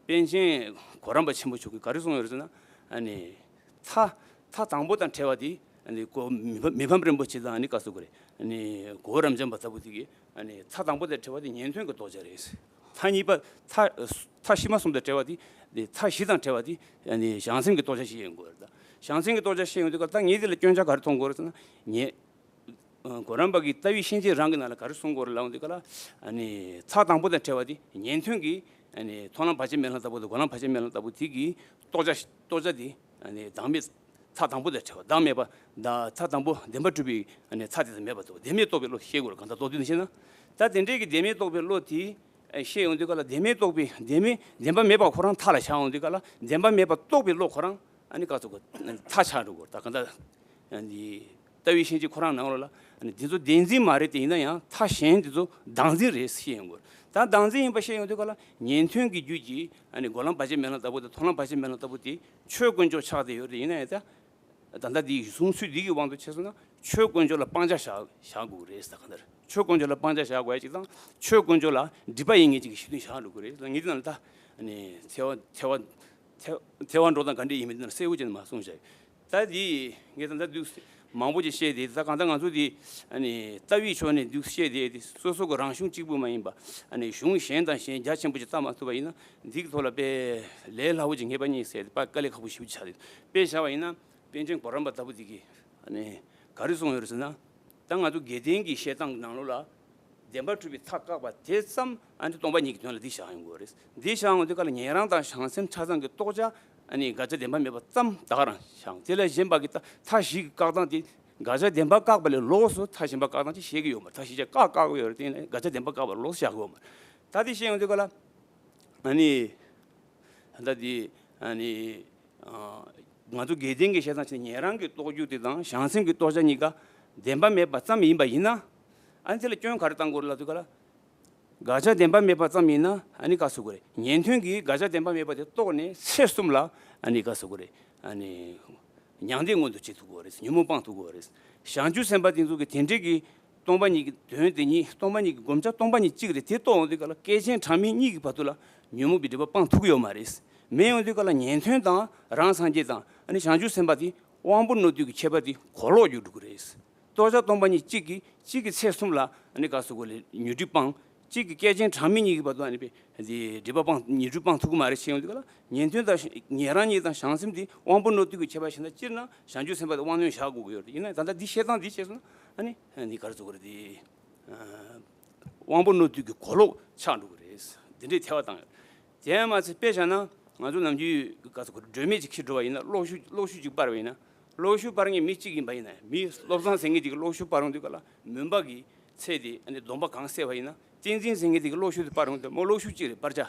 པཎ་ཆེན་གོ་རམས་པ་ཆེན་པོ་མཆོག་གིས་ག་རེ་གསུངས་ཡོད་རེད་ཟེར་ན། ཨ་ནི། མཐའ་མཐའ་དང་པོ་དང་བྲལ་བ་དེ་ཨ་ནི་གོ་མི་ཕམ་མི་ཕམ་རིན་པོ་ཆེ་དང་ཨ་ནི་བཀའ་ཟུར་གོ་རེད། ཨ་ནི་གོ་བོ་རབ་འབྱམས་པ་ལྟ་བུ་དེ་གིས་ཨ་ནི་མཐའ་དང་པོ་དང་བྲལ་བ་དེ་ཉན་ཐོས་ཀྱི་རྟོགས་བྱ་རེད། མཐའ་གཉིས་པ་མཐའ་མཐའ་ཕྱི་མ་གསུམ་དང་བྲལ་བ་དེ་དེ་མཐའ་བཞི་དང་བྲལ་བ་དེ་ཨ་ནི་བྱང་སེམས་ཀྱི་རྟོགས་བྱ་ཞིག་ཡིན་དགོས་རེད། བྱང་སེམས་ཀྱི་རྟོགས་བྱ་ཞིག་ཡིན་དུས་ཀ་ད་ངས་དེ་ལ་སྐྱོན་ཆ་ག་རེ་མཐོང་དགོས་རེད་ཟེར་ན་ངས། གོ་རམས་པ་གིས་ལྟ་བའི་ཤན་འབྱེད་རང་གི་ནང་ལ་ག་རེ་གསུང་གི་ཡོད་རེད་ལབ་དུས་ག་ལ། ཨ་ནི་མཐའ་དང་པོ་དང་བྲལ་བ་དེ་ཉན་ཐོས་ཀྱི་ཨ་ནི་མཐོང་ལམ་བར་ཆད་མེད་ལམ་ལྟ་བུ་དང་སྒོམ་ལམ་བར་ཆད་མེད་ལམ་ལྟ་བུ་དེ་གི་རྟོགས་བྱ་རྟོགས་བྱ་དེ་ཨ་ནི་བདག་མེད་མཐའ་དང་པོ་དང་བྲལ་བ་བདག་མེད་པ་ད་མཐའ་དང་པོ་བདེན་པ་གྲུབ་པའི་ཨ་ནི་མཐའ་དེ་དང་མེད་པ་དང་བདེན་མེད་རྟོགས་པའི་བློ་ཤེས་དགོས་རེད། གང་ལྟར་རྟོགས་དུས་ནས་བཤད་ན། ད་དེ་འདྲའི་གི་བདེན་མེད་རྟོགས་པའི་བློ་དེ་ཤེས་ཡོང་དུས་ག་ལ་བདེན་མེད་རྟོགས་པའི་བདེན་མེད་བདེན་པ་མེད་པ་ཁོ་རང་མཐའ་ལ་ཆགས་ཡོང་དུས་ག་ལ་བདེན་པ་མེད་པ་རྟོགས་པའི་བློ་ཁོ་རང་། ཨ་ནི་བཀའ་ཟུར་གོ་མཐའ་ཆགས་འགྲོ་གོ་ད་ག་ད་འདི་ལྟ་བའི་ཤན་འབྱེད་ཁོ་རང་ནང་ལོགས་ལ་ཨ་ནི་འདི་ཚོ་བདེན་འཛིན་མ་རེད་དེ་ཡིན་ན་ཡང་མཐའ་གཞན་འདི་ཚོ་བདག་འཛིན་རེད་ཤེས་ཡོང་གོ། ད་བདག་འཛིན་ཡིན་པ་བཤད་ཡོང་དུས་ག་ལ་ཉན་ཐོས་ཀྱི་རྒྱུད་ཀྱི་ཨ་ནི་སྒོམ་ལམ་བར་ཆད་མེད་ལམ་ལྟ་བུ་དང་མཐོང་ལམ་བར་ཆད་མེད་ལམ་ལྟ་བུ་དེ་ཆོས་དཀོན་མཆོག་ཆགས་བསྡད་ཡོད་རེད། ཡིན་ན་ཡང་ད་ད་ལྟ་འདི་གསུང་ཚུལ་འདི་གི་དབང་དུ་བྱས་སོང་ན་ཆོས་དཀོན་མཆོག་ལ་སྤང་བྱ་བཞག་བཞག་དགོས་རེད་ཟེར། གང་ལྟར་ཆོས་དཀོན་མཆོག་ལ་སྤང་བྱ་བཞག་དགོས་ཡ་གཅིག་དང་ཆོས་དཀོན་མཆོག་ལ་སྒྲིབ་པ་ཡིན་ངེས་གཅིག་གི་གཞི་མཐུན་བཞག་འགྲོ་དགོས་རེད། ངས་འདི་ནང་ལ་ད་ཨ་ནི་ཐལ་བ་ཐལ་བ་ཐལ་བ་འགྲོ་སྟངས་ག་འདྲ་ཡིན་མིན་འདི་ནང་གསལ་བོ་བྱས་ནས་མར་གསུངས་བཞག་ད་འདི་ངས་ད་ལྟ་འདུག་མང་པོ་ཅིག་བཤད་དེ་ད་གང་ལྟར་ང་ཚོ་འདི་ཨ་ནི་ལྟ་བའི་ཕྱོགས་ནས་འདུག་བཤད་དེ་དེ་སོ་སོ་གི་རང་གཞུང་གཅིག་པུ་མ་ཡིན་པ་ཨ་ནི་གཞུང་གཞན་དང་གཞན་རྒྱ་ཆེན་པོ་ཅིག་བལྟ་མ་ཐུབ་པ་ཡིན་ན་འདི་གི་ཐོག་ལ་དཔེ་ལས་སླ་བོ་ཅིག་ངེས་པ་རྙེད་ཟེར་དེ་དཔེ་དཀའ་ལས་ཁག་པོ་ཞེ་པོ་ཅིག་ཆགས་དེ་དཔེ་བཞག་པ་ཡིན་ན་པཎ་ཆེན་གོ་རམས་པ་ལྟ་བུ་འདི་གིས་ཨ་ནི་ག་རེ་གསུངས་ཡོད་རེད་ཟེར་ན། ད་ང་ཚོ་དགེ་ལྡན་གྱི་བཤད་སྟངས་ནང་ལོགས་ལ་བདེན་པར་གྲུབ་པའི་མཐའ་བཀག་པ་དེ་ཙམ་ཨ་ནི་སྟོང་པ་ཉིད་ཀྱི་དོན་ལ་འདི་བཞག་ཡོང་དགོས་རེད། འདི་བཞག་ཡོང་དུས་ག་ལ་ཉན་རང་དང་བྱང་སེམས་ཆ་ཚང་གི་རྟོགས་བྱ་ཨ་ནི་དགག་བྱ་བདེན་པ་མེད་པ་ཙམ་ད་ག་རང་བཞག་དེ་ལས་གཞན་པ་གི་ད་མཐའ་བཞི་གི་བཀག་སྟངས་དེ་དགག་བྱ་བདེན་པ་བཀག་པ་ལས་ལོགས་སུ་མཐའ་གཞན་པ་བཀག་སྟངས་ཅིག་བཤད་ཀྱི་ཡོད་མ་རེད། མཐའ་བཞི་ཆ་བཀག་བཀག་གི་ཡོད་རེད། དེ་ནས་དགག་བྱ་བདེན་པ་བཀག་པ་ལ་ལོགས་སུ་བཞག་གི་ཡོད་མ་རེད། ད་དེ་བཤད་ཡོང་དུས་ག་ལ། ཨ་ནི། ད་ལྟ་འདི་ཨ་ནི། ཨ། ང་ཚོ་དགེ་ལྡན་གྱི་བཤད་སྟངས་བྱས་ན་ཉན་རང་གི་རྟོགས་རྒྱུ་དེ་དང་བྱང་སེམས་ཀྱི་རྟོགས་བྱ་གཉིས་ཀ་བདེན་པ་མེད་པ་ཙམ་ཡིན་པ་ཡིན་ན། ཨ་ནི་དེ་ལ་སྐྱོན་ག་རེ་བཏང་དགོས་རེད་ལབ་དུས་ག་ལ། དགག་བྱ་བདེན་པ་མེད་པ་ཙམ་ཡིན་ན་ཨ་ནི་བཀག་ཚུགས་དགོས་རེད། ཉན་ཐོས་ཀྱིས་དགག་བྱ་བདེན་པ་མེད་པ་དེ་རྟོགས་ནས་ཚེ་གསུམ་ལ་ཨ་ནི་བཀག་ཚུགས་དགོས་རེད། ཨ་ནི། མྱང་འདས་མངོན་དུ་བྱེད་ཐུབ་དགོས་རེད། ཉོན་མོངས་སྤང་ཐུབ་དགོས་རེད། བྱང་ཆུབ་སེམས་དཔའ་དེ་ཚོ་གི་དེ་འདྲའི་གི་སྟོང་པ་ཉིད་ཀྱི་དོན་དེ་ཉིད་སྟོང་པ་ཉིད་ཀྱི་བསྒོམ་བྱ་སྟོང་པ་ཉིད་གཅིག་རེད། དེ་རྟོགས་ཡོང་དུས་ག་ལ་བསྐལ་ཆེན་གྲངས་མེད་གཉིས་ཀྱི་བར་དུ་ལ་ཉོན་མོངས་པའི་སྒྲིབ་པ་སྤང་ཐུབ་ཀྱི་ཡོད་མ་རེད། མེད་ཡོང་དུས་ག་ལ་ཉན་ཐོས་དང་རང་སངས་རྒྱས་དང་ཨ་ནི་བྱང་ཆུབ་སེམས་དཔའ་དེ་དབང་པོ་རྣོ་རྟུལ་གྱི་ཁྱད་པར་དེ་གོ་ལོག་རྒྱུག་འགྲོ་གི་རེད། རྟོགས་བྱ་སྟོང་པ་ཉིད་གཅིག་གིས་གཅིག་གིས་ཚེ་གསུམ་ལ་ཨ་ནི་ག་སུ་གོ་ལས་ཉོན་སྒྲིབ་སྤང་། གཅིག་གིས་བསྐལ་ཆེན་གྲངས་མེད་གཉིས་ཀྱི་བར་དུ་ཨ་ནི་པའི་དེ་སྒྲིབ་པ་སྤང་ཉོན་སྒྲིབ་སྤང་ཐུབ་ཀྱི་མ་རེད་ཞེས་ཡོང་དུས་ག་ལ་ཉན་ཐོས་དང་ཉན་རང་གཉིས་དང་བྱང་སེམས་དེ་དབང་པོ་རྣོ་རྟུལ་གྱི་ཁྱད་པར་ཞིག་ན་སྤྱིར་ན་བྱང་ཆུབ་སེམས་དཔའ་དེ་དབང་རྣོན་བཞག་དགོས་ཀྱི་ཡོད་རེད། ཡིན་ན་ད་ལྟ་འདི་བཤད་སྟངས་འདི་བྱས་སོང་ན་ཨ་ནི་ཨ་ནི་ག་རེ་ཟེར་དགོས་རེད་དེ། དབང་པོ་རྣོ་རྟུལ་གྱི་གོ་ལོག་ཆགས་འགྲོ་གི་རེད། འདི་འདྲའི་ཐལ་བ་བཏང་ཡོད། དེ་མ་ཚད་དཔེ་བཞག་ན་ང་ཚོ་ནམ་རྒྱུན་ག་ཚོད་གོ་སྒྲོན་མེ་ཅིག་འཁྱེར་འགྲོ་བ་ཡིན་ན་གློག་ཤུགས་གློག་ཤུགས་ཅིག་སྤར་བ་ཡིན་ན་གློག་ཤུགས་སྤར་མཁན་མི་གཅིག་ཡིན་པ་ཡིན་ན་མི་བློ་བཟང་ཟེར་མཁན་ཅིག་གིས་གློག་ཤུགས་སྤར་ཡོང་དུས་ག་ལ་མུན་པ་གི་ཚད་དེ་ཨ་ནི་སྡོམ་པ་གང་སེལ་བ་ཡིན་ན་བསྟན་འཛིན་ཟེར་མཁན་དེ་གིས་གློག་ཤུགས་དེ་སྤར་ཡོང་དུས་མོ་གློག་ཤུགས་གཅིག་རེད་སྤར་བྱ།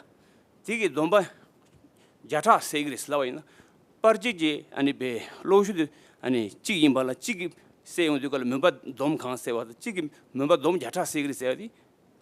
དེ་གི་སྡོམ་པ་བརྒྱ་ཕྲག་སེལ་གི་རེད་ཟེར་ལབ་པ་ཡིན་ན། པར་ཅིག་གི་ཨ་ནི་པའི་གློག་ཤུགས་དེ་ཨ་ནི་གཅིག་ཡིན་པ་ལ་གཅིག་གི་སེལ་ཡོང་དུས་ག་ལ་མུན་པ་སྡོམ་གང་སེལ་བ་དང་གཅིག་གི་མུན་པ་སྡོམ་བརྒྱ་ཕྲག་སེལ་གི་རེད་ཟེར་བ་དེ་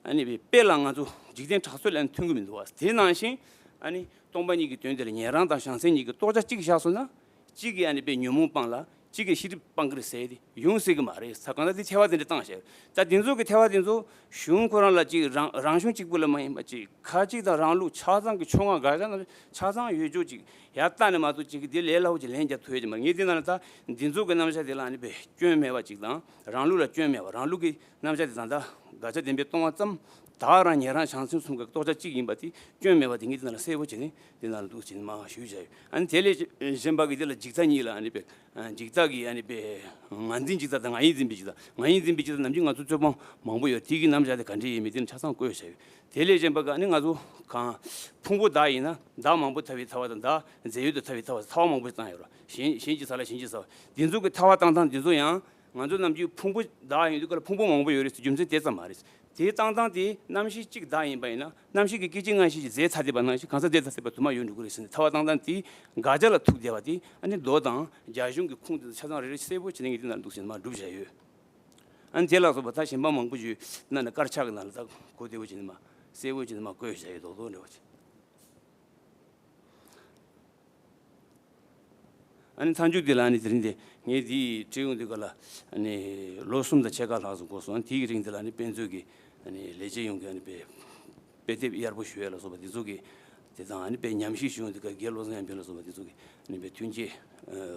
ཨ་ནི་པའི་དཔེ་ལ་ང་ཚོ་འཇིག་རྟེན་གྲགས་ཚོད་ལ་མཐུན་གི་མི་འདུག་བ། དེ་ནང་བཞིན་ཨ་ནི་སྟོང་པ་ཉིད་ཀྱི་དོན་དེ་ལ་ཉན་རང་དང་བྱང་སེམས་གཉིས་ཀྱི་རྟོགས་བྱ་གཅིག་བཞག་སོང་ན། གཅིག་གིས་ཨ་ནི་པའི་ཉོན་མོངས་སྤང་ལ་གཅིག་གིས་ཤེས་སྒྲིབ་སྤང་གི་རེད་ཟེར་ཏེ་ཡོང་སྲིད་གི་མ་རེད་ས། གང་ལྟར་དེ་ཐལ་བ་དེ་འདྲ་བཏང་བཞག་ད་དེ་ཚོ་གི་ཐལ་བ་དེ་ཚོ་གཞུང་ཁོ་རང་ལ་གཅིག་རང་རང་གཞུང་གཅིག་པུ་ལ་མ་ཡིན་པ་གཅིག་ཁ་གཅིག་དང་རང་ལུགས་ཆ་ཚང་གི་ཕྱོགས་སྔ་དགག་བྱ་རྣམས་ཆ་ཚང་ཡོད་ཅོག་གཅིག་ཡར་ལྟ་ནས་མ་གཏོགས་གཅིག་གི་དེ་ལས་སླ་བོ་ཅིག་ལན་རྒྱག་ཐུབ་ཡོད་ཀྱི་མ་རེད། ངས་དེ་ནང་ལ་ད་འདི་ཚོ་གི་རྣམ་གཞག་དེ་ལ་ཨ་ནི་པའི་སྐྱོན་མེད་པ་ཅིག་དང་རང་ལུགས་ལ་སྐྱོན་མེད་པ་རང་ལུགས་ཀྱི་རྣམ་གཞག་དེ་དང་ད་དགག་བྱ་བདེན་པའི་སྟོང་པ་ཙམ། ད་རང་ཉན་རང་བྱང་སེམས་གསུམ་ཀའི་རྟོགས་བྱ་གཅིག་ཡིན་པ་དེ་སྐྱོན་མེད་པ་དེ་ངས་འདི་ནང་ལ་གསལ་པོ་བྱས་ནས་འདི་ནང་ལ་འདུག་བྱས་ནས་མར་ཞུས་བྱས་ཡོད། ཨ་ནི་དེ་ལས་གཞན་པ་གི་འདི་ལ་འཇིག་ལྟ་གཉིས་ལ་ཨ་ནི་པའི་འཇིག་ལྟ་གི་ཨ་ནི་པའི་ངར་འཛིན་འཇིག་ལྟ་དང་ངར་ཡིན་འཛིན་པའི་འཇིག་ལྟ། ངར་ཡིན་འཛིན་པའི་འཇིག་ལྟ་ནམ་རྒྱུན་ང་ཚོ་རྩོད་སྤོང་མང་པོ་ཡོད། དེ་གི་རྣམ་གཞག་དེ་ག་འདྲས་ཡིན་མིན་དེ་ནི་ཆ་ཚང་བཀོད་བྱས་ཡོད། དེ་ལས་གཞན་པ་གི་ཨ་ནི་ང་ཚོ་གང་ཕུང་པོ་བདག་ཡིན་ན་བདག་མང་པོ་ཐལ་བའི་ཐལ་བ་དང་བདག་རྫས་ཡོད་དུ་ཐལ་བའི་ཐལ་བ་ཐལ་བ་མང་པོ་བཏང་ཡོད་ར། གཞན་གཞན་གྱི་ས་ལ་གཞན་གྱི་ས་བ་འདི་ཚོ་གི་ཐལ་བ་བཏང་སྟངས་འདི་ཚོ་ཡང་། ང་ཚོ་ནམ་རྒྱུན་ཕུང་པོ་བདག་ཡིན་དུས་ཀ་ལ་ཕུང་པོ་མང་པོ་ཡོད་རེད་ཟེར་རྒྱུ་མཚན་དེ་ཙམ་མ་རེད། དེའི་བཏང་སྟངས་དེ་རྣམ་ཤེས་གཅིག་བདག་ཡིན་པ་ཡིན་ན་རྣམ་ཤེས་ཀྱི་སྐད་ཅིག་སྔ་ཕྱི་གྱི་རྫས་ཐ་དད་པ་ནང་བཞིན་གང་ཟག་རྫས་ཐ་དད་པ་དུ་མ་ཡོད་འགྲོ་གི་རེད་ཟེར་ནས་ཐལ་བ་བཏང་སྟངས་དེ་དགག་བྱ་ལ་ཐུག་བསྡད་པ་དེ་ཨ་ནི་མདོ་དང་རྒྱ་གཞུང་གི་ཁུངས་དེ་ཚོ་ཆ་ཚང་རེ་རེ་གསལ་པོ་བྱས་ནས་ངས་འདི་ནང་འདུག་ཟེར་ནས་མར་སྒྲུབ་བཞག་ཡོད། ཨ་ནི་དེ་ལ་སོགས་པ་ད་གཞན་པ་མང་པོ་ཞིག་ནང་ནས་དཀར་ཆག་གི་ནང་ལ་ད་གོ་བདེ་པོ་བྱས་ནས་མར་གསལ་པོ་བྱས་ནས་མར་བཀོད་བཞག་ཡོད་མདོག་མདོག་འདྲ་བོ་བྱས། ཨ་ནི་མཐའ་མཇུག་འདི་ལ་ཨ་ནི་དེ་རིང་འདི་ངས་འདི་བྲིས་ཡོང་དུས་ག་ལ་ཨ་ནི་ལོ་གསུམ་དང་ཕྱེད་ཀ་ལྷག་ཙམ་འགོར་སོང་། ཨ་ནི་དེའི་རིང་འདི་ལ་ཨ་ནི་དཔེ་མཛོད་ཀྱི་ཨ་ནི་ལས་བྱེད་ཡོངས་ཀྱིས་ཨ་ནི་དཔེ་དཔེ་དེབ་གཡར་པོ་ཞུ་ཡས་ལ་སོགས་པ་འདི་ཚོ་གི་དེ་དང་ཨ་ནི་དཔེ་ཉམས་ཞིབ་ཞུ་ཡོང་དུས་ག་དགེ་བློ་བཟང་ཡར་འཕེལ་ལ་སོགས་པ་འདི་ཚོ་གི་ཨ་ནི་དཔེ་མཐུན་རྐྱེན་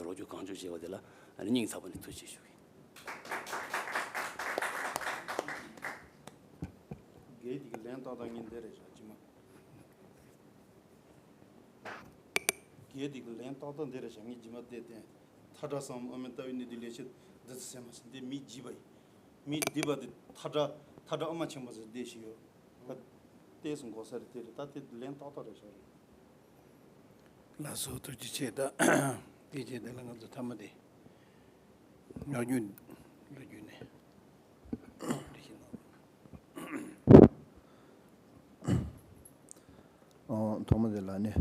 རོགས་སྐྱོར་གང་ལྕོགས་བྱས་པ་དེ་ལ་ཨ་ནི་སྙིང་ཐག་པ་ནས་ཐུགས་རྗེ་ཆེ་ཞུ་གི། རྒྱལ་དེ་གི་ལན་ཏག་ཏག་ངས་འདི་རེད་བཞག་ཅི་མ། རྒྱལ་དེ་གི་ལན་ཏག་ཏག་འདི་རེད་བཞག་ངས་རྗེས་མ་བལྟས་ཏེ། མཐའ་བྲལ་གསང་བ་དབུ་མའི་ལྟ་བའི་གནད་དུ་ལས་བྱེད་བདུད་རྩི་སེམས་མ་ཟེར་འདི་མི་བགྱིས་པ་ཡིན། མི་བགྱིས་པ་དེ་མཐའ་བྲལ་མཐའ་བྲལ་དབུ་མ་ཆེན་པོ་ཟེར་བསྡད་ཤིག་ཡོད། ད་བལྟས་སོང་གོ་ས་རེད་དེ་རེད་ད་དེ་ལན་ཏག་ཏག་རེད་བཞག་རེད། ལགས་སོ་ཐུགས་རྗེ་ཆེ། ད་དེ་རྗེས་དེ་ལ་ང་ཚོ་མཐའ་མ་དེ་ངག་རྒྱུན་ལ་བརྒྱུད་ནས། ཨོ། ཐོག་མ་དེ་ལ་ནི།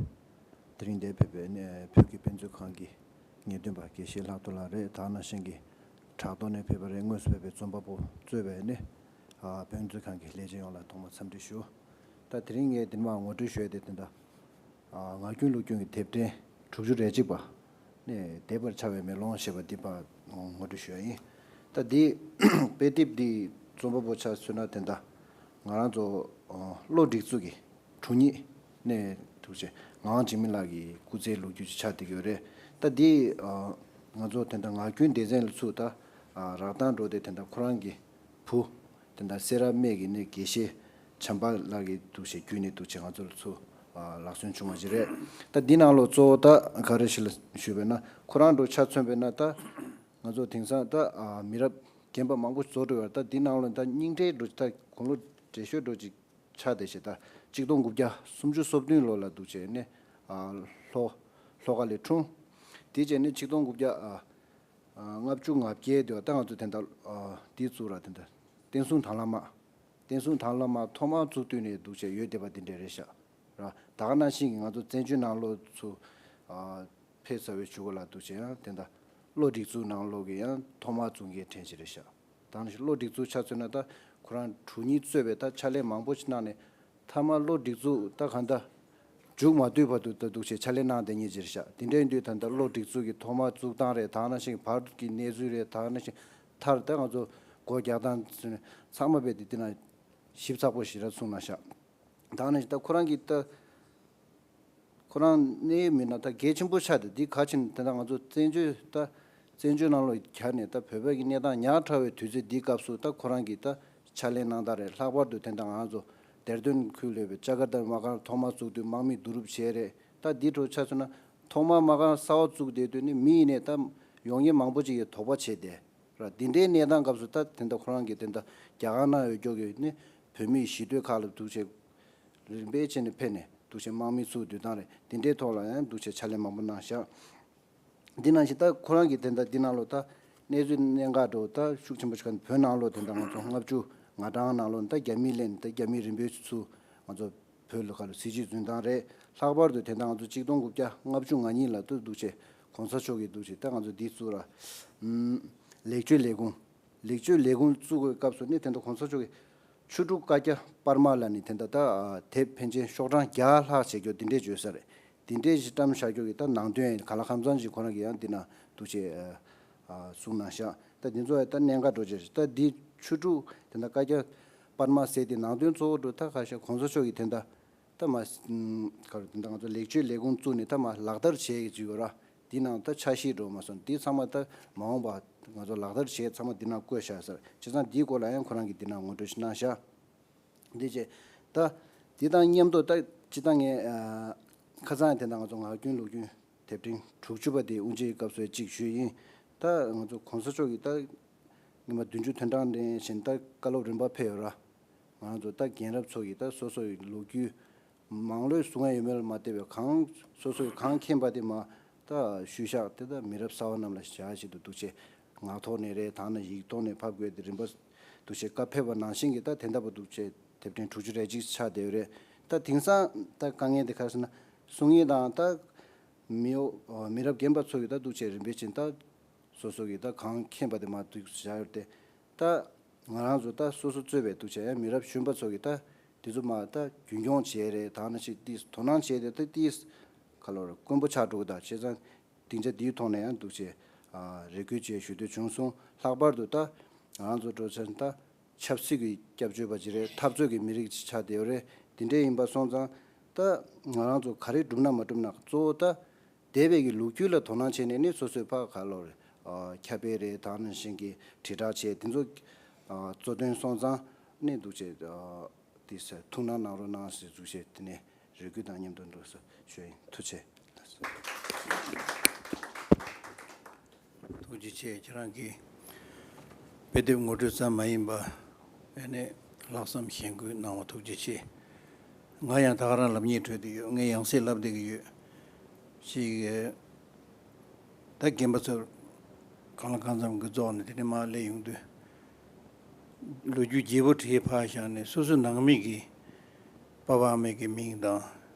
དེ་རིང་འདིར་ཕེབས་པའི་ནི་བོད་ཀྱི་དཔེ་མཛོད་ཁང་གི་ངེས་སྟོན་པ་དགེ་བཤེས་ལྷག་རྡོར་ལགས་རེད། དེ་ནང་བཞིན་གྱི་བྲག་ཐོག་ནས་ཕེབས་པ་རེད། དངོས་སུ་ཕེབས་པའི་རྩོམ་པ་པོ་གཙོས་པའི་ནི། ཨ། དཔེ་མཛོད་ཁང་གི་ལས་བྱེད་ཡོངས་ལ་ཐོག་མར་འཚམས་འདྲི་ཞུ། ད་དེ་རིང་ངས་འདི་མར་ངོ་སྤྲོད་ཞུ་ཡ་དེ་དེ་འདྲ། ཨ། ངག་རྒྱུན་ལོ་རྒྱུས་ཀྱི་དེབ་ཕྲེང་དྲུག་ཅུ་རེ་གཅིག་པ། ནས་འདས་པར་འཆར་བའི་མེ་ལོང་ཞེས་པ་འདི་མར་ངོ་སྤྲོད་ཞུ་ཡ་ཡིན། ད་འདི་དཔེ་དེབ་འདི་རྩོམ་པ་པོ་ཆ་མཚོན་ན་དེ་འདྲ། ང་རང་ཚོ་ཨ། བློ་སྒྲིག་འཛུགས་ཀྱི་དྲུང་ཉིད་ནས་འདུག་བྱས་ངག་དབང་འཇིགས་མེད་ལགས་ཀྱི་སྐུ་ཚེའི་ལོ་རྒྱུས་ཅིག་ཆགས་བསྡད་ཀྱི་ཡོད་རེད། ད་འདི་ཨ། ང་ཚོ་དེ་འདྲ་ངག་རྒྱུན་སྡེ་ཚན་ལ་ཚུར་ད་ཨ། རག་ཐང་འགྲོ་སྟེ་དེ་འདྲ་ཁོ་རང་གི་བུ་དེ་འདྲ་སེ་ར་སྨད་ཀྱི་ནས་དགེ་བཤེས་བྱམས་པ་ལགས་ཀྱི་འདུག་བྱས་བརྒྱུད་ནས་འདུག་བྱས་ང་ཚོ་ལ་ཚུར་ཨ། ལག་སོན་བྱུང་བ་ཞིག་རེད། ད་འདི་ནང་ལོགས་གཙོ་བོ་ད་ག་རེ་ཞིག་ལ་ཞུས་པས་ན་ཁོ་རང་འདྲ་ཆ་མཚོན་པས་ན་ད་ང་ཚོ་དེང་སང་ད་ཨ། མི་རབས་རྒན་པ་མང་པོ་རྫོགས་འགྲོ་བར་ད་འདི་ནང་ལོགས་ད་སྙིང་བྲེལ་འདྲ་ད་དགུང་ལོ་བགྲེས་ཤོས་འདྲ་ཅིག་ཆགས་བསྡད་བྱས་ད་གཅིག་སྟོང་དགུ་བརྒྱ་སུམ་ཅུ་སོ་བདུན་ལོ་ལ་འདུག་བྱས་ནས་ཨ། ལྷོ་ལྷོ་ཁ་ལ་འཁྲུངས། དེ་བྱས་ནས་གཅིག་སྟོང་དགུ་བརྒྱ་ཨ། ཨ། ལྔ་བཅུ་ང་བརྒྱད་དུ་ད་ང་ཚོ་དེ་འདྲ་ཨ། འདི་བཙུགས་ར་དེ་འདྲ། བསྟན་སྲུང་དྭང་བླངས་དམག་བསྟན་སྲུང་དྭང་བླངས་དམག་ཐོག་མར་བཙུགས་དུས་ནས་འདུག་བྱས་ཡོད་བསྡད་པ་འདི་འདྲ་རེད་ཤག་ར། ད་ག་ནང་བཞིན་གྱི་ང་ཚོ་བཙན་བྱོལ་ནང་ལོགས་ཚུར་ཨ། ཕེབས་ཚར་བའི་གཞུག་གུ་ལ་འདུག་བྱས་ཡང་དེ་འདྲ་བློ་སྒྲིག་འཛུགས་ནང་ལོགས་ཀྱི་ཡང་ཐོག་མར་བཙུགས་མཁན་དྲན་ཞིག་རེད་ཤག་ད་ནི་བློ་སྒྲིག་འཛུགས་ཆ་མཚོན་ན་ད་ཁོ་རང་དྲུང་ཉིད་གཙོས་པའི་ད་ཕྱག་ལས་མང་པོ་ཞིག་གནང་ནས་མཐའ་མ་བློ་སྒྲིག་འཛུགས་ད་གང་ལྟར་མཇུག་མ་བསྡུས་བར་དུ་ད་འདུག་བྱས་ཕྱག་ལས་གནང་བསྡད་མཁན་ཅིག་རེད་ཤག་དེ་འདྲ་ཡིན་དུས་ད་ལྟ་བློ་སྒྲིག་འཛུགས་ཀྱི་ཐོག་མར་བཙུགས་སྟངས་རེད། ད་ནང་བཞིན་བར་གྱི་གནས་ཚུལ་རེད། ད་ནང་བཞིན་མཐར་ད་ང་ཚོ་སྒོ་རྒྱག་སྟངས་ཚང་མ་རྦད་དེ་འདི་ན་ཞིབ་ཚགས་པོ་ཞེ་དྲག་གསུངས་གནང་ཤག་ད་ནང་བཞིན་ད་ཁོ་རང་གིས་ད། ཁོ་རང་གནད་ཡོད་མི་སྣ་ད་གལ་ཆེན་པོ་ཆགས་ཏེ་འདི་ག་ཕྱིན་དེ་འདྲ་ང་ཚོ་བཙན་བྱོལ་ད་བཙན་བྱོལ་ནང་ལོགས་གྱར་ནས་ད་བོད་པའི་གི་གནས་སྟངས་ཉག་ཕྲ་བའི་དུས་ཚོད་འདི་སྐབས་སུ་ད་ཁོ་རང་གིས་ད་ཕྱག་ལས་གནང་སྟངས་རེད། ལྷག་པར་དུ་དེ་འདྲ་ང་ཚོ་དེར་དོན་ཁུལ་ལས་པའི་ཅ་ཀར་ཏ་དམག་སྒར་ཐོག་མ་བཙུགས་དུས་དམག་མི་བསྡུ་རུབ་བྱས་རེད། ད་འདི་འདྲ་ཆ་མཚོན་ན་ཐོག་མ་དམག་སྒར་གསར་པ་བཙུགས་བསྡད་དུས་ནི་མི་ཡིན་ནས་ད་ཡོང་མཁན་མང་པོ་ཅིག་གིས་དོགས་པ་བྱས་ཏེ། ར། འདི་འདྲའི་གནས་སྟངས་སྐབས་སུ་ད་དེ་འདྲ་ཁོ་རང་གིས་དེ་འདྲ་རྒྱ་གར་ནང་ཡོད་ཀྱོག་གི་ནི་བོད་མིའི་གཞིས་སྡོད་ཁག་ལ་འདུག་བྱས་རིམ་པས་བྱས་ནས་ཕེབས་ནས་འདུག་བྱས་དམག་མི་ཚུར་བསྡུ་སྟངས་རེད། འདི་འདྲའི་ཐོག་ལ་ཡང་འདུག་བྱས་ཕྱག་ལས་མང་པོ་གནང་ཤག་འདི་ནང་བཞིན་ད་ཁོ་རང་གིས་དེ་འདྲ་འདི་ནང་ལོ་ད་གནས་ཚུལ་གནད་འགག་འགྲོ་ད་ཤུགས་ཆེན་པོ་ཞིག་ག་ནས་བོད་ནང་ལོ་དེ་འདྲ་ང་ཚོ་ལྔ་བཅུ་ང་གྲངས་ནང་ལོ་ད་རྒྱ་མི་ལེན་ད་རྒྱ་མི་རིམ་པས་ཚུར་ང་ཚོ་བོད་ལ་ཁ་ལོ་སྲིད་ཇུས་འཛིན་སྟངས་རེད། ལྷག་པར་དུ་དེ་འདྲ་ང་ཚོ་གཅིག་སྟོང་དགུ་བརྒྱ་ལྔ་བཅུ་ང་གཉིས་ལ་ཏུ་འདུག་བྱས་གོང་ས་མཆོག་གིས་འདུག་བྱས་ད་ང་ཚོ་འདི་བཙུགས་ར། ཨམ། ལེགས་བཅོས་ལས་ཁུངས། ལེགས་བཅོས་ལས་ཁུངས་བཙུགས་པའི་སྐབས་སུ་ནི་དེ་འདྲ་གོང་ས་མཆོག་གིས་ཆུ་འབྲུག་བཀའ་རྒྱ་པར་མ་ལ་ནི་དེ་འདྲ་ད་ཨ། དེབ་ཕལ་ཆེར་ཤོག་གྲངས་བརྒྱ་ལྷག་བྱེད་རྒྱུ་འདི་འདྲས་བརྗོད་ས་རེད། འདི་འདྲས་ཞིག་བཀྲམ་བཞག་རྒྱུ་གི་ད་ནང་དོན་ག་ལ་ཁམས་ཚང་ཞིག་ཁོ་རང་གིས་ཡང་འདི་ན་འདུག་བྱས་ཨ། གསུངས་གནང་ཤག་ད་འདི་ཚོ་ཡང་ད་གནད་འགག་འགྲོ་བྱས་ད་འདི་ཆུ་འབྲུག་དེ་འདྲ་བཀའ་རྒྱ་པར་མ་ཟེར་དེ་ནང་དོན་གཙོ་བོ་འགྲོ་ད་ཁ་ཤས་གོང་ས་མཆོག་གིས་དེ་འདྲ། ད་མ། ཁར་དེ་འདྲ་ང་ཚོ་ལེགས་བཅོས་ལས་ཁུངས་བཙུགས་ནས་ད་མ་ལག་བསྟར་བྱེད་ཀྱི་ཅིག་ཡོད་ར། འདི་ནང་ད་འཆར་གཞི་འགྲོ་མ་སོང་འདི་ཚང་མ་ད་མ་འོངས་པ་ང་ཚོ་ལག་བསྟར་བྱེད་ཚང་མ་འདི་ནང་བཀོད་བཞག་ཟེར་བྱས་ཙང་འདིའི་སྐོར་ལ་ཡང་ཁོ་རང་གིས་འདི་ནང་ངོ་སྤྲོད་ཞིག་གནང་བཞག་འདི་བྱས་ད་འདི་དང་མཉམ་དུ་ད་སྤྱི་བཏང་ངས་ཁ་སང་དེ་འདྲ་ང་ཚོ་ངག་རྒྱུན་ལོ་རྒྱུས་དེབ་ཕྲེང་དྲུག་ཅུ་པ་དེ་དབུ་འབྱེད་སྐབས་སུ་གཅིག་ཞུས་ཡིན། ད་ང་ཚོ་གོང་ས་མཆོག་གིས་ད་ཉི་མ་བདུན་ཅུ་དོན་གྲངས་རིང་བཞིན་ད་བཀའ་སློབ་རིམ་པ་ཕེབས་ཡོད་ར། ང་ཚོ་ད་རྒན་རབས་ཚོ་གིས་ད་སོ་སོ་ཡི་ལོ་རྒྱུས་མང་ལོས་གསུང་ཡ་ཡོད་མེད་ལ་མ་བལྟས་པའི་གང་སོ་སོ་ཡི་གང་མཁྱེན་པ་དེ་མ་ད་ཞུས་བཞག་དེ་ད་མི་རབས་གསར་བ་རྣམས་ལ་བྱ་ཞིག་ཏུ་འདུག་བྱས་ངག་ཐོག་ནས་རེད་ད་ནི་ཡིག་ཐོག་ནས་ཕབ་དགོས་དེ་རིམ་པ་འདུག་བྱས་བཀའ་ཕེབས་པ་ནང་བཞིན་གྱི་ད་དེ་འདྲ་པོ་འདུག་བྱས་དེབ་ཕྲེང་དྲུག་ཅུ་རེ་གཅིག་ཆགས་བསྡད་ཡོད་རེད། ད་དེང་སང་ད་དཀའ་ངལ་དེ་ག་རེ་ཟེར་ན་གསུང་ཡིག་དང་ད་མི་འོ་མི་རབས་རྒན་པ་ཚོ་གིས་ད་འདུག་བྱས་རིམ་པས་ཕྱིན་ད། སོ་སོ་གིས་ད་གང་མཁྱེན་པ་དེ་མ་གཏོགས་བཞག་ཡོད་དེ། ད་ང་རང་ཚོ་ད་སོ་སོ་གཙོས་པའི་འདུག་བྱས་ཡང་མི་རབས་གཞོན་པ་ཚོ་གིས་ད་དེ་ཚོ་མ་ད་རྒྱུན་འཁྱོངས་བྱས་རེད་ད་ནི་ཞིག་ཏིས་དོ་སྣང་བྱས་ཏེ་ད་ཏིས་ཁ་ལོར་དཀོན་པོ་ཆགས་འགྲོ་གི་ད་བྱས་ཙང་སྡིངས་ཆ་འདིའི་ཐོག་ནས་ཡང་འདུག་བྱས་རེ་སྐུལ་བྱས་ཞུ་འདོད་བྱུང་སོང་། ལྷག་པར་དུ་ད་ང་རང་ཚོ་འགྲོ་ཆ་ད་ཆབ་སྲིད་ཀྱི་སྐྱབས་བཅོལ་བ་ཅིག་རེད། འཐབ་རྩོད་ཀྱི་མི་རིགས་ཅིག་ཆགས་བསྡད་ཡོད་རེད། དེ་འདྲས་ཡིན་པ་སོང་ཙང་ད་ང་རང་ཚོ་ག་རེ་བསྒྲུབ་ན་མ་བསྒྲུབ་ན་གཙོ་བོ་ད། འདས་པའི་གི་ལོ་རྒྱུས་ལ་དོ་སྣང་བྱས་ནས་ནི་སོ་སོའི་ཕ་ག་ལོར་ཨ། ཁྱབ་སྤེལ་རེད་ད་ནང་བཞིན་གྱི་དྲིལ་བསྒྲགས་བྱས་དེ་ཚོ་ཨ། གཙོ་དོན་སོང་ཙང་ནི་འདུག་བྱས་ཨ། དེ་ཟེར་ཐུགས་སྣང་གནང་རོགས་གནང་ཟེར་འདུག་བྱས་དེ་ནས་རེ་སྐུལ་དང་མཉམ་དུ་འགྲོ་ཟེར་ཞུ་ཡིན། ཐུགས་རྗེ་ཆེ། ཐུགས་རྗེ་ཆེ། ཁྱེད་རང་གིས་དཔེ་དེབ་ངོ་སྤྲོད་ཙམ་མ་ཡིན་པ་ཨ་ནི་ལྷག་བསམ་ཞེན་སྐུལ་གནང་བ་ཐུགས་རྗེ་ཆེ། ང་ཡང་ད་ག་རང་ལབ་སྙིང་བྲོ་བསྡད་ཡོད། ངས་ཡང་སེ་ལབ་བསྡད་ཀྱི་ཡོད། ཅིག་ད་རྒན་པ་ཚོར་གང་ལ་གང་འཚམ་གྱི་རྫོགས་ནས་དེ་ནས་མར་སླེབས་ཡོང་དུས། ལོ་རྒྱུས་རྒྱས་པོ་བྲིས་ཕར་བཞག་ནས་སོ་སོའི་ནང་མི་གི་པ་ཕ་ཨ་མའི་གི་མིང་དང་།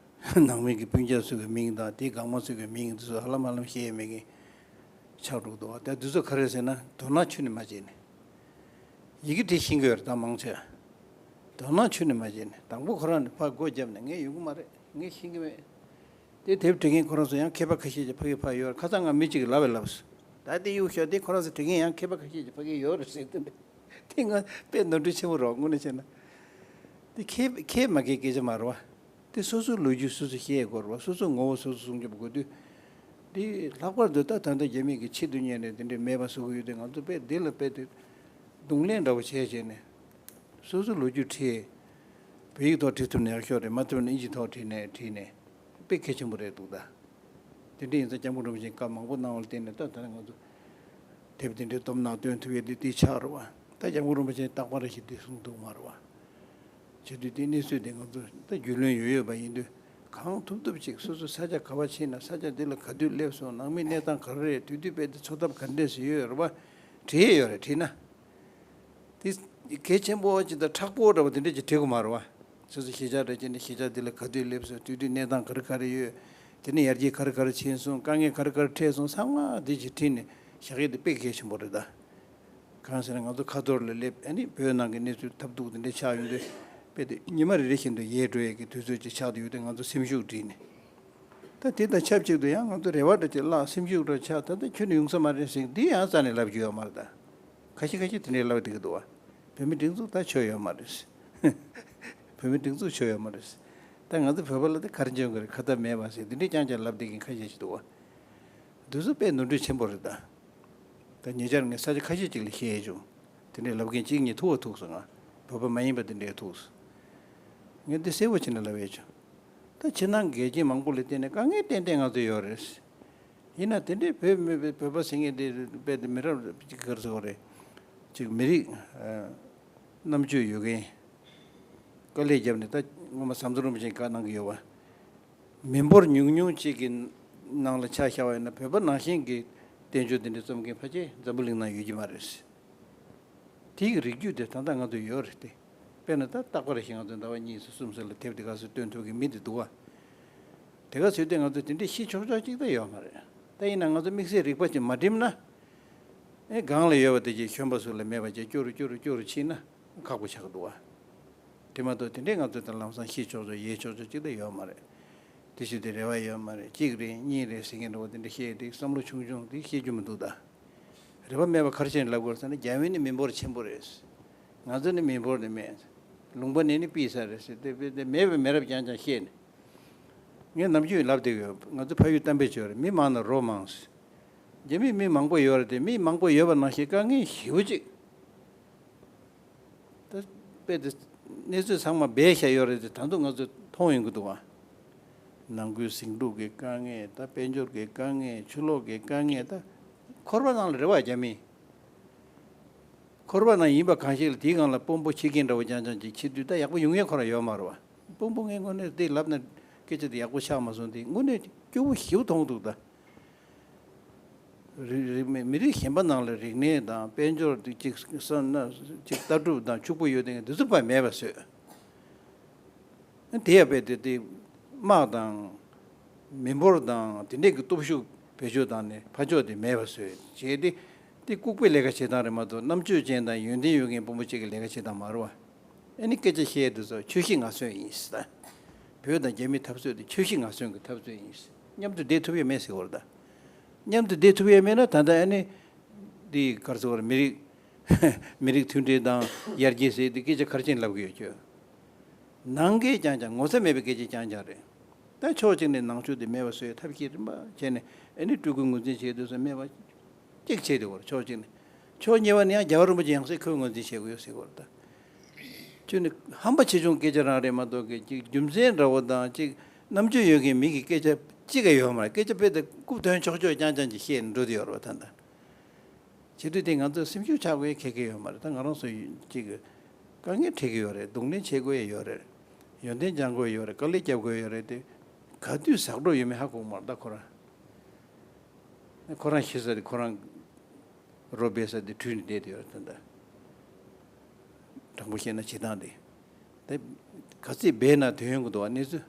ནང་མི་གི་སྤུན་ཀྱག་ཚོའི་གི་མིང་དང་དེ་སྒང་མ་ཚོའི་གི་མིང་དེ་ཚོ་ཧ་ལམ་ཧ་ལམ་ཤེས་ཡ་མེད་གི་ཆགས་འགྲོ་གི་འདུག་ད་དེ་ཚོ་ག་རེ་ཟེར་ན་དོ་སྣང་ཁྱོན་ནས་མ་བྱས་ནས། ཡི་གེ་འབྲི་ཤེས་ཀྱི་ཡོད་རེད་ད་མང་ཆེ། དོ་སྣང་ཁྱོན་ནས་མ་བྱས་ནས། དང་པོ་ཁོ་རང་ནས་ཕར་སྒོ་བརྒྱབ་ནས། ངས་ཡོང་གི་མ་རེད། ངས་ཤེས་ཀྱི་མེད། དེ་དེབ་འབྲི་མཁན་ཁོ་རང་ཚོ་ཡང་མཁས་པ་ཁ་ཤས་ཀྱིས་ཕ་གི་ཕར་ཡོད། ཁ་སང་ང་མི་གཅིག་གིས་ལབ་པས་ལབས་སོང་། ད་དེ་གཡུག་ཤོག་དེ་ཁོ་རང་ཚོ་འབྲི་མཁན་ཡང་མཁས་པ་ཁ་ཤས་ཀྱིས་ཕ་གི་ཡོད་རེད་ཟེར་དེ་འདྲ། དེ་ང་དཔེ་ནོར་འཁྲུལ་ཆེན་པོ་རེད་བ། དངོས་གནས་བྱས་ན། དེ་མཁས་མཁས་མ་མཁས་སྐད་ཆ་མ་རེད་བ། དེ་སོ་སོའི་ལོ་རྒྱུས་སོ་སོས་ཤེས་དགོས་རེད་བ། སོ་སོའི་ངོ་བོ་སོ་སོས་སྲུང་སྐྱོབ་དགོས་དུས། དེ་ལྷག་པར་དུ་ད་ད་ལྟ་རྒྱ་མི་གིས་ཆེད་དུ་གཉེར་ནས་དེ་འདྲའི་མེད་པ་བཟོ་གི་ཡོད་དུས། ང་ཚོ་དཔེ་འདི་ལ་དཔེ་དེ་གདོང་ལེན་འདྲ་བོ་བྱས་བྱས་ནས། སོ་སོའི་ལོ་རྒྱུས་བྲིས། བོད་ཡིག་ཐོག་བྲིས་ཐུབ་ན་ཡག་ཤོས་རེད། མ་ཐུབ་ན་ཨིན་ཇི་ཐོག་བྲིས་ནས་བྲིས་ནས། དཔེ་གལ་ཆེན་པོ་རེད་འདུག་ད། དེ་འདྲ་ཡིན་ཙང་སྐྱབས་མགོན་རིན་པོ་ཆེས་བཀའ་མང་པོ་གནང་བ་ལ་བརྟེན་ནས། ད་ད་ང་ཚོ་དེབ་དེ་འདྲའི་བཏོན་གནང་སྟོན་ཐུབ་ཡས་དེ་དེའི་ཕྱག་རེད་བ། ད་སྐྱབས་མགོན་རིན་པོ་ཆེས་རྟག་པར་ཞིག་དེ་གསུངས་འདུག་མ་རེད་བ། བྱེད་དུས་དེ་གནས་ཚུལ་དེ་ང་ཚོ་ད་རྒྱུས་ལོན་ཡོད་ཡོད་པ་ཡིན་དུས། གང་ཐུབ་ཐུབ་ཅིག་སོ་སོ་ས་ཆ་ག་པར་ཕྱིན་ན། ས་ཆ་འདི་ལ་ག་དུས་སླེབས་སོང་། ནང་མིའི་གནས་སྟངས་ག་རེ་རེད། དེ་དུས་དཔེ་དེ་འཚོ་ཐབས་ག་འདྲས་སེ་ཡོད་རེད་བ། བྲིས་ཡོད་རེད། བྲིས་ན། དེ་གལ་ཆེན་པོ་ཅིག་དང་མཁྲེགས་པོ་འདྲ་བ་དེ་འདྲས་ཅིག་བྲིས་དགོས་མ་རེད་བ། སོ་སོ་གཞིས་ཆགས་འདྲ་བྱས་ནས་གཞིས་ཆགས་འདི་ལ་ག་དུས་སླེབས་སོང་། དེ་དུས་གནས་སྟངས་ག་རེ་ག་རེ་ཡོད། དེ་ནས་ཡར་རྒྱས་ག་རེ་ག་རེ་ཕྱིན་སོང་། དཀའ་ངལ་ག་རེ་ག་རེ་འཕྲད་སོང་། ཚང་མ་འདི་ཅིག་བྲིས་ནས་བཞག་ཡས་དེ་དཔེ་གལ་ཆེན་པོ་རེད་ད། གང་ཟེར་ན་ང་ཚོ་ཁ་ཐོར་ལ་སླེབས། ཨ་ནི་བོད་ནང་གི་གནས་ཚུལ་ཐབས་སྡུག་དེ་འདྲ་ཆགས་ཡོང་དུས། དཔེ་དེ་ཉི་མ་རེ་རེ་བཞིན་དུ་ཡལ་འགྲོ་ཡས་ཀྱི་དུས་ཚོད་ཅིག་ཆགས་བསྡད་ཡོད་དུས། ང་ཚོ་སེམས་ཤུགས་བསྒྲིལ་ནས། ད་དེ་དང་ཆབས་ཅིག་ཏུ་ཡང་ང་ཚོ་རེ་བ་འདྲ་ཅིག་བརླག། སེམས་ཤུགས་འདྲ་ཆག། ད་ལྟ་ཁྱོན་ནས་ཡོང་ས་མ་རེད་ཟེར། འདི་ཡང་རྩ་ནས་ལབ་རྒྱུ་ཡོད་མ་རེད་ད། ཁ་ཤས་ཁ་ཤས་དེ་འདྲའི་ལབ་བསྡད་ཀྱི་འདུག་བ། བོད་མི་སྒྲིག་འཛུགས་ད་ཆོས་ཡོད་མ་རེད། བོད་མི་སྒྲིག་འཛུགས་ཆོས་ཡོད་མ་རེད། ད་ང་ཚོ་བོད་པ་ལ་དེ་ག་རེ་འཇོན་གི་རེད། ཁ་ཐབས་མེད་པ་ཟེར། འདི་འདྲའི་རྐྱང་རྐྱང་ལབ་བསྡད་མཁན་ཁ་ཤས་ཤིག་འདུག་བ། འདི་ཚོ་དཔེ་ནོར་འཁྲུལ་ཆེན་པོ་རེད་ད། ད་ཉེ་ཆར་ངས་ས་ཆ་ཁ་ཤས་ཅིག་ལ་བཤད་བྱུང་། དེ་འདྲའི་ལབ་མཁན་གཅིག་གཉིས་ཐུག་པ་ཐུག་སོང་། ང་བོད་པ་མ་ཡིན་པ་དེ་འདྲའི་ཐུག་སོང་། ངས་འདི་གསལ་པོ་བྱས་ནས་ལབ་ཡས་བྱུང་། ད་ཕྱི་ནང་འགལ་རྐྱེན་མང་པོ་ལ་བརྟེན་ནས་དཀའ་ངལ་ཏན་ཏན་ང་ཚོ་ཡོད་རེད། ཡིན་ན་དེ་འདྲའི་བོད་མི་བོད་པ་ཟེར་མཁན་དེ་དཔེ་དེ་མི་རབས་ཅིག་ག་རེ་ཟེར་དགོས་རེད། ཅིག་མི་རིགས་ཨ་རྣམ་དཔྱོད་ཡོད་མཁན། དཀའ་ལས་བརྒྱབ་ནས། ད་སྔོན་མ་ཟམ་གདོང་རིན་པོ་ཆེས་བཀའ་གནང་གི་ཡོད་པ། མི་འབོར་ཉུང་ཉུང་ཅིག་གི་ནང་ལ་ཆ་བཞག་པ་ཡིན་ན། བོད་པ་ནང་བཞིན་གྱི་དཔལ་འབྱོར་འདི་འདྲ་རྩོམ་མཁན་ཕལ་ཆེར་འཛམ་བུ་གླིང་ནང་ཡོད་ཀྱི་མ་རེད། དེའི་རིགས་རྒྱུད་དེ་ད་ལྟ་ང་ཚོ་ཡོད་རེད་དེ། དཔེར་ན་ད་རྟག་པར་ཞིག་ང་ཚོ་ཟླ་བ་གཉིས་སུ་གསུམ་ཙམ་ལ་དེབ་དེ་ག་ཚོད་སྟོན་ཐུབ་ཀྱི་མི་དེ་འདུག་བ། དེ་ག་ཚོད་དེ་ང་ཚོ་དེ་འདྲས་ཤེས་ཆོག་ཆོག་ཅིག་ད་ཡོད་མ་རེད། ད་ཡིན་ན་ང་ཚོ་དམིགས་བསལ་རིག་པ་ཅིག་མ་བསྒྲིམས་ན། ཨེ་སྒང་ལ་ཡོད་པ་དེ་ཅིག་གཞོན་པ་ཚོ་ལ་མེད་པ་ཅིག་སྐྱོ་རུ་སྐྱོ་རུ་སྐྱོ་རུ་ཕྱིན་ན་ཁག་པོ་ཆགས་ཀྱི་འདུག་བ། དེ་མ་གཏོགས་དེ་འདྲས་ང་ཚོས་ད་ལམ་སང་ཤེས་ཆོག་ཆོག་ཡེ་ཆོག་ཆོག་ཅིག་ད་ཡོད་མ་རེད། དེ་ཞིག་དེ་རེ་བ་ཡོད་མ་རེད། གཅིག་རེད་གཉིས་རེད་ཟེར་མཁན་འདྲ་བོ་དེ་འདྲ་བཤད་དེ། བསམ་བློ་ཆུང་ཆུང་དེ་བཤད་རྒྱུ་མི་འདུག་ད། རེ་བ་མེད་པ་ག་རེ་བྱས་ནས་ལབ་དགོས་ཟེར་ན། རྒྱ་མི་ནི་མི་འབོར་ཆེན་པོ་རེད། ང་ཚོ་ནི་མི་འབོར་ནི་མེད། ལུང་པ་ནས་ནི་ཕུད་ས་རེད་ཟེར་དེ། དཔེ་དེ་མེད་པའི་མི་རབས་རྐྱང་རྐྱང་བཤད་ནས། ངས་ནམ་རྒྱུན་ལབ་བསྡད་ཡོད། ང་ཚོ་ཕ་ཡུལ་གཏམ་དཔེ་བརྗོད་རེད། མི་མང་ན་རོ་མང་ཟེར། རྒྱ་མིས་མི་མང་པོ་ཡོད་རེད་དེ། མི་མང་པོ་ཡོད་པ་ནང་བཞིན་དཀའ་ངལ་ཞེ་པོ་ཅིག་ད་དཔེ་དེ་གནས་ཚུལ་ཚང་མ་སྦས་བཞག་ཡོད་རེད་དེ། ད་དུང་ང་ཚོས་མཐོང་ཡོང་གི་འདུག་བ། ནང་ཁུལ་ཟིང་འཁྲུག་གི་དཀའ་ངལ། ད་དཔལ་འབྱོར་གྱི་དཀའ་ངལ། ཆུ་ལོག་གི་དཀའ་ངལ། ད་འཁོར་བ་ནང་ལ་རེད་བ། རྒྱ་མི་འཁོར་བ་ནང་ཡིན་པ་གང་ཞིག་ལ། དེའི་སྒང་ལ་དཔོན་པོ་ཁྱི་རྒན་འདྲ་བོ་རྐྱང་རྐྱང་ཅིག་ཕྱིན་དུས། ད་ཡག་པོ་ཡོང་ཡས་ཁོ་རང་ཡོད་མ་རེད་བ། དཔོན་པོ་ངས་དངོས་གནས་དེ་ལབ་ན་སྐད་ཆ་དེ་ཡག་པོ་ཆགས་མ་སོང་སྟེ། དངོས་གནས་སྐྱོ་པོ་ཞེ་པོ་མཐོང་འདུག་ད། རིག་རིག་མི་མི་རིགས་གཞན་པ་ནང་ལ་རིག་གནས་དང་དཔལ་འབྱོར་དེ་གཅིག་བསམ་ན་གཅིག་ལྟ་གྲུབ་དང་ཕྱུག་པོ་ཡོད་དེ། དེ་ཚོ་ཕར་མེད་པ་བཟོས། དེ་ཡང་དཔེ་དེ་དེ་དམག་དང་མི་འབོར་དང་དེ་འདྲས་ཀྱི་སྟོབས་ཤུགས་བེད་སྤྱོད་བཏང་ནས་ཕར་ཕྱོགས་དེ་མེད་པ་བཟོས་བྱས་ཏེ། དེ་ལྐུགས་པའི་ལས་ཀ་བྱེད་སྟངས་རེད་མ་གཏོགས། རྣམ་དཔྱོད་ཅན་དང་ཡོན་ཏན་ཡོད་མཁན་དཔོན་པོ་གཅིག་གི་ལས་ཀ་བྱེད་སྟངས་མ་རེད་བ། ཨ་ནི་སྐད་ཆ་བཤད་དུས་ཚོ་ཁྱོད་ཤི་ང་གསོན་ཡིན་ཟེར། བོད་དང་རྒྱ་མིའི་འཐབ་རྩོད་དེ་ཁྱོད་ཤི་ང་གསོན་གྱི་འཐབ་རྩོད་ཡིན་ཟེར། མཉམ་དུ་བསྡད་ཐུབ་ཡ་མེད་ཟེར་བ་རེད་ད། མཉམ་དུ་བསྡད་ཐུབ་ཡ་མེད་ན། ད་ལྟ་ཨ་ནི་འདི་ག་རེ་ཟེར་བ་རེད། མི་རིགས་མི་རིགས་མཐུན་སྒྲིལ་དང་ཡར་རྒྱས་ཟེར་དེ་སྐད་ཆ་ག་རེ་བྱས་ནས་ལབ་གི་ཡོད་ཁྱོད། ནང་འགལ་རྐྱང་རྐྱང་། ངོ་ཚ་མེད་པའི་སྐད་ཆ་རྐྱང་རྐྱང་རེད། ད་ཕྱོགས་གཅིག་ནས་ནང་ཆོས་དེ་མེད་པ་བཟོས། ཐབས་ཤེས་རིམ་པ་བྱས་ནས་ཨ་ནི་སྤྲུལ་སྐུ་ངོས་འཛིན་བྱེད་དུས་སུ་མེད་པ་གཅིག་བྱས་དེ་བར། ཕྱོགས་གཅིག་ནས། ཕྱོགས་གཉིས་པ་ནས་ཡང་རྒྱལ་བ་རིན་པོ་ཆེ་ཡང་སྲིད་ཁོས་ངོས་འཛིན་བྱེད་དགོས་ཟེར་བར་ད། ཁྱོད་ནི་ཧམ་པ་ཆེ་ཆུང་སྐད་ཆ་རང་རེད་མ་གཏོགས། གི་ཅིག་རྒྱུ་མཚན་འདྲ་བོ་དང་། ཅིག་རྣམ་དཔྱོད་ཡོད་མཁན་མི་གི་སྐད་ཆ་གཅིག་ཀ་ཡོད་མ་རེད། སྐད་ཆ་དཔེ་དེ་རྐུབ་དོན་ཆོག་ཆོག་རྐྱང་རྐྱང་ཅིག་བཤད་ནས་འགྲོ་དེ་ཡོད་རེད་བ། ད་ད། བྱེད་དུས་དེ་ང་ཚོ་སེམས་ཤུགས་ཆག་དགོས་ཁེ་ཁེ་ཡོད་མ་རེད། ད་ང་རང་ཚོ་ཅིག་དཀའ་ངལ་འཕྲད་ཀྱི་ཡོད་རེད། གདོང་ལེན་བྱེད་དགོས་ཡ་ཡོད་རེད། ཡོན་ཏན་སྦྱང་དགོས་ཡ་ཡོད་རེད། དཀའ་ལས་རྒྱབ་དགོས་ཡ་ཡོད་རེད་དེ། ག་དུས་ཟག་འགྲོ་ཡོད་མེད་ཧ་གོ་གི་མ་རེད། ད་ཁོ་རང་ཁོ་རང་ཤི་ས་དེ་ཁོ་རང་རོ་སྦས་ས་དེ་བྲུས་ནས་བསྡད་དེ་ཡོད་རེད། ད་ད་དྲང་པོ་བཤད་ན་བྱེད་སྟངས་དེ། དེ་ག་ཚད་སྦས་ན་དོན་ཡོང་གི་འདུག་བ། གནས་ཚུལ་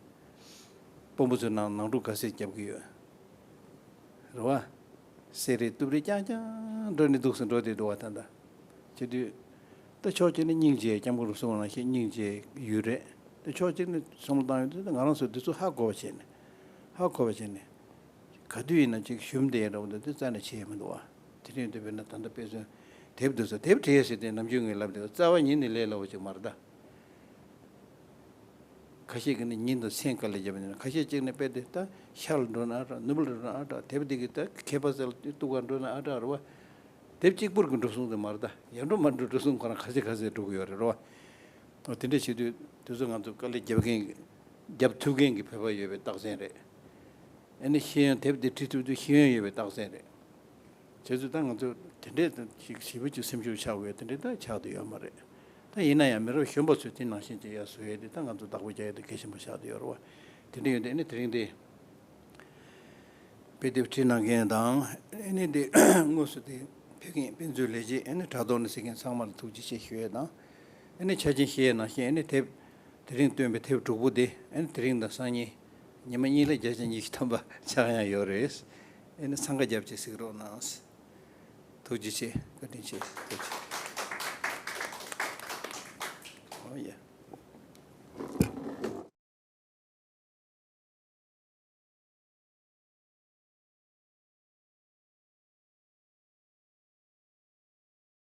དཔོན་པོ་ཚོའི་ནང་ནང་འཁྲུག་ག་ཚད་རྒྱབ་ཀྱི་ཡོད་རེད་བ། སེ་རེ་སྟུབ་རེ་རྐྱང་རྐྱང་འགྲོ་ནས་འདུག་སེ་འགྲོ་བསྡད་འདུག་བ། ད་ད་བྱེད་དུས་ ད་ཕྱོགས་གཅིག་ནས་སྙིང་རྗེ། སྐྱབས་མགོན་རུ་སུ་ནང་བཞིན་སྙིང་རྗེ་ཡོད་རེད། ད་ཕྱོགས་གཅིག་ནས་བསམ་བློ་བཏང་ཡོང་དུས། ད་ང་རང་ཚོ་འདི་ཚོ་ཧ་གོ་བ་བྱས་ནས། ཧ་གོ་བ་བྱས་ནས། ག་དུས་ཡིན་ན་ཅིག་ཞུམ་བསྡད་ཡ་འདྲ་བོ་འདི་ཚོ་རྩ་ནས་བྱས་ཡ་མི་འདུག་བ། དེ་རིང་འདི་བས་ན་ད་ལྟ་དཔེ་མཚོན་དེབ་འདི་ཚོ། དེབ་བྲིས་ཟེར་དེ་ནམ་རྒྱུན་ངས་ལབ་བསྡད་པ། རྩ་བ་ཉིད་ནས་ལས་སླ་བོ་ཅིག་མ་རེད་ད། ཁ་ཤས་ཀྱིས་ནི་ཉིན་དང་མཚན་དཀའ་ལས་བརྒྱབ་ནས། ཁ་ཤས་ཅིག་ནི་དཔེ་དེ་ད་ཤར་ལ་འགྲོ་ན་ཨ་དྲག། ནུབ་ལ་འགྲོ་ན་ཨ་དྲག། དེབ་འདི་གི་ད་ཁྱད་པར་ཚད་ལ་གཏུག་ག་འགྲོ་ན་ཨ་དྲག་རེད་བ། དེབ་གཅིག་པུར་གྱི་འགྲོ་སོང་དེ་མ་རེད་ད། ཡར་འགྲོ་མར་འགྲོ་འགྲོ་སོང་ཁོ་རང་ག་ཚད་ག་ཚད་འགྲོ་གི་ཡོད་རེད་རོ། ཨོ་དེ་འདྲ་བྱེད་དུས་དེ་ཚོ་ང་ཚོ་དཀའ་ལས་རྒྱབ་མཁན། རྒྱབ་ཐུབ་མཁན་གྱི་བོད་པ་ཡོད་པའི་རྟགས་མཚན་རེད། ཨ་ནི་ཤེས་ཡོན། དེབ་འདི་བྲིས་ཐུབ་དུས་ཤེས་ཡོན་ཡོད་པའི་རྟགས་མཚན་རེད། བྱས་ཙང་ད་ང་ཚོ་དེ་འདྲས་ཞིབ་པོ་ཅིག་སེམས་ཤུགས་ཆག་དགོས་དེ་འདྲས་ད་ཆགས་བསྡད་ཡོད་མ་རེད། ད་ཡིན་ན་ཡང་མི་རབས་གཞོན་པ་ཚོས་དེ་ནང་བཞིན་ཅིག་ཡར་བཟོ་ཡས་དེ་ད་ང་ཚོ་བདག་པོ་རྒྱག་ཡས་དེ་གལ་ཆེན་པོ་ཆགས་བསྡད་ཡོད་རེད་བ། དེ་འདྲས་ཡོད་དེ་ཨ་ནི་དེ་རིང་དེ། དཔེ་དེབ་བྲིས་གནང་མཁན་དང་། ཨ་ནི་དེ་དངོས་སུ་དེ་ཕེབས་མཁན་དཔེ་མཛོད་ལས་བྱེད། ཨ་ནི་དྲ་ཐོག་ནས་གཟིགས་མཁན་ཚང་མ་ལ་ཐུགས་རྗེ་ཆེ་ཞུ་ཡས་དང་། ཨ་ནི་ཆ་ཆེན་བཤད་ཡས་ནང་བཞིན། ཨ་ནི་དེབ་དེ་རིང་བཏོན་པའི་དེབ་དྲུག་པོ་དེ། ཨ་ནི་དེ་རིང་དང་སང་ཉིན་ཉི་མ་གཉིས་ལ་བརྒྱ་ཆ་ཉི་ཤུ་ཐམ་པ་ཆག་ཡག་ཡོད་རེད། ཨ་ནི་འཚང་ཁ་རྒྱབ་བྱས་གཟིགས་རོགས་གནང་། ཐུགས་རྗེ་ཆེ། བཀའ་དྲིན་ཆེ། ཐུགས་རྗེ་ཆེ།